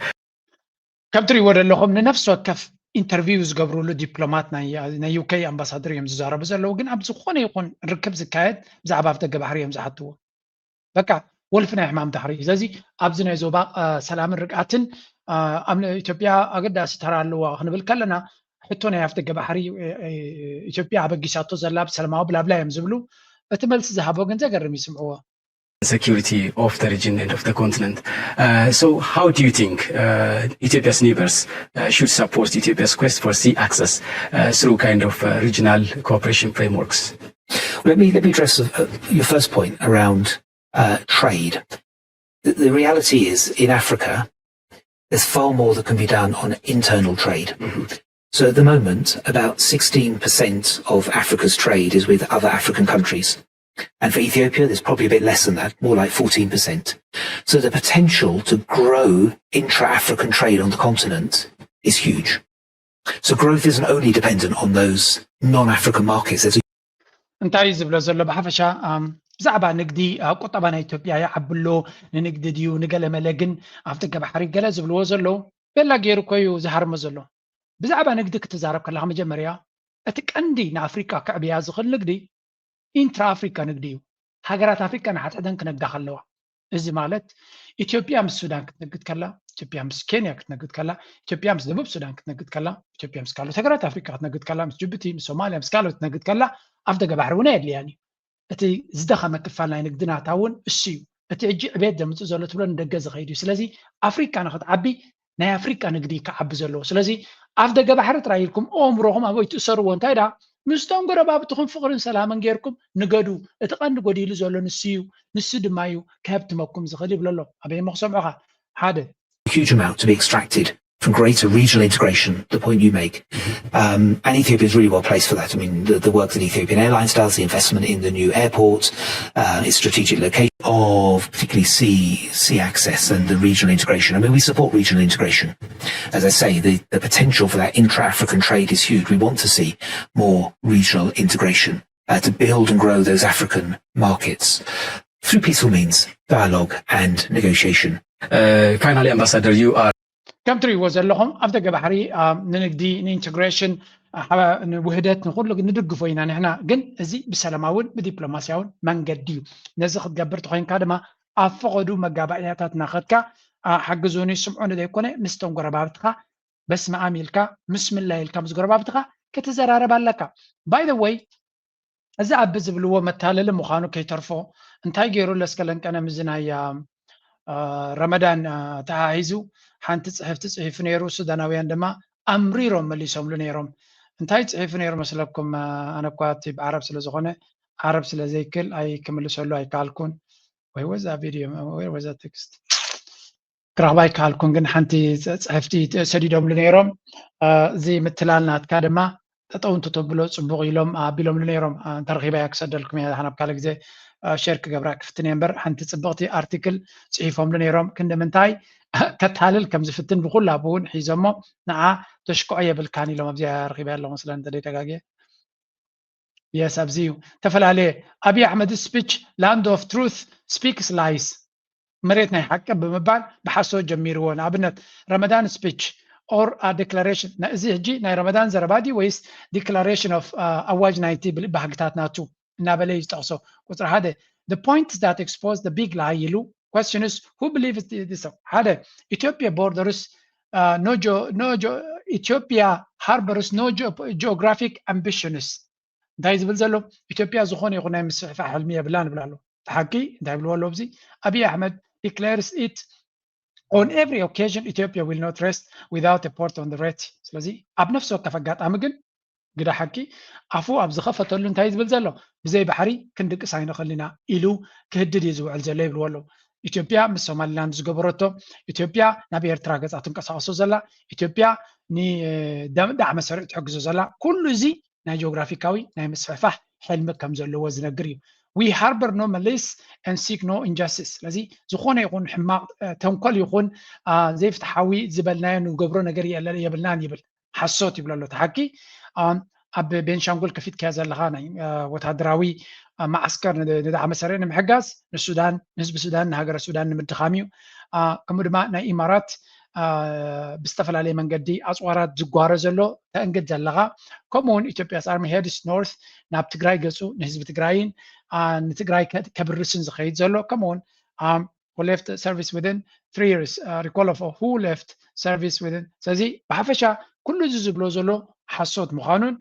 ከም ትሪእዎ ዘለኹም ንነፍሲ ወከፍ ኢንተርቪው ዝገብሩሉ ዲፕሎማት ናይ ዩኬ ኣምባሳደር እዮም ዝዛረቡ ዘለዉ። ግን ኣብ ዝኾነ ይኹን ርክብ ዝካየድ ብዛዕባ ኣፍ ደገ ባሕሪ እዮም ዝሓትዎ። በቃ ወልፊ ናይ ሕማም ዳሕሪ እዩ። ስለዚ ኣብዚ ናይ ዞባ ሰላምን ርግኣትን ኣብ ኢትዮጵያ ኣገዳሲ ተራ ኣለዎ ክንብል ከለና ሕቶ ናይ ኣፍ ደገ ባሕሪ ኢትዮጵያ ኣበጊሳቶ ዘላ ብሰላማዊ ብላብላ እዮም ዝብሉ። እቲ መልሲ ዝሃቦ ግን ዘገርም ይስምዕዎ። security of the region and of the continent. Uh, so how do you think uh, Ethiopia's neighbors uh, should support Ethiopia's quest for sea access uh, through kind of uh, regional cooperation frameworks? Let me, let me address uh, your first point around uh, trade. The, the reality is in Africa, there's far more that can be done on internal trade. So at the moment, about sixteen percent of Africa's trade is with other African countries. And for Ethiopia, there's probably a bit less than that, more like fourteen percent. So the potential to grow intra-African trade on the continent is huge. So growth isn't only dependent on those non-African markets. There's a እንታይ እዩ ዝብሎ ዘሎ ብሓፈሻ ብዛዕባ ንግዲ ቁጠባ ናይ ኢትዮጵያ ይዓብሎ ንንግዲ ድዩ ንገለመለ ግን ኣብ ደገ ባሕሪ ገለ ዝብልዎ ዘለዉ ቤላ ገይሩ እኮ እዩ ዝሃርሞ ዘሎ። ብዛዕባ ንግዲ ክትዛረብ ከለኻ መጀመርያ እቲ ቀንዲ ንኣፍሪቃ ክዕብያ ዝኽእል ንግዲ ኢንትራ ኣፍሪካ ንግዲ እዩ። ሃገራት ኣፍሪካ ንሓድሕደን ክነግዳ ከለዋ እዚ ማለት ኢትዮጵያ ምስ ሱዳን ክትነግድ ከላ፣ ኢትዮጵያ ምስ ኬንያ ክትነግድ ከላ፣ ኢትዮጵያ ምስ ደቡብ ሱዳን ክትነግድ ከላ፣ ኢትዮጵያ ምስ ካልኦት ሃገራት ኣፍሪካ ክትነግድ ከላ፣ ምስ ጅቡቲ፣ ምስ ሶማልያ፣ ምስ ካልኦት ክትነግድ ከላ ኣፍ ደገ ባሕሪ እውን ኣየድልያን እዩ። እቲ ዝደኸመ ክፋል ናይ ንግዲ ናታ እውን እሱ እዩ። እቲ ሕጂ ዕቤት ዘምፅእ ዘሎ ትብሎ ንደገ ዝኸይድ እዩ። ስለዚ ኣፍሪካ ንክትዓቢ ናይ ኣፍሪካ ንግዲ ክዓቢ ዘለዎ። ስለዚ ኣፍ ደገ ባሕሪ ጥራይ ኢልኩም ኣእምሮኹም ኣበይ ትእሰርዎ እንታይ ዳ ምስቶም ጎረባብትኹም ፍቕርን ሰላምን ጌርኩም ንገዱ። እቲ ቀንዲ ጎዲሉ ዘሎ ንሱ እዩ፣ ንሱ ድማ እዩ ከህብትመኩም ዝኽእል ይብሎ ኣሎ። ኣበይ እሞ ክሰምዑኻ? ሓደ huge amount to be extracted from greater regional integration, the point you make. Um, and Ethiopia is really well placed for that. I mean, the, the work that Ethiopian Airlines does, the investment in the new airport, uh, its strategic location of particularly sea sea access and the regional integration. I mean, we support regional integration. As I say, the, the potential for that intra-African trade is huge. We want to see more regional integration uh, to build and grow those African markets through peaceful means, dialogue and negotiation. Uh, finally, Ambassador, you are ከም ትርእይዎ ዘለኹም ኣብ ደገ ባሕሪ ንንግዲ ንኢንቴግሬሽን ንውህደት ንኩሉ ንድግፎ ኢና ንሕና። ግን እዚ ብሰላማውን ብዲፕሎማሲያውን መንገዲ እዩ። ነዚ ክትገብር ተኮይንካ ድማ ኣብ ፈቐዱ መጋባእያታት እናኸድካ ሓግዙኒ ስምዑኒ ዘይኮነ ምስቶም ጎረባብትኻ በስመኣም ኢልካ ምስምላ ኢልካ ምስ ጎረባብትኻ ክትዘራረብ ኣለካ። ባይ ዘ ወይ እዚ ኣቢ ዝብልዎ መታለሊ ምዃኑ ከይተርፎ እንታይ ገይሩ ለስከለንቀነ ምዚ ናይ ረመዳን ተሓሂዙ ሓንቲ ፅሕፍቲ ፅሒፉ ነይሩ። ሱዳናውያን ድማ ኣምሪሮም መሊሶምሉ ነይሮም። እንታይ ፅሒፉ ነይሩ መስለኩም? ኣነ እኳ እቲ ብዓረብ ስለ ዝኾነ ዓረብ ስለ ዘይክል ኣይ ክምልሰሉ ኣይከኣልኩን። ወይ ወዛ ቪድዮ ወይ ወዛ ቴክስት ክረኽባ ኣይከኣልኩን፣ ግን ሓንቲ ፅሕፍቲ ሰዲዶምሉ ነይሮም። እዚ ምትላል ናትካ ድማ ጠጠው እንተተብሎ ፅቡቕ ኢሎም ኣቢሎምሉ ነይሮም። እንተረኺባ እያ ክሰደልኩም እያ። ሓን ኣብ ካልእ ግዜ ሼር ክገብራ ክፍትን እየ እምበር ሓንቲ ፅብቕቲ ኣርቲክል ፅሒፎምሉ ነይሮም። ክንዲ ምንታይ ከታልል ከም ዝፍትን ብኩላ ብውን ሒዞሞ ንዓ ተሽክዖ የብልካን ኢሎም ኣብዚኣ ረኺባ ኣለኹ መስለን እንተደይተጋግየ። የስ ኣብዚ እዩ ተፈላለየ። ኣብይ ኣሕመድ ስፒች land of truth speaks lies መሬት ናይ ሓቂ ብምባል ብሓሶት ጀሚርዎ። ንኣብነት ረመዳን ስፒች or declaration እዚ ሕጂ ናይ ረመዳን ዘረባ ድዩ ወይስ declaration of ኣዋጅ ናይቲ ባህግታት ናቱ እናበለ እዩ ዝጠቕሶ። ቁፅሪ ሓደ the point that expose the big lie ኢሉ question is who believe this ሓደ ኢትዮጵያ borders ኢትዮጵያ harbors no geographic ambitions እንታይ ዝብል ዘሎ ኢትዮጵያ ዝኾነ ይኹን ናይ ምስፍሕፋሕ ሕልሚ የብላን ይብል ኣሎ። እቲ ሓቂ እንታይ ይብልዎ ኣለዉ ኣብዚ ኣብይ ኣሕመድ declares it on every occasion Ethiopia will not rest without a port on the Red Sea። ስለዚ ኣብ ነፍሲ ወከፍ ኣጋጣሚ ግን ግደ ሓቂ ኣፉ ኣብ ዝኸፈተሉ እንታይ ዝብል ዘሎ ብዘይ ባሕሪ ክንድቅስ ኣይንኽእል ኢና ኢሉ ክህድድ እዩ ዝውዕል ዘሎ ይብልዎ ኣለዉ። ኢትዮጵያ ምስ ሶማሊላንድ ዝገበረቶ ኢትዮጵያ ናብ ኤርትራ ገፃ ትንቀሳቀሶ ዘላ ኢትዮጵያ ንዳዕመ ሰሪዕ ትሕግዞ ዘላ ኩሉ እዚ ናይ ጂኦግራፊካዊ ናይ ምስፍሕፋሕ ሕልሚ ከም ዘለዎ ዝነግር እዩ። We harbor no malice and seek no injustice። ስለዚ ዝኾነ ይኹን ሕማቕ ተንኮል ይኹን ዘይፍትሓዊ ዝበልናዮ ንገብሮ ነገር የብልናን ይብል። ሓሶት ይብሎ ኣሎ እቲ ሓቂ። ኣብ ቤንሻንጉል ከፊትካዮ ዘለኻ ናይ ወታደራዊ ማዓስከር ንዳዕመ ሰሪዕ ንምሕጋዝ ንሱዳን ንህዝቢ ሱዳን ንሃገረ ሱዳን ንምድኻም እዩ። ከምኡ ድማ ናይ ኢማራት ብዝተፈላለየ መንገዲ ኣፅዋራት ዝጓረ ዘሎ ተእንግድ ዘለኻ ከምኡውን ኢትዮጵያስ ኣርሚ ሄድስ ኖርት ናብ ትግራይ ገፁ ንህዝቢ ትግራይን ንትግራይ ከብርስን ዝኸይድ ዘሎ ከምኡውን who left service within three years recall of who left service within ስለዚ ብሓፈሻ ኩሉ እዚ ዝብሎ ዘሎ ሓሶት ምዃኑን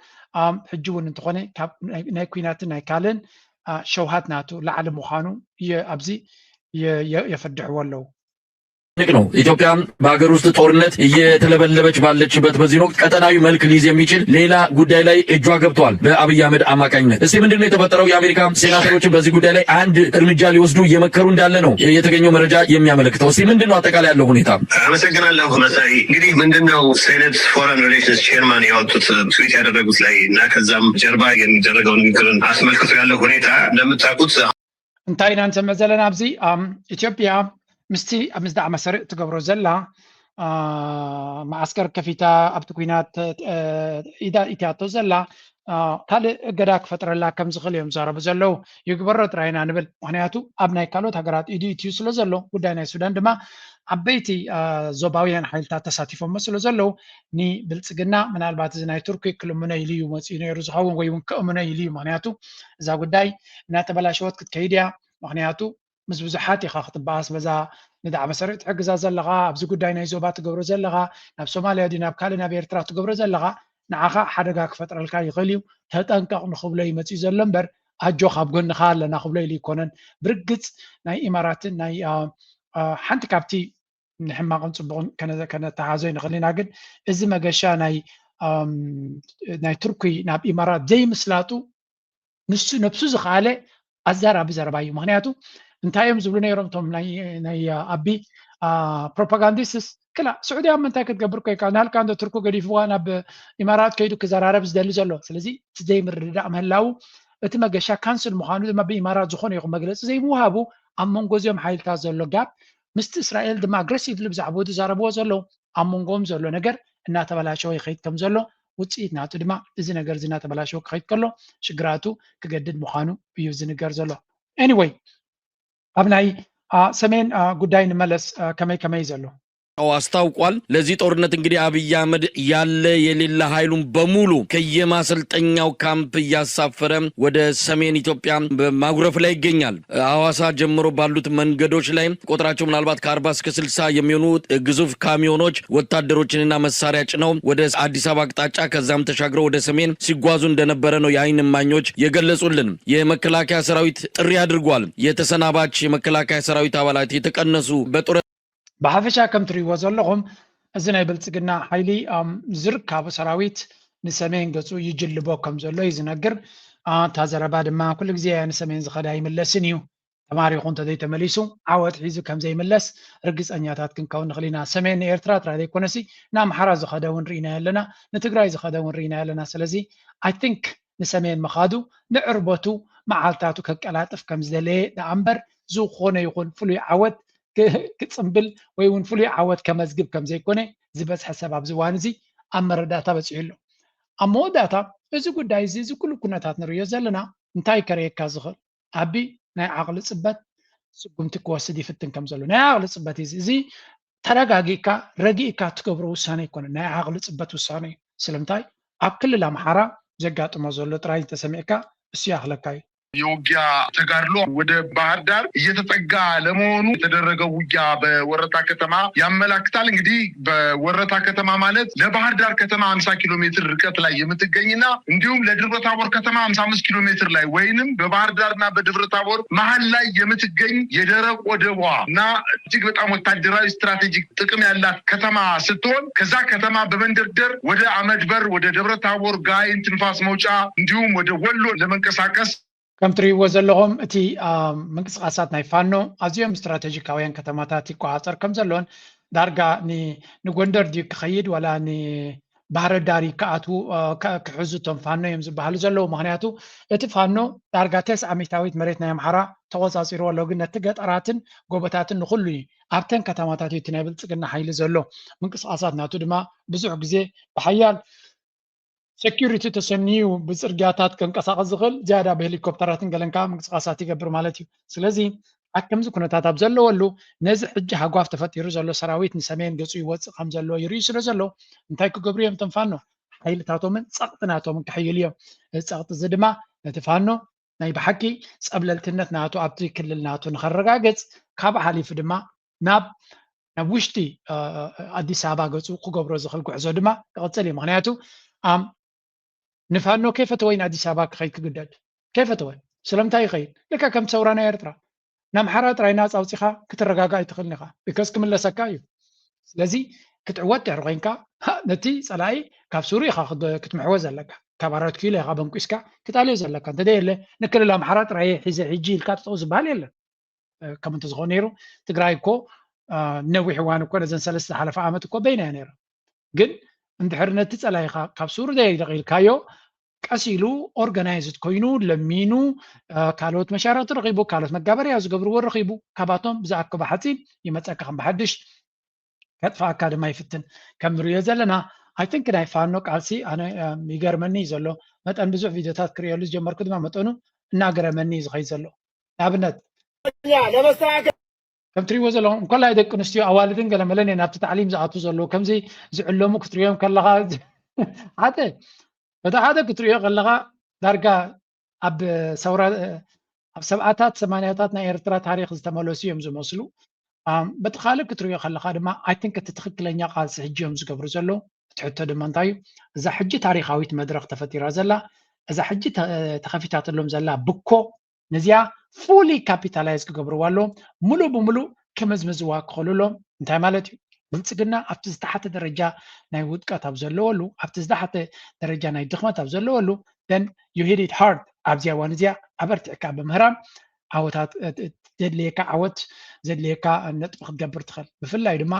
ሕጂ እውን እንተኾነ ካብ ናይ ኩናትን ናይ ካልእን ሸውሃት ናቱ ላዕሊ ምዃኑ ኣብዚ የፈድሕዎ ኣለዉ። ነው። ኢትዮጵያ በሀገር ውስጥ ጦርነት እየተለበለበች ባለችበት በዚህ ወቅት ቀጠናዊ መልክ ሊይዝ የሚችል ሌላ ጉዳይ ላይ እጇ ገብቷል በአብይ አህመድ አማካኝነት። እስቲ ምንድን ነው የተፈጠረው? የአሜሪካ ሴናተሮችን በዚህ ጉዳይ ላይ አንድ እርምጃ ሊወስዱ እየመከሩ እንዳለ ነው የተገኘው መረጃ የሚያመለክተው። እስቲ ምንድን ነው አጠቃላይ ያለው ሁኔታ? አመሰግናለሁ መሳይ። እንግዲህ ምንድን ነው ሴኔት ፎረን ሪሌሽንስ ቼርማን ያወጡት ትዊት ያደረጉት ላይ እና ከዛም ጀርባ የሚደረገው ንግግርን አስመልክቶ ያለው ሁኔታ እንደምታውቁት እንታይ ኢና ንሰምዕ ዘለና ኣብዚ ኢትዮጵያ ምስቲ ምስ ዳዕመ ሰሪዕ ትገብሮ ዘላ ማዓስከር ከፊታ ኣብቲ ኩናት ኢዳ ኢትያቶ ዘላ ካልእ እገዳ ክፈጥረላ ከም ዝኽእል እዮም ዝዛረቡ ዘለዉ። ይግበሮ ጥራይ ኢና ንብል። ምክንያቱ ኣብ ናይ ካልኦት ሃገራት ኢዱ ኢትዩ ስለ ዘሎ ጉዳይ ናይ ሱዳን ድማ ዓበይቲ ዞባውያን ሓይልታት ተሳቲፎሞ ስለ ዘለዉ ንብልፅግና ምናልባት እዚ ናይ ቱርኪ ክልምኖ ኢሉ እዩ መፅኡ ነይሩ ዝኸውን ወይ እውን ክእምኖ ኢሉ እዩ። ምክንያቱ እዛ ጉዳይ እናተበላሸወት ክትከይድ እያ። ምክንያቱ ምስ ብዙሓት ኢኻ ክትበኣስ በዛ ንዳዕመ ሰሪዕ ትሕግዛ ዘለኻ ኣብዚ ጉዳይ ናይ ዞባ ትገብሮ ዘለኻ ናብ ሶማልያ ድዩ ናብ ካልእ ናብ ኤርትራ ትገብሮ ዘለኻ ንዓኻ ሓደጋ ክፈጥረልካ ይኽእል እዩ ተጠንቀቕ ንኽብሎ እዩ መፂኡ ዘሎ እምበር ኣጆኻ ኣብ ጎንኻ ኣለና ክብሎ ኢሉ ይኮነን። ብርግፅ ናይ ኢማራትን ናይ ሓንቲ ካብቲ ንሕማቕን ፅቡቕን ከነተሓዞ ይንኽእል ኢና ግን እዚ መገሻ ናይ ናይ ቱርኪ ናብ ኢማራት ዘይምስላጡ ንሱ ነብሱ ዝኸኣለ ኣዛራቢ ዘረባ እዩ። ምክንያቱ እንታይ እዮም ዝብሉ ነይሮም እቶም ናይ ኣቢ ፕሮፓጋንዲስትስ? ክላ ስዑዲ ኣብ ምንታይ ክትገብር ኮይካ ናልካ እንደ ቱርኩ ገዲፍዋ ናብ ኢማራት ከይዱ ክዘራረብ ዝደሊ ዘሎ። ስለዚ እቲ ዘይምርድዳእ ምህላው እቲ መገሻ ካንስል ምዃኑ ድማ ብኢማራት ዝኾነ ይኹን መግለፂ ዘይምውሃቡ ኣብ መንጎ እዚኦም ሓይልታት ዘሎ ጋብ ምስቲ እስራኤል ድማ ኣግረሲቭሊ ብዛዕባኡ ዝዛረብዎ ዘለዉ ኣብ መንጎኦም ዘሎ ነገር እናተበላሸወ ይኸይድ ከም ዘሎ ውፅኢት ናቱ ድማ እዚ ነገር እዚ እናተበላሸወ ክኸይድ ከሎ ሽግራቱ ክገድድ ምዃኑ እዩ ዝንገር ዘሎ። Anyway ኣብ ናይ ሰሜን ጉዳይ ንመለስ። ከመይ ከመይ ዘሎ አስታውቋል። ለዚህ ጦርነት እንግዲህ አብይ አህመድ ያለ የሌለ ኃይሉን በሙሉ ከየማሰልጠኛው ካምፕ እያሳፈረ ወደ ሰሜን ኢትዮጵያ በማጉረፍ ላይ ይገኛል። ሐዋሳ ጀምሮ ባሉት መንገዶች ላይ ቁጥራቸው ምናልባት ከአርባ እስከ ስልሳ የሚሆኑ ግዙፍ ካሚዮኖች ወታደሮችንና መሳሪያ ጭነው ወደ አዲስ አበባ አቅጣጫ ከዛም ተሻግረው ወደ ሰሜን ሲጓዙ እንደነበረ ነው የአይን እማኞች የገለጹልን። የመከላከያ ሰራዊት ጥሪ አድርጓል። የተሰናባች የመከላከያ ሰራዊት አባላት የተቀነሱ በጦር ብሓፈሻ ከም ትርእይዎ ዘለኹም እዚ ናይ ብልፅግና ሓይሊ ዝርካቡ ሰራዊት ንሰሜን ገፁ ይጅልቦ ከም ዘሎ እዩ ዝነግር። እታ ዘረባ ድማ ኩሉ ግዜ ንሰሜን ዝኸዳ ኣይምለስን እዩ። ተማሪኹ እንተዘይተመሊሱ ዓወት ሒዙ ከም ዘይምለስ ርግፀኛታት ክንከውን ንኽእል ኢና። ሰሜን ንኤርትራ ጥራይ ዘይኮነሲ ንኣምሓራ ዝኸደ እውን ርኢና ኣለና፣ ንትግራይ ዝኸደ እውን ርኢና ኣለና። ስለዚ I think ንሰሜን ምኻዱ ንዕርበቱ መዓልታቱ ከቀላጥፍ ከም ዝደለየ ደኣ እምበር ዝኾነ ይኹን ፍሉይ ዓወት ክፅምብል ወይ እውን ፍሉይ ዓወት ከመዝግብ ከም ዘይኮነ ዝበዝሐ ሰብ ኣብዚ እዋን እዚ ኣብ መረዳእታ በፂሑ ኣሎ። ኣብ መወዳእታ እዚ ጉዳይ እዚ እዚ ኩሉ ኩነታት ንርእዮ ዘለና እንታይ ከርእየካ ዝኽእል ኣቢ ናይ ዓቕሊ ፅበት ስጉምቲ ክወስድ ይፍትን ከም ዘሎ ናይ ዓቕሊ ፅበት እዩ። እዚ ተረጋጊእካ ረጊእካ ትገብሮ ውሳነ ኣይኮነን፣ ናይ ዓቕሊ ፅበት ውሳነ እዩ። ስለምንታይ ኣብ ክልል ኣምሓራ ዘጋጥሞ ዘሎ ጥራይ እንተሰሚዕካ እሱ ይኣኽለካ እዩ። የውጊያ ተጋድሎ ወደ ባህር ዳር እየተጠጋ ለመሆኑ የተደረገው ውጊያ በወረታ ከተማ ያመላክታል። እንግዲህ በወረታ ከተማ ማለት ለባህር ዳር ከተማ ሀምሳ ኪሎ ሜትር ርቀት ላይ የምትገኝና እንዲሁም ለደብረ ታቦር ከተማ ሀምሳ አምስት ኪሎ ሜትር ላይ ወይንም በባህር ዳርና በደብረ ታቦር መሀል ላይ የምትገኝ የደረቅ ወደቧ እና እጅግ በጣም ወታደራዊ ስትራቴጂክ ጥቅም ያላት ከተማ ስትሆን ከዛ ከተማ በመንደርደር ወደ አመድበር፣ ወደ ደብረ ታቦር፣ ጋይንት፣ ንፋስ መውጫ እንዲሁም ወደ ወሎ ለመንቀሳቀስ ከም ትርእይዎ ዘለኹም እቲ ምንቅስቃሳት ናይ ፋኖ ኣዝዮም ስትራቴጂካውያን ከተማታት ይቆፃፀር ከም ዘሎን ዳርጋ ንጎንደር ድዩ ክኸይድ ዋላ ንባህረ ዳር ክኣትዉ ክሕዙ እቶም ፋኖ እዮም ዝበሃሉ ዘለዉ። ምክንያቱ እቲ ፋኖ ዳርጋ ተስዓ ሚእታዊት መሬት ናይ ኣምሓራ ተቆፃፂርዎ ኣሎ። ግን ነቲ ገጠራትን ጎቦታትን ንኩሉ እዩ ኣብተን ከተማታት እዩ እቲ ናይ ብልፅግና ሓይሊ ዘሎ። ምንቅስቃሳት ናቱ ድማ ብዙሕ ግዜ ብሓያል ሴኪሪቲ ተሰንዩ ብፅርግያታት ከንቀሳቐስ ዝኽእል ዝያዳ ብሄሊኮፕተራትን ገለን ከዓ ምንቅስቃሳት ይገብር ማለት እዩ። ስለዚ ኣብ ከምዚ ኩነታት ኣብ ዘለወሉ ነዚ ሕጂ ሃጓፍ ተፈጢሩ ዘሎ ሰራዊት ንሰሜን ገፁ ይወፅእ ከም ዘሎ ይርእዩ ስለ ዘሎ እንታይ ክገብሩ እዮም እቶም ፋኖ? ሓይልታቶምን ፀቕጢ ናቶምን ክሕይሉ እዮም። እዚ ፀቕጢ እዚ ድማ ነቲ ፋኖ ናይ ብሓቂ ፀብለልትነት ናቱ ኣብቲ ክልል ናቱ ንኸረጋግፅ ካብ ሓሊፉ ድማ ናብ ናብ ውሽጢ ኣዲስ ኣበባ ገፁ ክገብሮ ዝኽእል ጉዕዞ ድማ ክቕፅል እዩ። ምክንያቱ ንፋኖ ከይፈተወ እዩ ንኣዲስ ኣበባ ክኸይድ ክግደድ። ከይፈተወ ስለምንታይ ይኸይድ? ልክዕ ከም ሰውራ ናይ ኤርትራ ንኣምሓራ ጥራይ ናፃ ኣውፂኻ ክትረጋጋእ ኣይትኽእልን ኢኻ። ቢኮዝ ክምለሰካ እዩ። ስለዚ ክትዕወት ድሕሪ ኮይንካ ነቲ ፀላኢ ካብ ሱሩ ኢኻ ክትምሕዎ ዘለካ። ካብ ኣራት ኪሎ ኢኻ በንቂስካ ክጣልዮ ዘለካ። እንተደየለ ንክልል ኣምሓራ ጥራይ ሒዘ ሕጂ ኢልካ ጠጠው ዝበሃል የለን። ከም እንተዝኾነ ነይሩ ትግራይ እኮ ነዊሕ እዋን እኮ ነዘን ሰለስተ ዝሓለፈ ዓመት እኮ በይና እያ ነይራ። ግን እንድሕር ነቲ ፀላኢኻ ካብ ሱሩ ዘይደቂልካዮ ቀስ ኢሉ ኦርጋናይዝድ ኮይኑ ለሚኑ ካልኦት መሻርክቲ ረኺቡ ካልኦት መጋበርያ ዝገብርዎ ረኺቡ ካባቶም ብዝኣከቦ ሓፂን ይመፀካ ከም ብሓድሽ ከጥፍኣካ ድማ ይፍትን። ከም ንሪኦ ዘለና I think ናይ ፋኖ ቃልሲ ኣነ ይገርመኒ እዩ ዘሎ መጠን ብዙሕ ቪድዮታት ክርእየሉ ዝጀመርኩ ድማ መጠኑ እናገረመኒ እዩ ዝኸይድ ዘሎ። ንኣብነት ለመስተካከል ከም ትሪእዎ ዘለኹም እንኮላይ ደቂ ኣንስትዮ ኣዋልድን ገለመለን እየን ኣብቲ ታዕሊም ዝኣቱ ዘለዉ ከምዚ ዝዕለሙ ክትሪኦም ከለኻ ሓደ በቲ ሓደ ክትሪኦ ከለኻ ዳርጋ ኣብ ሰውራ ኣብ ሰብዓታት ሰማንያታት ናይ ኤርትራ ታሪክ ዝተመለሱ እዮም ዝመስሉ። በቲ ካልእ ክትሪኦ ከለኻ ድማ I think እቲ ትኽክለኛ ቃልሲ ሕጂ እዮም ዝገብሩ ዘለዉ። እቲ ሕቶ ድማ እንታይ እዩ? እዛ ሕጂ ታሪካዊት መድረክ ተፈጢራ ዘላ እዛ ሕጂ ተኸፊታትሎም ዘላ ብኮ ነዚኣ ፉሊ ካፒታላይዝ ክገብርዋ ኣለዎም። ሙሉእ ብሙሉእ ክምዝምዝዋ ክኽእሉ ኣለዎም። እንታይ ማለት እዩ? ብልፅግና ኣብቲ ዝተሓተ ደረጃ ናይ ውድቀት ኣብ ዘለወሉ፣ ኣብቲ ዝተሓተ ደረጃ ናይ ድኽመት ኣብ ዘለወሉ፣ then you hit it hard። ኣብዚያ እዋን እዚኣ ኣበርቲዕካ ብምህራም ዓወታት፣ እ፣ እ፣ ዘድልየካ ዓወት፣ ዘድልየካ ነጥቢ ክትገብር ትኽእል። ብፍላይ ድማ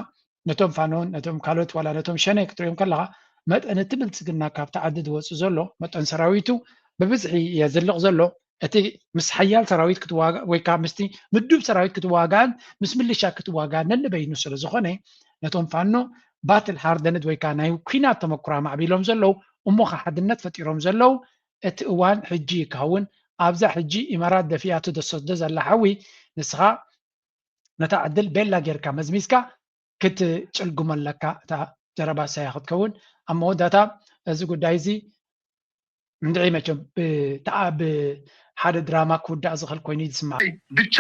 ነቶም ፋኖን ነቶም ካልኦት ዋላ ነቶም ሸኔ ክትሪኦም ከለኻ፣ መጠን እቲ ብልፅግና ካብቲ ዓዲ ዝወፅእ ዘሎ መጠን ሰራዊቱ ብብዝሒ የዝልቕ ዘሎ። እቲ ምስ ሓያል ሰራዊት ክትዋጋእ ወይ ከዓ ምስቲ ምዱብ ሰራዊት ክትዋጋእን ምስ ምልሻ ክትዋጋእን ነንበይኑ ስለ ዝኾነ፣ ነቶም ፋኖ battle hardened ወይ ከዓ ናይ ኲናት ተመኩሮ ኣማዕቢሎም ዘለዉ፣ እሞ ኸዓ ሓድነት ፈጢሮም ዘለዉ፣ እቲ እዋን ሕጂ ይከውን። ኣብዛ ሕጂ ኢማራት ደፊኣቶ ደሰዶ ዘላ ሓዊ፣ ንስኻ ነታ ዕድል ቤላ ጌርካ መዝሚዝካ ክትጭልግሞ ኣለካ። እታ ዘረባ እሳያ ክትከውን። ኣብ መወዳእታ፣ እዚ ጉዳይ እዚ እንድዒ መቸም ብተኣ-፣ ብሓደ ድራማ ክውዳእ ዝኽእል ኮይኑ እዩ ዝስማዕ። ብቻ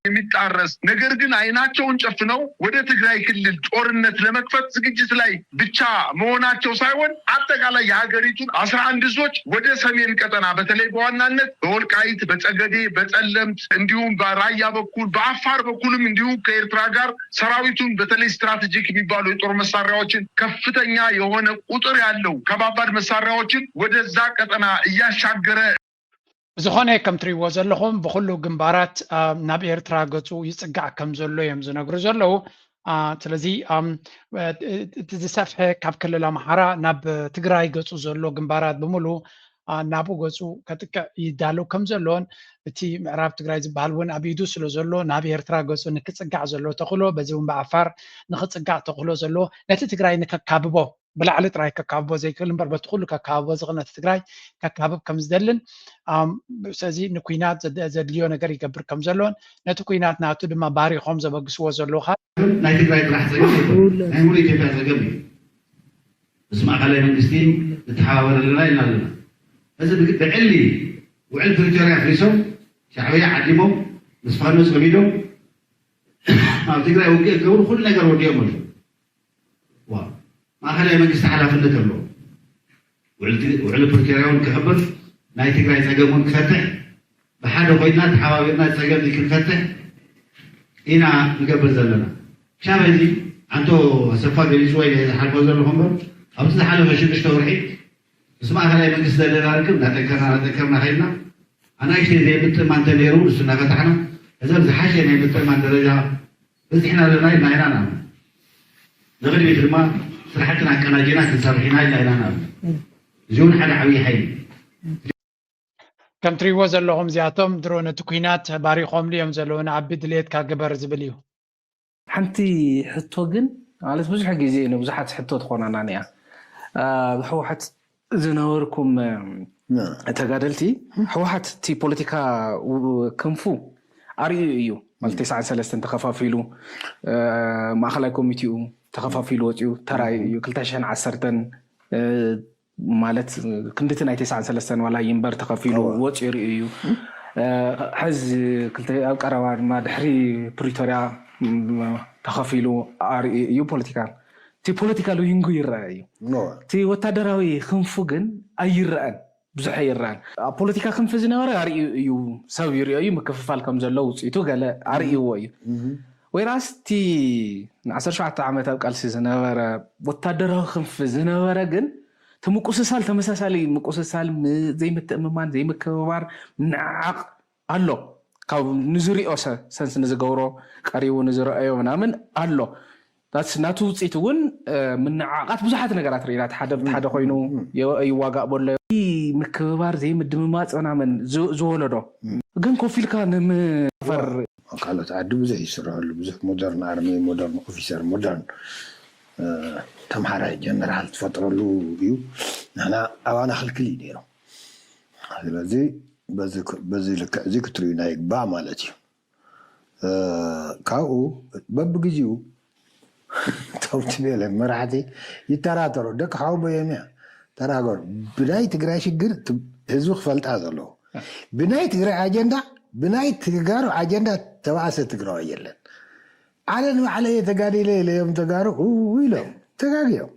የሚጣረስ ነገር ግን አይናቸውን ጨፍነው ወደ ትግራይ ክልል ጦርነት ለመክፈት ዝግጅት ላይ ብቻ መሆናቸው ሳይሆን አጠቃላይ የሀገሪቱን አስራ አንድ እዞች ወደ ሰሜን ቀጠና በተለይ በዋናነት በወልቃይት፣ በጸገዴ፣ በጸለምት እንዲሁም በራያ በኩል በአፋር በኩልም እንዲሁ ከኤርትራ ጋር ሰራዊቱን በተለይ ስትራቴጂክ የሚባሉ የጦር መሳሪያዎችን ከፍተኛ የሆነ ቁጥር ያለው ከባባድ መሳሪያዎችን ወደዛ ቀጠና እያሻገረ ብዝኾነ ከም ትሪእዎ ዘለኹም ብኩሉ ግንባራት፣ አ፣ ናብ ኤርትራ ገጹ ይጽጋዕ ከም ዘሎ እዮም ዝነግሩ ዘለዉ። አ፣ ስለዚ፣ ኣም፣ እ፣ እቲ ዝሰፍሐ ካብ ክልል ኣምሓራ ናብ ትግራይ ገጹ ዘሎ ግንባራት ብምሉ፣ አ፣ ናብኡ ገጹ ከጥቅዕ ይዳለው ከም ዘሎን እቲ ምዕራብ ትግራይ ዝበሃል እውን ኣብ ኢዱ ስለ ዘሎ ናብ ኤርትራ ገጹ ንክጽጋዕ ዘሎ ተኽእሎ፣ በዚ እውን ብዓፋር ንክጽጋዕ ተኽእሎ ዘሎ ነቲ ትግራይ ንከካብቦ ብላዕሊ ጥራይ ከካብቦ ዘይክእል እምበር በቲ ኩሉ ከካብቦ ዝኽእል ነቲ ትግራይ ከካብብ ከም ዝደልን፣ ኣም፣ ስለዚ ንኩናት ዘድ-፣ ዘድልዮ ነገር ይገብር ከም ዘሎን ነቲ ኩናት ናቱ ድማ ባሪኾም ዘበግስዎ ዘለዉ ካ ናይ ትግራይ ጥራሕ ጸገም ኣይኮነን፣ ናይ ሙሉእ ኢትዮጵያ ጸገም እዩ። ምስ ማእኸላይ መንግስቲ ንተሓባበር ኣለና ኢልና ኣለና። እዚ ብግ-፣ ብዕሊ ውዕል ፕሪቶርያ ኣፍሪሶም ሻዕብያ ዓዲሞም ምስ ፋኖ ጸሚዶም ኣብ ትግራይ ውግእ ክገብሩ ኩሉ ነገር ወዲኦም ኣለዉ። ዋ፣ ማእኸላይ መንግስቲ ሓላፍነት ኣለዎ። ውዕል ትግ-፣ ውዕል ፕሪቶርያ እውን ክኽብር፣ ናይ ትግራይ ጸገም እውን ክፈትሕ፣ ብሓደ ኮይና ተሓባቢርና ጸገም እዚ ክንፈትሕ ኢና ንገብር ዘለና። ክሻብ ሕዚ ኣንቶ ኣሰፋ ገሊጽዎ ኢለ ዝሓልፎ ዘለኹ እምበር፣ ኣብዚ ዝሓለፈ ሽዱሽተ ወርሒ ምስ ማእኸላይ መንግስቲ ዘለና ርክብ እናጠንከርና እናጠንከርና ከይድና፣ ኣናእሽተይ ዘይምጥማን እንተነይሩ ንሱ እናፈታሕና፣ እዚ ኣብ ዝሓሸ ናይ ምጥማን ደረጃ በፂሕና ኣለና ኢልና ኢና ንኣምን። ንቕድሚት ድማ ስራሕትና ኣቀናጂና ክንሰርሕ ኢና ኢልና ኢና ንኣምን። እዚ እውን ሓደ ዓብዪ ሓይሊ እዩ። ከም ትሪእዎ ዘለኹም እዚኣቶም ድሮ ነቲ ኩናት ባሪኾምሉ እዮም ዘለዉ፣ ንዓቢ ድሌትካ ግበር ዝብል እዩ። ሓንቲ ሕቶ ግን ማለት ብዙሕ ግዜ ንብዙሓት ሕቶ ትኾናና እያ። ኣብ ህወሓት ዝነበርኩም ተጋደልቲ፣ ህወሓት እቲ ፖለቲካ ክንፉ ኣርእዩ እዩ ማለት ተስዓን ሰለስተን ተኸፋፊሉ፣ ማእኸላይ ኮሚቴኡ ተኸፋፊሉ ወፂኡ ተራእዩ እዩ። ክልተ ሽሕን ዓሰርተን ማለት ክንድቲ ናይ ተስዓን ሰለስተን ዋላ ይንበር ተኸፊሉ ወፂኡ ርእዩ እዩ። ሕዚ ክልተ ኣብ ቀረባ ድማ ድሕሪ ፕሪቶርያ ተኸፊሉ ኣርእዩ እዩ። ፖለቲካ እቲ ፖለቲካል ዊንጉ ይረአ እዩ። እቲ ወታደራዊ ክንፉ ግን ኣይረአን፣ ብዙሕ ኣይረአን። ኣብ ፖለቲካ ክንፊ ዝነበረ ኣርእዩ እዩ፣ ሰብ ይርእዮ እዩ፣ ምክፍፋል ከም ዘሎ ውፅኢቱ ገለ ኣርእይዎ እዩ። ወይራስ እቲ ንዓሰርተ ሸውዓተ ዓመት ኣብ ቃልሲ ዝነበረ ወታደራዊ ክንፊ ዝነበረ ግን እቲ ምቁስሳል ተመሳሳሊ ምቁስሳል፣ ዘይምትእምማን፣ ዘይምክብባር፣ ምንዕዓቕ ኣሎ። ካብ ንዝሪኦ ሰንስ ንዝገብሮ ቀሪቡ ንዝረኣዮ ምናምን ኣሎ። ናቱ ውፅኢት እውን ምንዓቓት ብዙሓት ነገራት ርኢና፣ ሓደ ሓደ ኮይኑ ይዋጋእ በሎ ምክብባር ዘይምድምማፅ ምናምን ዝወለዶ ግን ኮፍ ኢልካ ንምፈር ካልኦት ዓዲ ብዙሕ ይስረሐሉ፣ ብዙሕ ሞደርን ኣርሚ፣ ሞደርን ኦፊሰር፣ ሞደርን ተምሃራይ ጀነራል ትፈጥረሉ እዩ። ንሕና ኣባና ክልክል እዩ ነይሩ። ስለዚ በዚ ልክዕ እዚ ክትርእዩና ይግባእ ማለት እዩ። ካብኡ በብግዜኡ እቶም ትቤለ መራሕቲ ይተራተሩ፣ ደቂ ሓወቦ እዮም እያ ተራገሩ። ብናይ ትግራይ ሽግር ህዝቢ ክፈልጣ ዘለዎ፣ ብናይ ትግራይ ኣጀንዳ፣ ብናይ ተጋሩ ኣጀንዳ ተባእሰ ትግራዋይ የለን። ኣነ ንባዕለይ ተጋዲለ ኢለ እዮም ተጋሩ ኢሎም ተጋግዮም።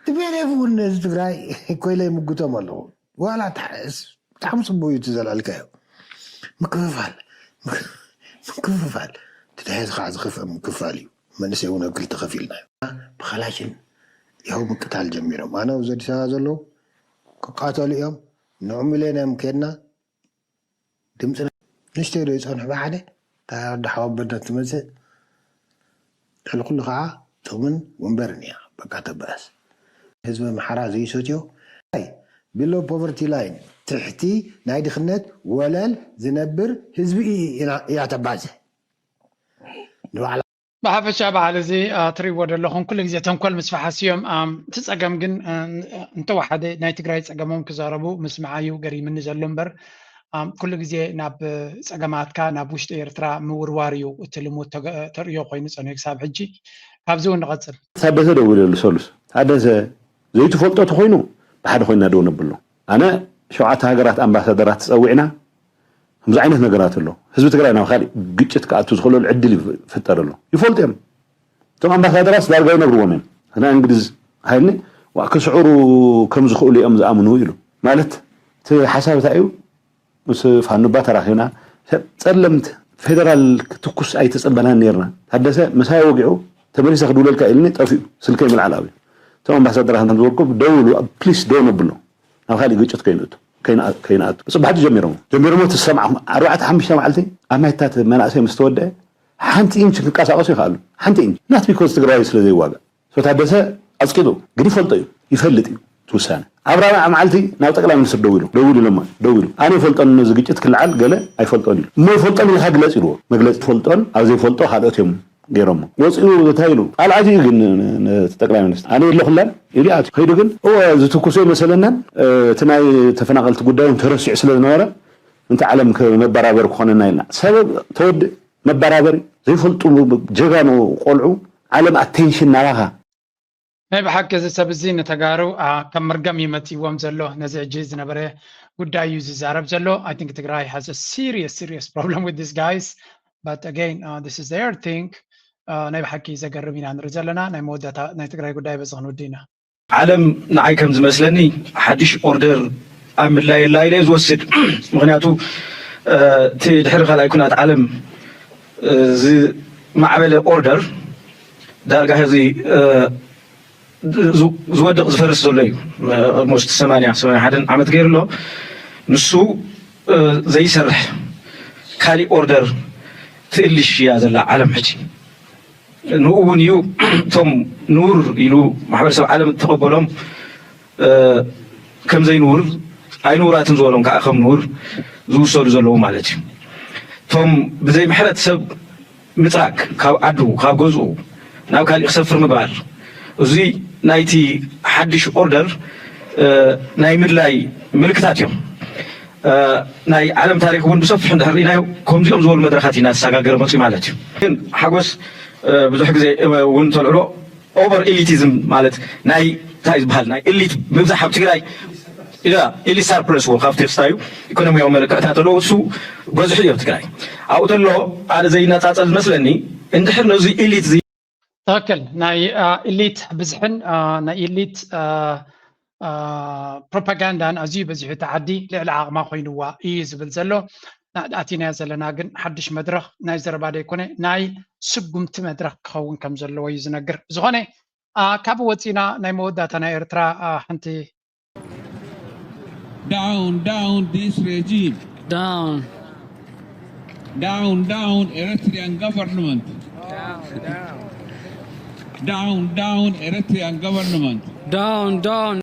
ቲፒኤልኤፍ እውን ነዚ ትግራይ ኮይለ ይምጉቶም ኣለኹ። ዋላ ብጣዕሚ ፅቡቅ እዩ እቲ ዘልዐልካዮ ምክፍፋል፣ ምክፍፋል እቲ ድሕዚ ከዓ ዝኸፍአ ምክፍፋል እዩ። መንእሰይ እውን ኣብ ክልተ ከፊልና እዩ። ብኸላሽን ይኸው ምቅታል ጀሚሮም። ኣነ ኣብዚ ኣዲስ ኣበባ ዘለዉ ክቃተሉ እዮም። ንዑ ሚልዮን እዮም ከድና ድምፅና ንእሽተይ ዶ ይፀንሑ ብሓደ እታ ወዲ ሓወበዳ ትመፅእ ልዕሊ ኩሉ ከዓ ጥቕምን ወንበርን እያ። በቃ ተበኣስ ህዝቢ ኣምሓራ ዘይሰትዮ ቢሎ ፖቨርቲ ላይን ትሕቲ ናይ ድኽነት ወለል ዝነብር ህዝቢ እያ ተባዝሕ ንባዕላ ብሓፈሻ በዓል እዚ ትሪእዎ ዘለኹም ኩሉ ግዜ ተንኮል ምስ ፈሓስዮም እቲ ፀገም ግን እንተወሓደ ናይ ትግራይ ፀገሞም ክዛረቡ ምስምዓዩ ገሪምኒ ዘሎ እምበር ኩሉ ግዜ ናብ ፀገማትካ ናብ ውሽጢ ኤርትራ ምውርዋር እዩ እቲ ልሙድ ተርእዮ ኮይኑ ፀኒሑ ክሳብ ሕጂ። ካብዚ እውን ንቐፅል። ታደሰ ደዊለሉ ሰሉስ ታደሰ ዘይትፈልጦ ተኮይኑ ብሓደ ኮይና ደው ነብሎ። ኣነ ሸውዓተ ሃገራት ኣምባሳደራት ተፀዊዕና ከምዚ ዓይነት ነገራት ኣሎ። ህዝቢ ትግራይ ናብ ካሊእ ግጭት ክኣቱ ዝኽእለሉ ዕድል ይፍጠር ኣሎ። ይፈልጡ እዮም። እቶም ኣምባሳደራት ዳርጋ ይነግርዎም እዮም። ናይ እንግሊዝ ሃይልኒ ክስዕሩ ከም ዝኽእሉ እዮም ዝኣምኑ ኢሉ። ማለት እቲ ሓሳብ እንታይ እዩ? ምስ ፋኑባ ተራኺብና ጸለምት ፌደራል ክትኩስ ኣይተጸበናን ነርና። ታደሰ ምሳይ ወጊዑ ተመሊሰ ክድውለልካ ኢልኒ ጠፊኡ ስልከይ ምልዓል ኣብዩ። እቶም ኣምባሳደራት ከም ዝበልኩም ደው ኢሉ ፕሊስ ደው ነብሎ ናብ ካሊእ ግጭት ከይንእቱ ከይንኣቱ ጽባሕቲ ጀሚሮም ጀሚሮም ትሰምዓ ኣርባዕተ ሓሙሽተ መዓልቲ ኣብ ማይታት መናእሰይ ምስ ተወደአ ሓንቲ ኢንች ክንቀሳቀሱ ይኽኣሉ ሓንቲ ኢንች not because ትግራይ ስለ ዘይዋጋእ ሶ ታደሰ ኣፅቂጡ ግን ይፈልጦ እዩ ይፈልጥ እዩ ትውሳነ ኣብ ራብዓ መዓልቲ ናብ ጠቅላይ ሚኒስትር ደዊሉ ደዊሉ ኢሎማ ደዊሉ ኣነ ይፈልጦን ነዚ ግጭት ክልዓል ገለ ኣይፈልጦን ኢሉ እሞ ይፈልጦን ኢልካ ግለፅ ኢልዎ መግለፂ ትፈልጦን ኣብ ዘይፈልጦ ካልኦት እዮም ገይሮሞ ወፂኡ እንታይ ኢሉ ኣልዓት እዩ ግን ጠቅላይ ሚኒስትር ኣነ የለኩላን ኢሉ ኣት ከይዱ ግን እወ ዝትኩሶ ይመሰለናን እቲ ናይ ተፈናቀልቲ ጉዳዮም ተረሲዑ ስለ ዝነበረ እንተ ዓለም መበራበር ክኾነና ኢልና ሰበብ ተወድእ መበራበሪ ዘይፈልጡ ጀጋኑ ቆልዑ ዓለም ኣቴንሽን ናባኻ። ናይ ብሓቂ እዚ ሰብ እዚ ንተጋሩ ከም መርገም እዩ መፂዎም ዘሎ። ነዚ ሕጂ ዝነበረ ጉዳይ እዩ ዝዛረብ ዘሎ። I think ትግራይ has a serious serious problem with this guys but again this is their thing። ናይ ብሓቂ ዘገርም ኢና ንርኢ ዘለና። ናይ መወዳእታ ናይ ትግራይ ጉዳይ በዚ ክንውዲ ኢና። ዓለም ንዓይ ከም ዝመስለኒ ሓድሽ ኦርደር ኣብ ምድላይ ኣላ ኢለ ዝወስድ። ምኽንያቱ እቲ ድሕሪ ካልኣይ ኩናት ዓለም ዝማዕበለ ኦርደር ዳርጋ ሕዚ ዝወድቕ ዝፈርስ ዘሎ እዩ። ኦልሞስት ሰማንያ ሰማንያ ሓደን ዓመት ገይሩ ኣሎ። ንሱ ዘይሰርሕ ካሊእ ኦርደር ትእልሽ እያ ዘላ ዓለም ሕጂ። ንኡ እውን እዩ እቶም ንውር ኢሉ ማሕበረሰብ ዓለም እተቐበሎም ከም ዘይንውር ኣይንውራትን ዝበሎም ከዓ ከም ንውር ዝውሰዱ ዘለዉ ማለት እዩ። እቶም ብዘይ ምሕረት ሰብ ምፅራግ ካብ ዓዱ ካብ ገዝኡ ናብ ካሊእ ክሰፍር ምግባር እዙይ ናይቲ ሓድሽ ኦርደር ናይ ምድላይ ምልክታት እዮም። ናይ ዓለም ታሪክ እውን ብሰፊሑ እንድሕር ርኢናዮ ከምዚኦም ዝበሉ መድረካት እዩ እናተሰጋገረ መፅኡ ማለት እዩ። ግን ሓጎስ ብዙሕ ግዜ እውን ተልዕሎ ኦቨር ኢሊቲዝም ማለት ናይ እንታይ ዝበሃል ናይ ኢሊት ምብዛሕ ኣብ ትግራይ ኢሊት ሳርፕለስ ዎ ካብ ቴክስታዩ ኢኮኖሚያዊ መለክዕታት ኣለዎ እሱ በዝሑ እዩ ኣብ ትግራይ ኣብኡ ተሎ ኣነ ዘይነፃፀል ዝመስለኒ እንድሕር ነዚ ኢሊት ትክክል ናይ ኢሊት ብዝሕን ናይ ኢሊት ፕሮፓጋንዳን ኣዝዩ በዚሑ እቲ ዓዲ ልዕሊ ዓቕማ ኮይንዋ እዩ ዝብል ዘሎ። ኣቲናዮ ዘለና ግን ሓድሽ መድረኽ ናይ ዘረባ ዘይኮነ ናይ ስጉምቲ መድረኽ ክኸውን ከም ዘለዎ እዩ ዝነግር። ብዝኾነ ካብ ወፂና ናይ መወዳእታ ናይ ኤርትራ ሓንቲ Down, down this regime. Down. Down, down Eritrean government. Down, down Eritrean government. Down, down.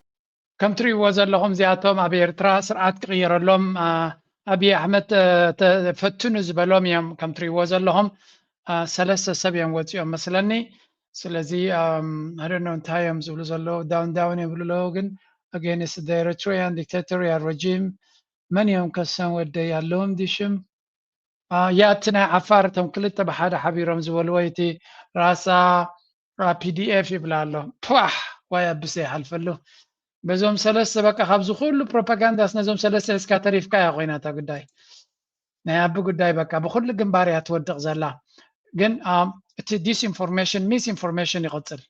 ከም ትሪእዎ ዘለኹም እዚኣቶም ኣብ ኤርትራ ስርዓት ክቕየረሎም ኣብይ ኣሕመድ ተፈትኑ ዝበሎም እዮም። ከም ትሪእዎ ዘለኹም ሰለስተ ሰብ እዮም ወፂኦም መስለኒ። ስለዚ ኣደኖ እንታይ እዮም ዝብሉ ዘለዉ ዳውን ዳውን እዮም ዝብሉ ኣለዉ ግን against the Eritrean dictatorial regime መን እዮም ከሰም ወደይ ኣለዎም ድሽም ያቲ ናይ ዓፋር እቶም ክልተ ብሓደ ሓቢሮም ዝበልዎ እቲ ራሳ ፒዲኤፍ ይብላ ኣሎ ፓሕ ዋይ ኣብስ ይሓልፈሉ በዞም ሰለስተ በቃ ካብዚ ኩሉ ፕሮፓጋንዳስ ነዞም ሰለስተ እስካ ተሪፍካ እያ ኮይና እታ ጉዳይ ናይ ኣቢ ጉዳይ በቃ ብኩሉ ግንባር እያ ትወድቕ ዘላ ግን እቲ disinformation misinformation ይቕፅል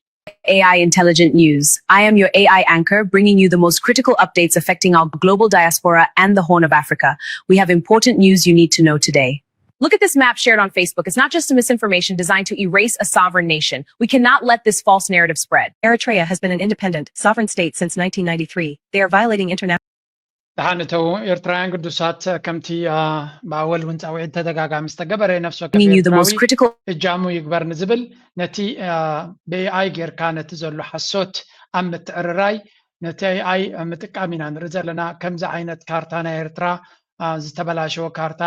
A I Intelligent News. I am your A I anchor, bringing you the most critical updates affecting our global diaspora and the Horn of Africa. We have important news you need to know today. Look at this map shared on Facebook. It's not just a misinformation designed to erase a sovereign nation. We cannot let this false narrative spread. Eritrea has been an independent, sovereign state since nineteen ninety-three. They are violating international. ደሓን እተው ኤርትራውያን ግዱሳት፣ ከምቲ ብኣወል እውን ፃውዒት ተደጋጋሚ ዝተገበረ፣ ነፍሲ ወከፍ Bringing you the most ኤርትራዊ critical እጃሙ ይግበር ንዝብል፣ ነቲ ብኤኣይ ጌርካ ነቲ ዘሎ ሓሶት ኣብ ምትዕርራይ፣ ነቲ ኤኣይ ምጥቃም ኢና ንርኢ ዘለና። ከምዚ ዓይነት ካርታ ናይ ኤርትራ፣ ዝተበላሸወ ካርታ፣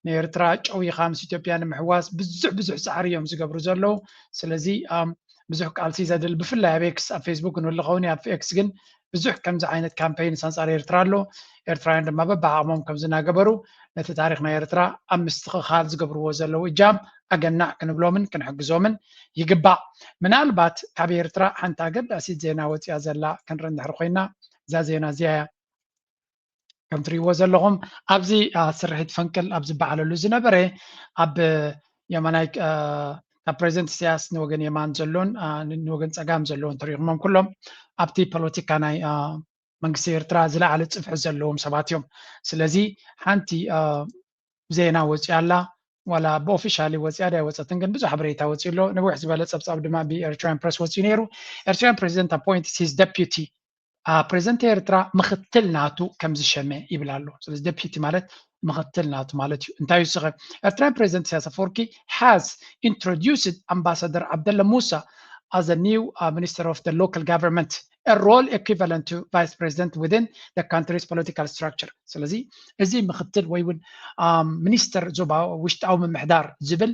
ንኤርትራ ጨዊኻ ምስ ኢትዮጵያ ንምሕዋስ ብዙሕ ብዙሕ ፃዕሪ እዮም ዝገብሩ ዘለዉ። ስለዚ ብዙሕ ቃልሲ ዘድል፣ ብፍላይ ኣብ ኤክስ፣ ኣብ ፌስቡክ ንብልኸውን ኣብ ኤክስ ግን ብዙሕ ከምዚ ዓይነት ካምፔይንስ ኣንፃር ኤርትራ ኣሎ። ኤርትራውያን ድማ በብዓቕሞም ከምዚ እናገበሩ ነቲ ታሪኽ ናይ ኤርትራ ኣብ ምስትኽኻል ዝገብርዎ ዘለዉ እጃም ኣገናዕ ክንብሎምን ክንሕግዞምን ይግባእ። ምናልባት ካብ ኤርትራ ሓንቲ ኣገዳሲት ዜና ወፂኣ ዘላ ክንርኢ እንድሕር ኮይና፣ እዛ ዜና እዚኣ እያ። ከም ትሪእዎ ዘለኹም ኣብዚ ስርሒት ፈንቅል ኣብ ዝበዓለሉ ዝነበረ፣ ኣብ የማናይ ካብ ፕሬዚደንት ኢሳያስ ንወገን የማን ዘሎን ንወገን ፀጋም ዘሎን ተሪኹሞም ኩሎም ኣብቲ ፖለቲካ ናይ መንግስቲ ኤርትራ ዝለዓለ ፅፍሒ ዘለዎም ሰባት እዮም። ስለዚ ሓንቲ ዜና ወፂኣ ኣላ። ዋላ ብኦፊሻሊ ወፂኣ ዳይ ወፀትን ግን ብዙሕ ሓበሬታ ወፂኡ ኣሎ። ንውሕ ዝበለ ፀብፃብ ድማ ብኤርትራን ፕረስ ወፂኡ ነይሩ። ኤርትራን ፕሬዚደንት appoints his deputy፣ ፕሬዚደንት ኤርትራ ምክትል ናቱ ከም ዝሸመ ይብል ኣሎ። ስለዚ ደፒቲ ማለት ምክትል ናቱ ማለት እዩ። እንታይ እዩ ዝስኸ? ኤርትራን ፕሬዚደንት ኢሳያስ ኣፈወርቂ has introduced ኣምባሳደር ዓብደላ ሙሳ as a new minister of the local government, a role equivalent to vice president within the country's political structure። ስለዚ እዚ ምክትል ወይ እውን ሚኒስተር ዞባ ውሽጣዊ ምምሕዳር ዝብል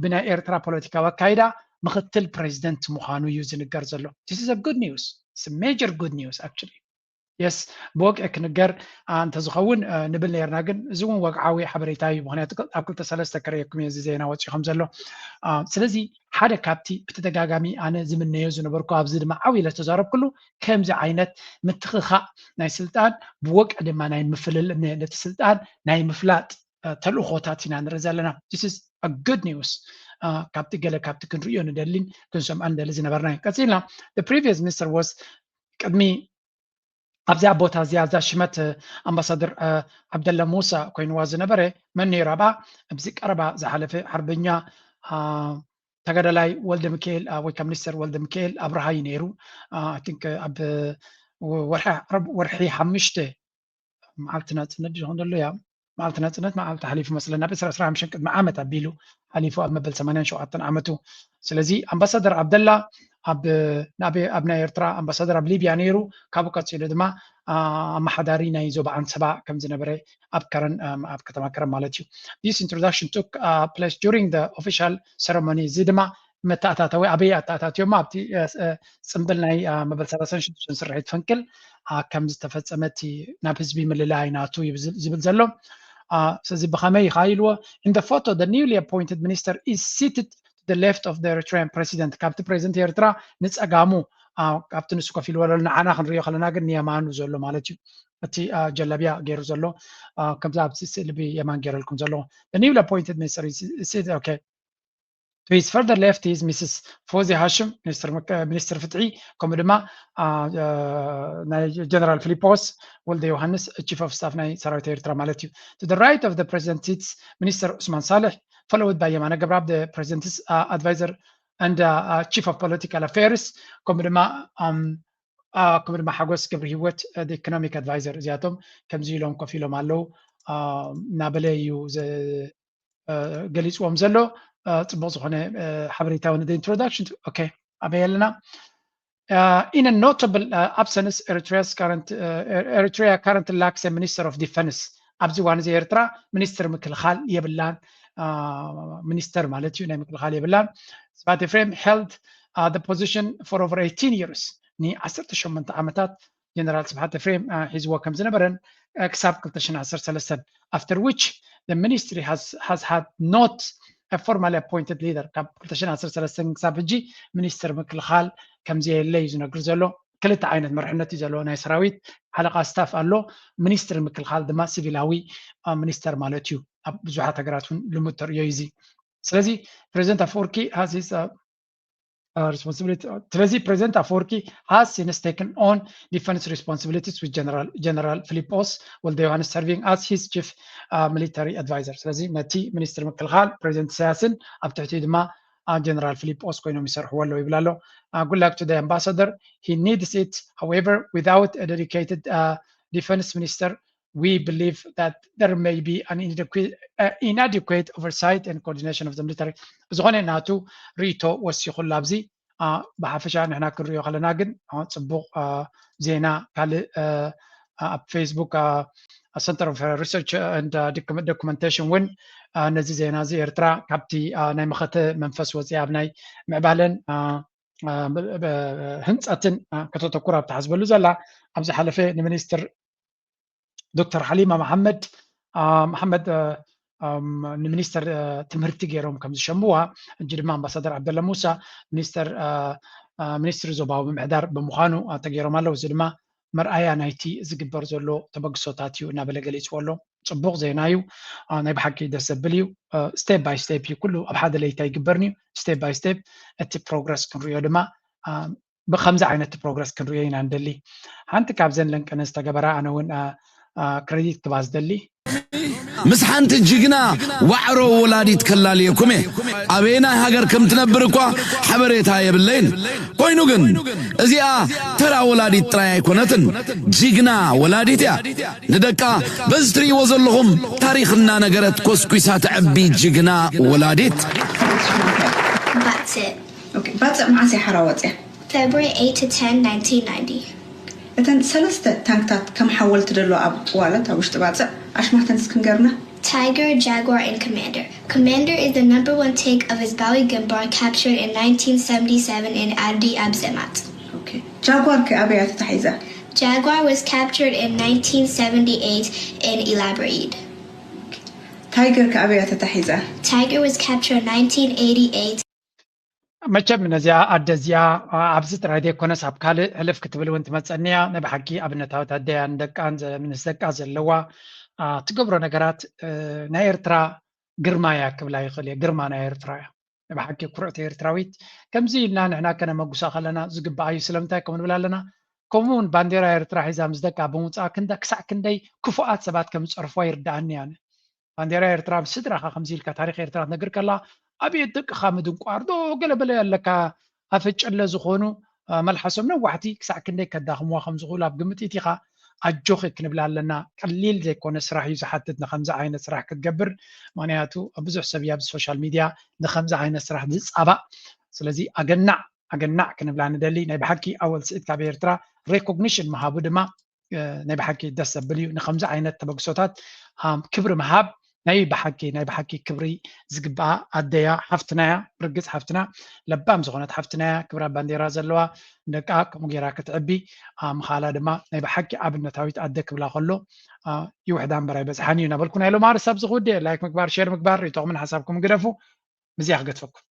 ብናይ ኤርትራ ፖለቲካዊ ኣካይዳ ምክትል ፕሬዚደንት ምዃኑ እዩ ዝንገር ዘሎ። This is a good news, it's a major good news actually. Yes፣ ብወግዒ ክንገር እንተዝኸውን ንብል ነርና፣ ግን እዚ እውን ወግዓዊ ሓበሬታ እዩ። ምክንያቱ ኣብ ክልተ ሰለስተ ከርእየኩም እየ እዚ ዜና ወፂኡ ከም ዘሎ። ስለዚ ሓደ ካብቲ ብተደጋጋሚ ኣነ ዝምነዮ ዝነበርኩ፣ ኣብዚ ድማ ዓው ኢለ ዝተዛረብኩሉ፣ ከምዚ ዓይነት ምትኽኻእ ናይ ስልጣን ብወግዒ ድማ ናይ ምፍልል ነቲ ስልጣን ናይ ምፍላጥ ተልእኾታት ኢና ንርኢ ዘለና። This is a good news። ካብቲ ገለ ካብቲ ክንርእዮ ንደሊን ክንሰምዖ ንደሊ ዝነበርና እዩ። ቀፂልና፣ the previous minister was፣ ቅድሚ ኣብዚኣ ቦታ እዚኣ እዛ ሽመት ኣምባሳደር ዓብደላ ሙሳ ኮይንዋ ዝነበረ መን ነይሩ ኣብኣ? ኣብዚ ቀረባ ዝሓለፈ ሓርበኛ ተጋዳላይ ወልደ ሚካኤል ወይ ከዓ ሚኒስተር ወልደ ሚካኤል ኣብርሃ እዩ ነይሩ። I think ኣብ ወርሒ ሓሙሽተ መዓልቲ ናፅነት ዝኸውን ዘሎ እያ። መዓልቲ ናፅነት መዓልቲ ሓሊፉ መስለና፣ ብ ዕስራ ዕስራ ሓሙሽተ ቅድሚ ዓመት ኣቢሉ ሓሊፉ ኣብ መበል ሰማንያን ሸውዓተን ዓመቱ። ስለዚ ኣምባሳደር ዓብደላ ኣብ ናይ ኤርትራ ኣምባሳደር ኣብ ሊብያ ነይሩ። ካብኡ ቀፂሉ ድማ ኣመሓዳሪ ናይ ዞባ ዓንሰባ ከም ዝነበረ ኣብ ከረን፣ ኣብ ከተማ ከረን ማለት እዩ። This introduction took place during the official ceremony። እዚ ድማ መተኣታተዊ ኣበይ ኣተኣታትዮማ ኣብቲ ፅምብል ናይ መበል ሰላሳን ሽዱሽተን ስርሒት ፈንቅል ከም ዝተፈፀመ እቲ ናብ ህዝቢ ምልላይ ናቱ እዩ ዝብል ዘሎ። ስለዚ ብኸመይ ይኸዓ ኢልዎ? In the photo, the newly appointed minister is seated to the left of the Eritrean president። ካብቲ ፕሬዚደንት ኤርትራ ንፀጋሙ፣ ካብቲ ንሱ ኮፍ ኢልዎ ዘሎ፣ ንዓና ክንሪኦ ከለና ግን ንየማኑ ዘሎ ማለት እዩ። እቲ ጀለብያ ገይሩ ዘሎ፣ ከምዚ ኣብዚ ስእሊ ብየማን ገይረልኩም ዘለዎ። The newly appointed minister is seated, okay. To his further left is ሚስስ ፎዚ ሃሽም፣ ሚኒስትር ፍትሒ፣ ከምኡ ድማ ናይ ጀነራል ፊሊጶስ ወልደ ዮሃንስ፣ chief of staff ናይ ሰራዊት ኤርትራ ማለት እዩ። To the right of the president sits ሚኒስተር ዑስማን ሳልሕ, followed by የማነ ገብረኣብ, the president's advisor and chief of political affairs, ከምኡ ድማ ከምኡ ድማ ሓጎስ ገብረ ህይወት, the economic advisor። እዚኣቶም ከምዚ ኢሎም ኮፍ ኢሎም ኣለዉ እናበለ እዩ ገሊፅዎም ዘሎ። ፅቡቅ ዝኮነ ሓበሬታ እውን። The introduction to, okay, ኣበይ ኣለና? In a notable absence, Eritrea's current, Eritrea currently lacks a minister of defense. ኣብዚ እዋን እዚ ኤርትራ ሚኒስትር ምክልኻል የብላን። ሚኒስተር ማለት እዩ፣ ናይ ምክልኻል የብላን። ስብሓት ኤፍሬም held the position for over eighteen years. ን ዓሰርተ ሸሞንተ ዓመታት ጀነራል ስብሓት ኤፍሬም ሒዝዎ ከም ዝነበረን ክሳብ ክልተ ሽሕን ዓሰርተ ሰለስተን, after which the ministry has, has had not a formally appointed leader. ካብ ክልተ ሽሕን ዓሰርተ ሰለስተን ክሳብ ሕጂ ሚኒስትር ምክልኻል ከም ዘየለ እዩ ዝነግር ዘሎ። ክልተ ዓይነት መርሕነት እዩ ዘለዎ። ናይ ሰራዊት ሓለቓ ስታፍ ኣሎ፣ ሚኒስትሪ ምክልኻል ድማ ሲቪላዊ ሚኒስተር ማለት እዩ። ኣብ ብዙሓት ሃገራት እውን ልሙድ ተርእዮ እዩ እዚ። ስለዚ ፕሬዚደንት ኣፈወርቂ has his responsibility ስለዚ ፕሬዚደንት ኣፈወርቂ has since taken on defense responsibilities with general general Filipos Walde Yohannes serving as his chief military advisor። ስለዚ ነቲ ሚኒስትር ምክልኻል ፕሬዚደንት ኢሳያስን ኣብ ትሕቲ ድማ ጀነራል ፊሊጶስ ኮይኖም ይሰርሕዎ ኣለዉ ይብል ኣሎ። Good luck to the ambassador, he needs it, however, without a dedicated defense minister we believe that there may be an inadequate oversight and coordination of the military። ዝኾነ ናቱ ርእቶ ወሲኹሉ ኣብዚ። ብሓፈሻ ንሕና ክንሪኦ ከለና ግን ጽቡቕ ዜና። ካልእ ኣብ ፌስቡክ Center of Research and Documentation እውን ነዚ ዜና እዚ ኤርትራ ካብቲ ናይ መኸተ መንፈስ ወፂኣ ኣብ ናይ ምዕባለን ህንፀትን ከተተኩር ኣብ ትሓስበሉ ዘላ ኣብ ዝሓለፈ ንሚኒስትር ዶክተር ሓሊማ መሓመድ መሓመድ ንሚኒስተር ትምህርቲ ገይሮም ከም ዝሸምዋ ሕጂ ድማ ኣምባሳደር ዓብደላ ሙሳ ሚኒስተር ሚኒስትሪ ዞባዊ ምምሕዳር ብምዃኑ ተገይሮም ኣለዉ። እዚ ድማ መርኣያ ናይቲ ዝግበር ዘሎ ተበግሶታት እዩ እናበለ ገሊፅዎ ኣሎ። ፅቡቕ ዜና እዩ። ናይ ብሓቂ ደስ ዘብል እዩ። ስቴፕ ባይ ስቴፕ እዩ፣ ኩሉ ኣብ ሓደ ለይታ ይግበርን እዩ። ስቴፕ ባይ ስቴፕ እቲ ፕሮግረስ ክንሪኦ ድማ ብከምዚ ዓይነት ፕሮግረስ ክንሪኦ ኢና ንደሊ። ሓንቲ ካብዘን ለንቀነ ዝተገበራ ኣነ እውን ክሬዲት ክባ ዝደሊ ምስ ሓንቲ ጅግና ዋዕሮ ወላዲት ከላልየኩም እየ። ኣበየናይ ሃገር ከም ትነብር እኳ ሓበሬታ የብለይን። ኮይኑ ግን እዚኣ ተራ ወላዲት ጥራይ ኣይኮነትን፣ ጅግና ወላዲት እያ። ንደቃ በዚ ትርእይዎ ዘለኹም ታሪኽ እናነገረት ኮስኲሳ ተዕቢ ጅግና ወላዲት። ባጽዕ መዓስ እያ ሓራ ወፅያ? February eight to ten, nineteen ninety. እተን ሰለስተ ታንክታት ከም ሓወልቲ ደሎ ኣብ ዋለት ኣብ ውሽጢ ባፅዕ ኣሽማተን እስክንገርና። Tiger, Jaguar, and Commander. Commander is the number one tank of Hizbawi Gimbar captured in nineteen seventy-seven in Adi Abzemat. ጃጓር ከ ኣበያ ተታሒዛ? Jaguar was captured in nineteen seventy-eight in Elabraid. ታይገር ከ ኣበያ ተታሒዛ? Tiger was captured in nineteen eighty-eight. መቸም ነዚኣ ኣደ እዚኣ ኣብዚ ጥራይ ዘይኮነስ ኣብ ካልእ ሕልፍ ክትብል እውን ትመፀኒ እያ። ናይ ብሓቂ ኣብነታዊት ኣደ እያ። ንደቃን ምስ ደቃ ዘለዋ ትገብሮ ነገራት ናይ ኤርትራ ግርማ እያ ክብላ ይኽእል እየ። ግርማ ናይ ኤርትራ እያ። ናይ ብሓቂ ኩርዕቲ ኤርትራዊት። ከምዚ ኢልና ንሕና ከነመጉሳ ከለና ዝግባኣ እዩ። ስለምንታይ ከምኡ ንብል ኣለና? ከምኡ እውን ባንዴራ ኤርትራ ሒዛ ምስ ደቃ ብምውፃኣ ክንደ ክሳዕ ክንደይ ክፉኣት ሰባት ከም ዝፀርፍዋ ይርድኣኒ እያ። ባንዴራ ኤርትራ ምስ ስድራኻ ከምዚ ኢልካ ታሪኽ ኤርትራ ትነግር ከላ ኣብየት ደቅኻ ምድንቋር ዶ ገለ በለ ኣለካ ኣፈጨለ ዝኾኑ መልሓሶም ነዋሕቲ ክሳዕ ክንደይ ከዳኽምዋ ከም ዝኽእሉ ኣብ ግምት ኢቲኻ ኣጆኺ ክንብላ ኣለና። ቀሊል ዘይኮነ ስራሕ እዩ ዝሓትት ንከምዚ ዓይነት ስራሕ ክትገብር፣ ምክንያቱ ብዙሕ ሰብ እዩ ኣብዚ ሶሻል ሚድያ ንከምዚ ዓይነት ስራሕ ዝፃባእ። ስለዚ ኣገናዕ ኣገናዕ ክንብላ ንደሊ። ናይ ብሓቂ ኣወል ስዒድ ካብ ኤርትራ ሬኮግኒሽን ምሃቡ ድማ ናይ ብሓቂ ደስ ዘብል እዩ። ንከምዚ ዓይነት ተበግሶታት ክብሪ ምሃብ ናይ ብሓቂ ናይ ብሓቂ ክብሪ ዝግብኣ ኣደያ ሓፍትናያ ብርግፅ ሓፍትና ለባም ዝኾነት ሓፍትናያ ክብራ ባንዴራ ዘለዋ ደቃ ከምኡ ገይራ ክትዕቢ ምኻላ ድማ ናይ ብሓቂ ኣብነታዊት ኣደ ክብላ ከሎ ይውሕዳ እምበር ኣይበዝሓን እዩ እናበልኩ ናይ ሎማሪ ሰብ ዝኽውድ ላይክ ምግባር ሼር ምግባር ሪኢቶኹምን ሓሳብኩም ግደፉ። ምስዚኣ ክገድፈኩም።